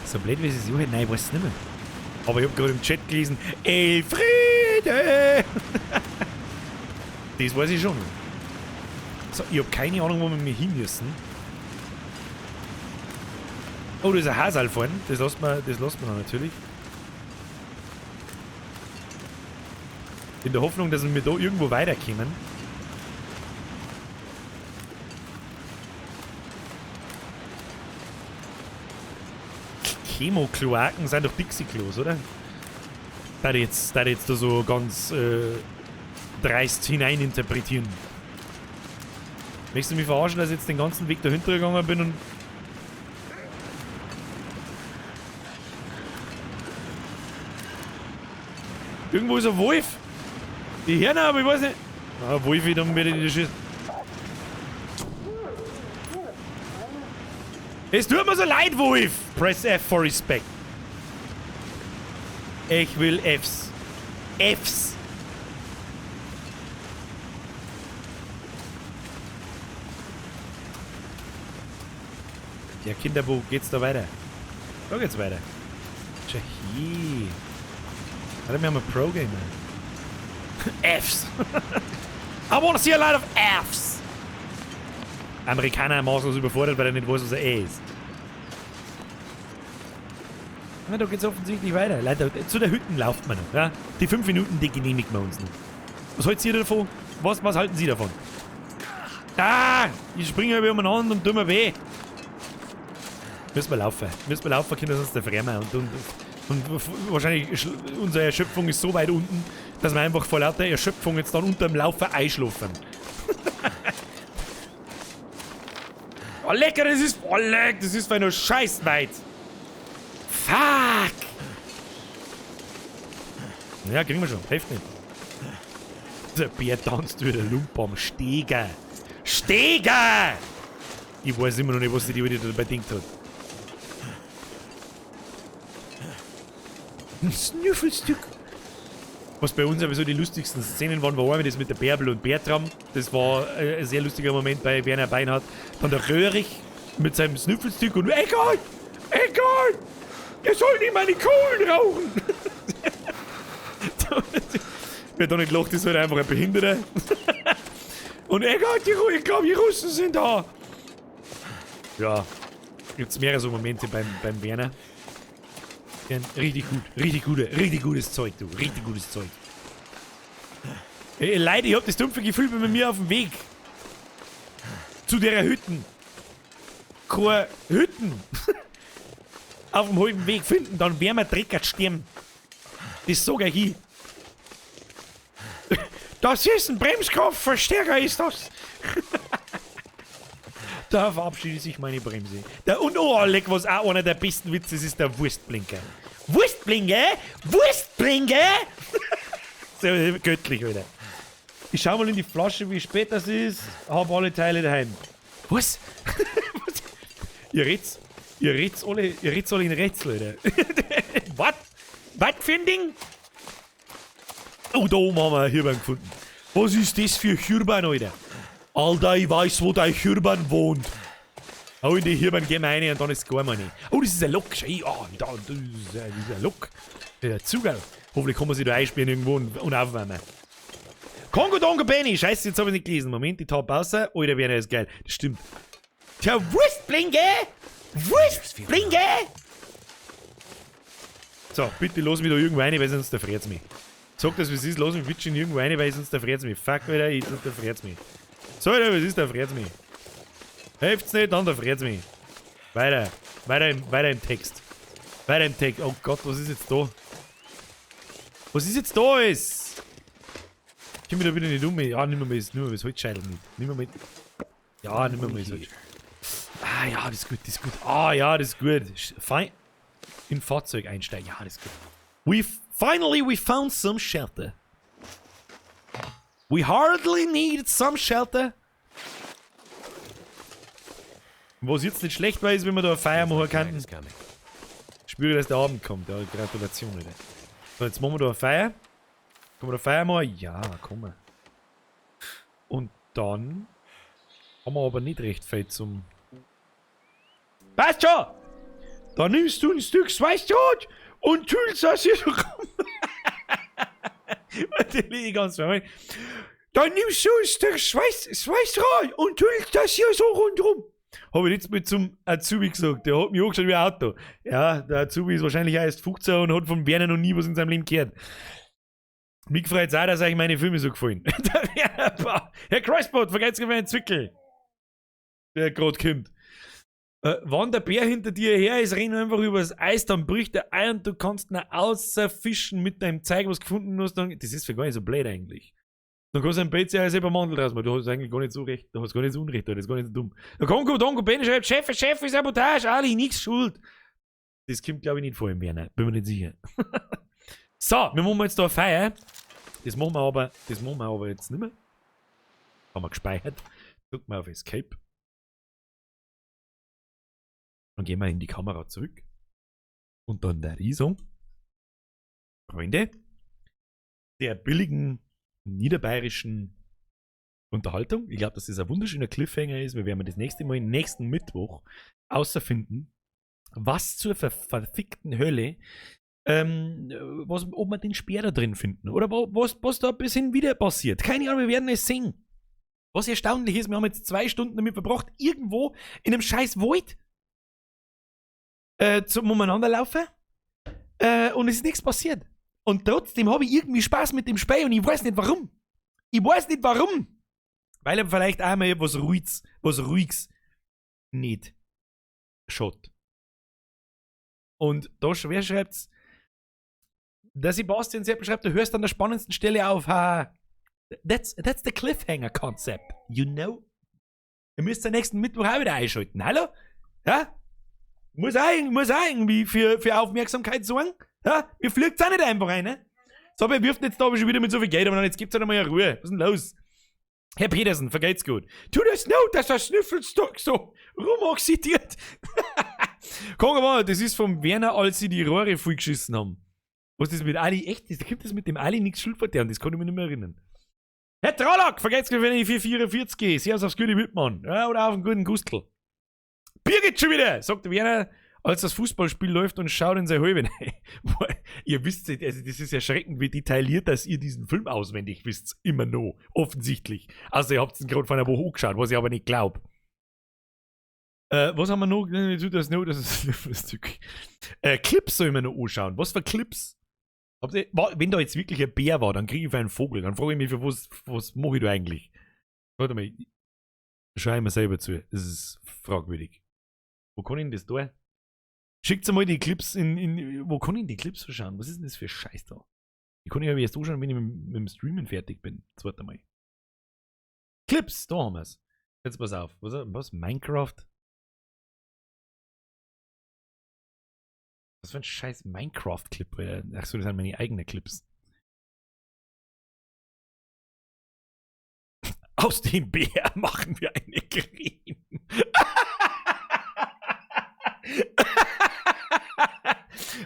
Speaker 1: So blöd wie es ist, nein, ich weiß es nicht mehr. Aber ich habe gerade im Chat gelesen, Elfriede! Das weiß ich schon. So, ich habe keine Ahnung, wo wir hin müssen. Oh, da ist ein Hasal vorne. Das lässt man, noch natürlich. In der Hoffnung, dass wir da irgendwo weiterkommen. Chemo-Kloaken sind doch Dixie-Klos, oder? Da jetzt da so ganz dreist hineininterpretieren. Möchtest du mich verarschen, dass ich jetzt den ganzen Weg dahinter gegangen bin und... Irgendwo ist ein Wolf! Die Hirne, aber ich weiß nicht... Ah, Wolf, dann werde ich nicht schießen. Es tut mir so leid, Wolf! Press F for respect. Ich will Fs. Fs! Ja, Kinder, wo geht's da weiter? Da geht's weiter. Tja, hier. Warte, wir haben einen Pro-Gamer. Fs! I wanna see a lot of Fs! Amerikaner maßlos überfordert, weil er nicht weiß, was er ist. Na, da geht's offensichtlich weiter. Leider, zu der Hütten lauft man noch. Ja? Die 5 Minuten, die genehmigt man uns noch. Was haltet ihr davon? Was halten Sie davon? Ah! Ich springe über umeinander und tut mir weh. Müssen wir laufen. Müssen wir laufen, Kinder, sonst erfrieren wir. Und wahrscheinlich unsere Erschöpfung ist so weit unten, dass wir einfach vor lauter Erschöpfung jetzt dann unter dem Laufen einschlafen. Oh lecker, das ist... Oh leck, das ist für eine Scheiß weit. Fuck! Ja, kriegen wir schon. Hilft nicht. Der Bär tanzt wieder Lump am Steger. Steger! Ich weiß immer noch nicht, was die wieder dabei denkt hat. Ein Snüffelstück. Was bei uns aber so die lustigsten Szenen waren, war einmal das mit der Bärbel und Bertram. Das war ein sehr lustiger Moment bei Werner Beinhardt. Dann der Röhrig mit seinem Snüffelstück und Eckart! Eckart! Ihr sollt nicht meine Kohlen rauchen! Wer da nicht lacht, ist halt einfach ein Behinderter. Und Eckart, ich glaube, die Russen sind da! Ja, gibt's mehrere so Momente beim Werner. Richtig gut, richtig gutes Zeug, du. Richtig gutes Zeug. Ey, Leute, ich hab das dumpfe Gefühl, bin bei mir auf dem Weg zu der Hütten. Keine Hütten. Auf dem halben Weg finden, dann werden wir dreckert sterben. Das sag ich ich. Das ist ein Bremskraftverstärker, ist das. Da verabschiedet sich meine Bremse. Und oh, leck, was auch einer der besten Witze ist, ist der Wurstblinker. Wurstblinker? Wurstblinker? So göttlich, Alter. Ich schau mal in die Flasche, wie spät das ist. Hab alle Teile daheim. Was? Was? Ihr red's alle in Rätsel, Alter. Was? Was für ein Ding? Oh, da oben haben wir einen Hirban gefunden. Was ist das für Hirban, Alter? Alter, ich weiß, wo dein Hirban wohnt. Oh, in die Hirban gehen wir rein und dann ist es gar nicht. Oh, das ist ein Lok. Oh, das ist ein Lok. Der Zugang. Hoffentlich kann man sich da einsperren irgendwo und aufwärmen. Kongo Dongo Benny. Scheiße, jetzt habe ich nicht gelesen. Moment, ich tapp raus. Alter, Werner ist geil. Das stimmt. Tja, Wurstblinke! Wurstblinke! So, bitte lass mich da irgendwo rein, weil sonst erfriert's mich. Sag das, wie es ist, lass mich bitte irgendwo rein, weil sonst erfriert's mich. Fuck, Alter, sonst erfriert's mich. So, Alter, was ist da? Friert's mich. Hilft's nicht, dann da friert's mich. Weiter. Weiter im Text. Weiter im Text. Oh Gott, was ist jetzt da? Was ist jetzt da alles? Ich komm mich da wieder nicht um. Ja, nimm mir mal das Holzscheitel mit. Nimm mir mal. Ja, nimm mir mal das Holzscheitel. Ah ja, das ist gut, das ist gut. Ah ja, das ist gut. Fein. In Fahrzeug einsteigen. Ja, das ist gut. Finally we found some shelter. We hardly need some shelter. Was jetzt nicht schlecht war, ist, wenn wir da eine Feier machen könnten. Ich spüre, dass der Abend kommt. Ja, Gratulation, Alter. So, jetzt machen wir da eine Feier. Können wir da Feier machen? Ja, komm mal. Und dann haben wir aber nicht recht viel zum... Passt schon! Da nimmst du ein Stück Weißbrot und tüllst das hier so rum. Natürlich ganz normal. Dann nimmst du ein Stück Weißbrot und tüllst das hier so rundrum. Habe ich jetzt mal zum Azubi gesagt. Der hat mich angeschaut wie ein Auto. Ja, der Azubi ist wahrscheinlich auch erst 15 und hat von Werner noch nie was in seinem Leben gehört. Mich freut es auch, dass euch meine Filme so gefallen. Herr Kreuzbot, vergeht's mir einen Zwickel. Der gerade kommt. Wenn der Bär hinter dir her ist, renn einfach übers Eis, dann bricht er ein und du kannst ihn außerfischen mit deinem Zeug, was du gefunden hast. Dann, das ist für gar nicht so blöd eigentlich. Dann kannst du ein PC ja selber Mandel draus machen. Du hast eigentlich gar nicht so recht, du hast gar nicht so Unrecht, das ist gar nicht so dumm. Der Kongo Dongo Bene schreibt: Chef, Chef, ist Sabotage, Ali, nix schuld. Das kommt, glaube ich, nicht vor im Werner. Bin mir nicht sicher. So, wir machen jetzt da eine Feier. Das machen wir aber jetzt nicht mehr. Haben wir gespeichert. Drücken wir auf Escape. Dann gehen wir in die Kamera zurück. Und dann der Riesung. Freunde der billigen niederbayerischen Unterhaltung. Ich glaube, dass das ein wunderschöner Cliffhanger ist. Wir werden das nächste Mal, nächsten Mittwoch, außerfinden, was zur verfickten Hölle, was, ob wir den Speer da drin finden oder was da bis hin wieder passiert. Keine Ahnung, wir werden es sehen. Was erstaunlich ist, wir haben jetzt 2 Stunden damit verbracht, irgendwo in einem scheiß Wald zum Umeinanderlaufen und es ist nichts passiert. Und trotzdem habe ich irgendwie Spaß mit dem Spiel und ich weiß nicht, warum. Ich weiß nicht, warum. Weil er vielleicht einmal was Ruhiges nicht schaut. Und da, wer schreibt's? Der Sebastian Sepp schreibt: Du hörst an der spannendsten Stelle auf. Ha. That's the cliffhanger concept, you know? Ihr müsst am nächsten Mittwoch auch wieder einschalten. Hallo? Ja? Muss auch irgendwie für Aufmerksamkeit sorgen. Ja? Mir fliegt's auch nicht einfach rein, ne? So, wer wirft jetzt da aber schon wieder mit so viel Geld, aber jetzt gibt's halt einmal eine Ruhe. Was ist denn los? Herr Petersen, vergeht's gut. Tu das not, dass der Schnüffelstock so rumoxidiert. Komm mal, das ist vom Werner, als sie die Rohre vollgeschissen haben. Was das mit Ali echt ist, da gibt es mit dem Ali nichts schuld verderben, das kann ich mich nicht mehr erinnern. Herr Trollock, vergesst nicht, wenn ich 444 gehe. Servus aufs gute Wittmann. Ja, oder auf den guten Gustl. Birgit schon wieder, sagt der Werner, als das Fußballspiel läuft, und schaut in sein Halbe. Ihr wisst, also das ist erschreckend, wie detailliert, dass ihr diesen Film auswendig wisst. Immer noch. Offensichtlich. Also ihr habt ihn gerade vor einer Woche angeschaut, was ich aber nicht glaube. Was haben wir noch? Das, das, Clips soll ich mir noch anschauen. Was für Clips? Wenn da jetzt wirklich ein Bär war, dann kriege ich für einen Vogel. Dann frage ich mich, für was, was mache ich da eigentlich? Warte mal, schau ich mir selber zu. Das ist fragwürdig. Wo kann ich denn das da? Schickt mal die Clips in. Wo kann ich denn die Clips so schauen? Was ist denn das für Scheiß da? Die kann ich aber erst anschauen, wenn ich mit dem Streamen fertig bin. Zweite Mal. Clips, da haben wir's. Jetzt pass auf. Was, was? Minecraft? Was für ein scheiß Minecraft-Clip, Alter. Achso, das sind meine eigenen Clips. Aus dem Bär machen wir eine Creme.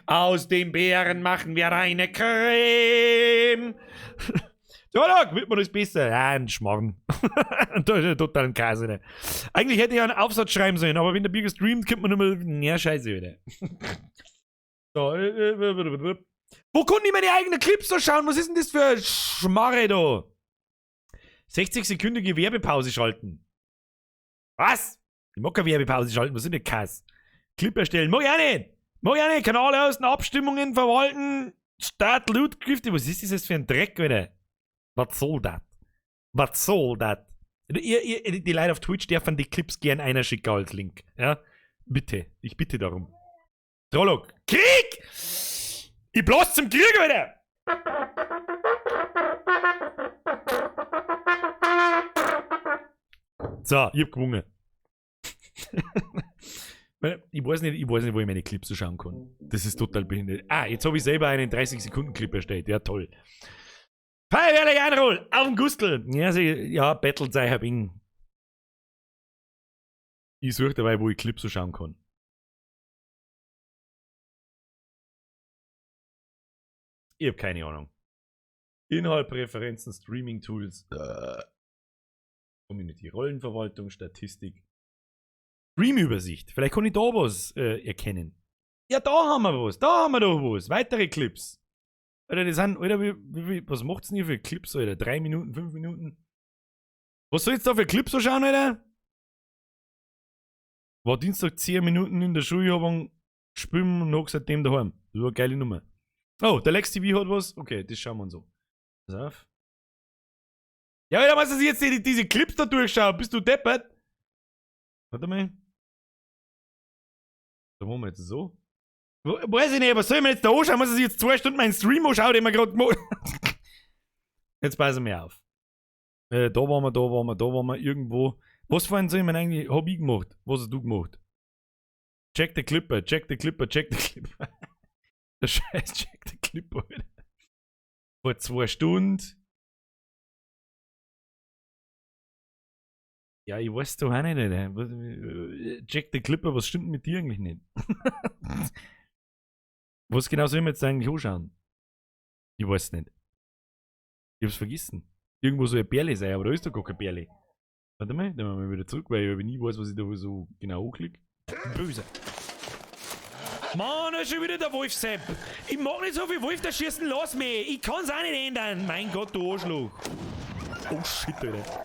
Speaker 1: Aus dem Bären machen wir eine Creme. So, da wird man das besser. Ja, ein Schmarrn. Da ist ja total ein Käse. Ne? Eigentlich hätte ich einen Aufsatz schreiben sollen, aber wenn der Bier gestreamt, kommt man nur mehr. Ja, scheiße wieder. So, wo konnte ich meine eigenen Clips so schauen? Was ist denn das für ein Schmarre da? 60-sekündige Werbepause schalten. Was? Ich mag keine Werbepause schalten, was ist denn der Kass? Clip erstellen, mag ich auch nicht. Mag ich auch nicht. Kanal aus, Abstimmungen verwalten, Start, Loot, Gift. Was ist das jetzt für ein Dreck, Alter? Was soll das? Was soll das? Ihr, die Leute auf Twitch dürfen die Clips gern einer schicken als Link. Ja? Bitte. Ich bitte darum. Trolloc. Krieg! Ich blas zum Krieg, Alter! So, ich hab gewonnen. Ich weiß nicht, wo ich meine Clips so schauen kann. Das ist total behindert. Ah, jetzt habe ich selber einen 30-Sekunden-Clip erstellt. Ja, toll. Feierlich Einroll auf den Gustl. Ja, sie, ja, bettelt sei hab ihn. Ich suche dabei, wo ich Clips so schauen kann. Ich hab keine Ahnung. Inhalt, Präferenzen, Streaming Tools, Community, Rollenverwaltung, Statistik, Streamübersicht. Vielleicht kann ich da was erkennen. Ja, da haben wir was. Da haben wir doch was. Weitere Clips. Alter, das sind, Alter, was macht's denn hier für Clips, Alter? 3 Minuten, 5 Minuten? Was soll jetzt da für Clips so schauen, Alter? War Dienstag 10 Minuten in der Schule, hab gespielt und hab seitdem daheim. Das war eine geile Nummer. Oh, der Lex TV hat was. Okay, das schauen wir uns an. Pass auf. Ja, Alter, was ist jetzt diese Clips da durchschauen? Bist du deppert? Warte mal. Da machen wir jetzt so. Weiß ich nicht, was soll ich mir jetzt da anschauen? Muss ich jetzt 2 Stunden meinen Stream anschauen, den wir gerade gemacht. Jetzt passen wir auf. Da waren wir, da waren wir, da waren wir irgendwo. Was vorhin soll ich mir eigentlich, hab ich gemacht? Was hast du gemacht? Jack the Clipper, Jack the Clipper, Jack the Clipper. Der scheiß Jack the Clipper, Alter. Vor 2 Stunden. Ja, ich weiß doch auch nicht, Alter. Jack the Clipper, was stimmt mit dir eigentlich nicht? Was genau soll ich mir jetzt eigentlich anschauen? Ich weiß nicht. Ich hab's vergessen. Irgendwo soll ein Bärli sein, aber da ist doch gar kein Bärli. Warte mal, dann machen wir wieder zurück, weil ich nie weiß, was ich da so genau anklicke. Böse. Mann, da ist schon wieder der Wolf, Sepp. Ich mag nicht so viel Wolf da schießen, lass mich. Ich kann's auch nicht ändern. Mein Gott, du Arschloch. Oh shit, Alter.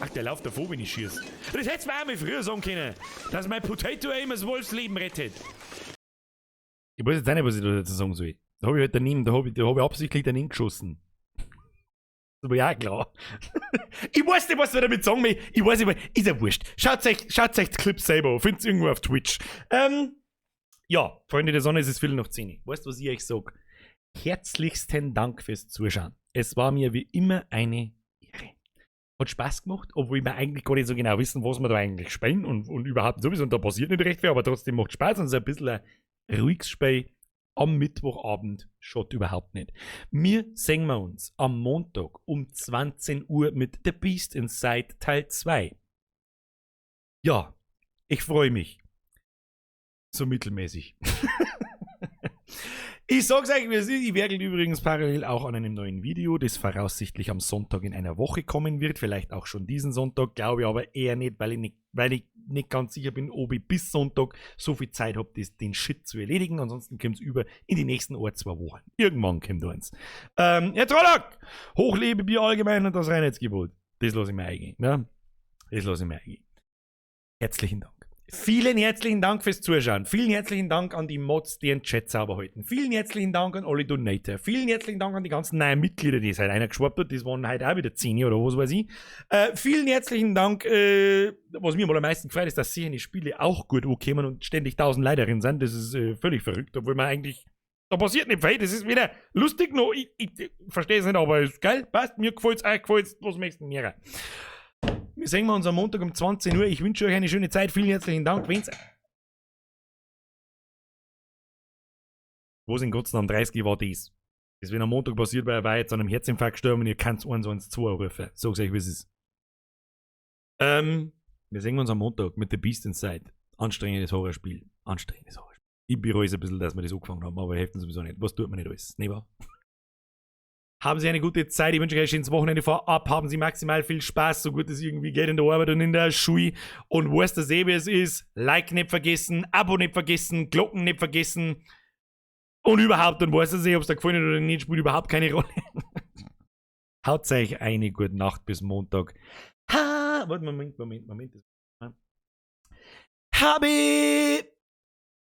Speaker 1: Ach, der läuft davor, wenn ich schieße. Das hättest du mir auch mal früher sagen können, dass mein Potato immer das Wolfsleben rettet. Ich weiß jetzt auch nicht, was ich da dazu sagen soll. Da habe ich halt daneben, da hab ich absichtlich daneben geschossen. Das war ja auch klar. Ich weiß nicht, was wir damit sagen will. Ich weiß nicht, ist ja wurscht. Schaut euch die Clips selber an. Findet's irgendwo auf Twitch. Ja, Freunde der Sonne, es ist 10:15. Weißt du, was ich euch sag? Herzlichsten Dank fürs Zuschauen. Es war mir wie immer eine Ehre. Hat Spaß gemacht, obwohl wir eigentlich gar nicht so genau wissen, was wir da eigentlich spielen und überhaupt sowieso. Und da passiert nicht recht viel, aber trotzdem macht Spaß und es ist ein bisschen ein ruhiges Spiel am Mittwochabend, schaut überhaupt nicht. Wir sehen wir uns am Montag um 20 Uhr mit The Beast Inside Teil 2. Ja, ich freue mich. So mittelmäßig. Ich sag's euch, wie es ist. Ich werkel übrigens parallel auch an einem neuen Video, das voraussichtlich am Sonntag in einer Woche kommen wird. Vielleicht auch schon diesen Sonntag, glaube ich aber eher nicht, weil ich nicht ganz sicher bin, ob ich bis Sonntag so viel Zeit habe, den Shit zu erledigen. Ansonsten kommt's über in die nächsten ein, 2 Wochen. Irgendwann kommt eins. Herr Trollack! Hochlebe Bier allgemein und das Reinheitsgebot. Das lasse ich mir eingehen. Ne? Das lasse ich mir eingehen. Herzlichen Dank. Vielen herzlichen Dank fürs Zuschauen. Vielen herzlichen Dank an die Mods, die den Chat sauber halten. Vielen herzlichen Dank an alle Donator. Vielen herzlichen Dank an die ganzen neuen Mitglieder, die es heute einer geschwappt hat. Das waren heute auch wieder 10 oder was weiß ich. Vielen herzlichen Dank. Was mir mal am meisten gefreut ist, dass sie in die Spiele auch gut ankommen und ständig 1000 Leute drin sind. Das ist völlig verrückt, obwohl man eigentlich, da passiert nicht viel. Das ist wieder lustig noch. Ich verstehe es nicht, aber ist geil. Passt. Mir gefällt's, euch gefällt's. Was möchten mehr? Wir sehen uns am Montag um 20 Uhr. Ich wünsche euch eine schöne Zeit. Vielen herzlichen Dank. Wenn's Was in Gottes Namen 30 war das? Das, wenn am Montag passiert, weil er war jetzt an einem Herzinfarkt gestorben und ihr könnt 112 rufen. Sag's euch, wie es ist. Wir sehen uns am Montag mit The Beast Inside. Anstrengendes Horrorspiel. Anstrengendes Horrorspiel. Ich bereue es ein bisschen, dass wir das angefangen haben, aber helfen sowieso nicht. Was tut man nicht alles? Nicht wahr? Haben Sie eine gute Zeit. Ich wünsche euch ein schönes Wochenende vorab. Haben Sie maximal viel Spaß, so gut es irgendwie geht in der Arbeit und in der Schule. Und weißt du eh, wie es ist? Like nicht vergessen, Abo nicht vergessen, Glocken nicht vergessen. Und überhaupt, dann weißt du eh, ob es dir gefallen hat oder nicht, spielt überhaupt keine Rolle. Haut euch eine gute Nacht bis Montag. Ha, warte, Moment, Moment, Moment. Habe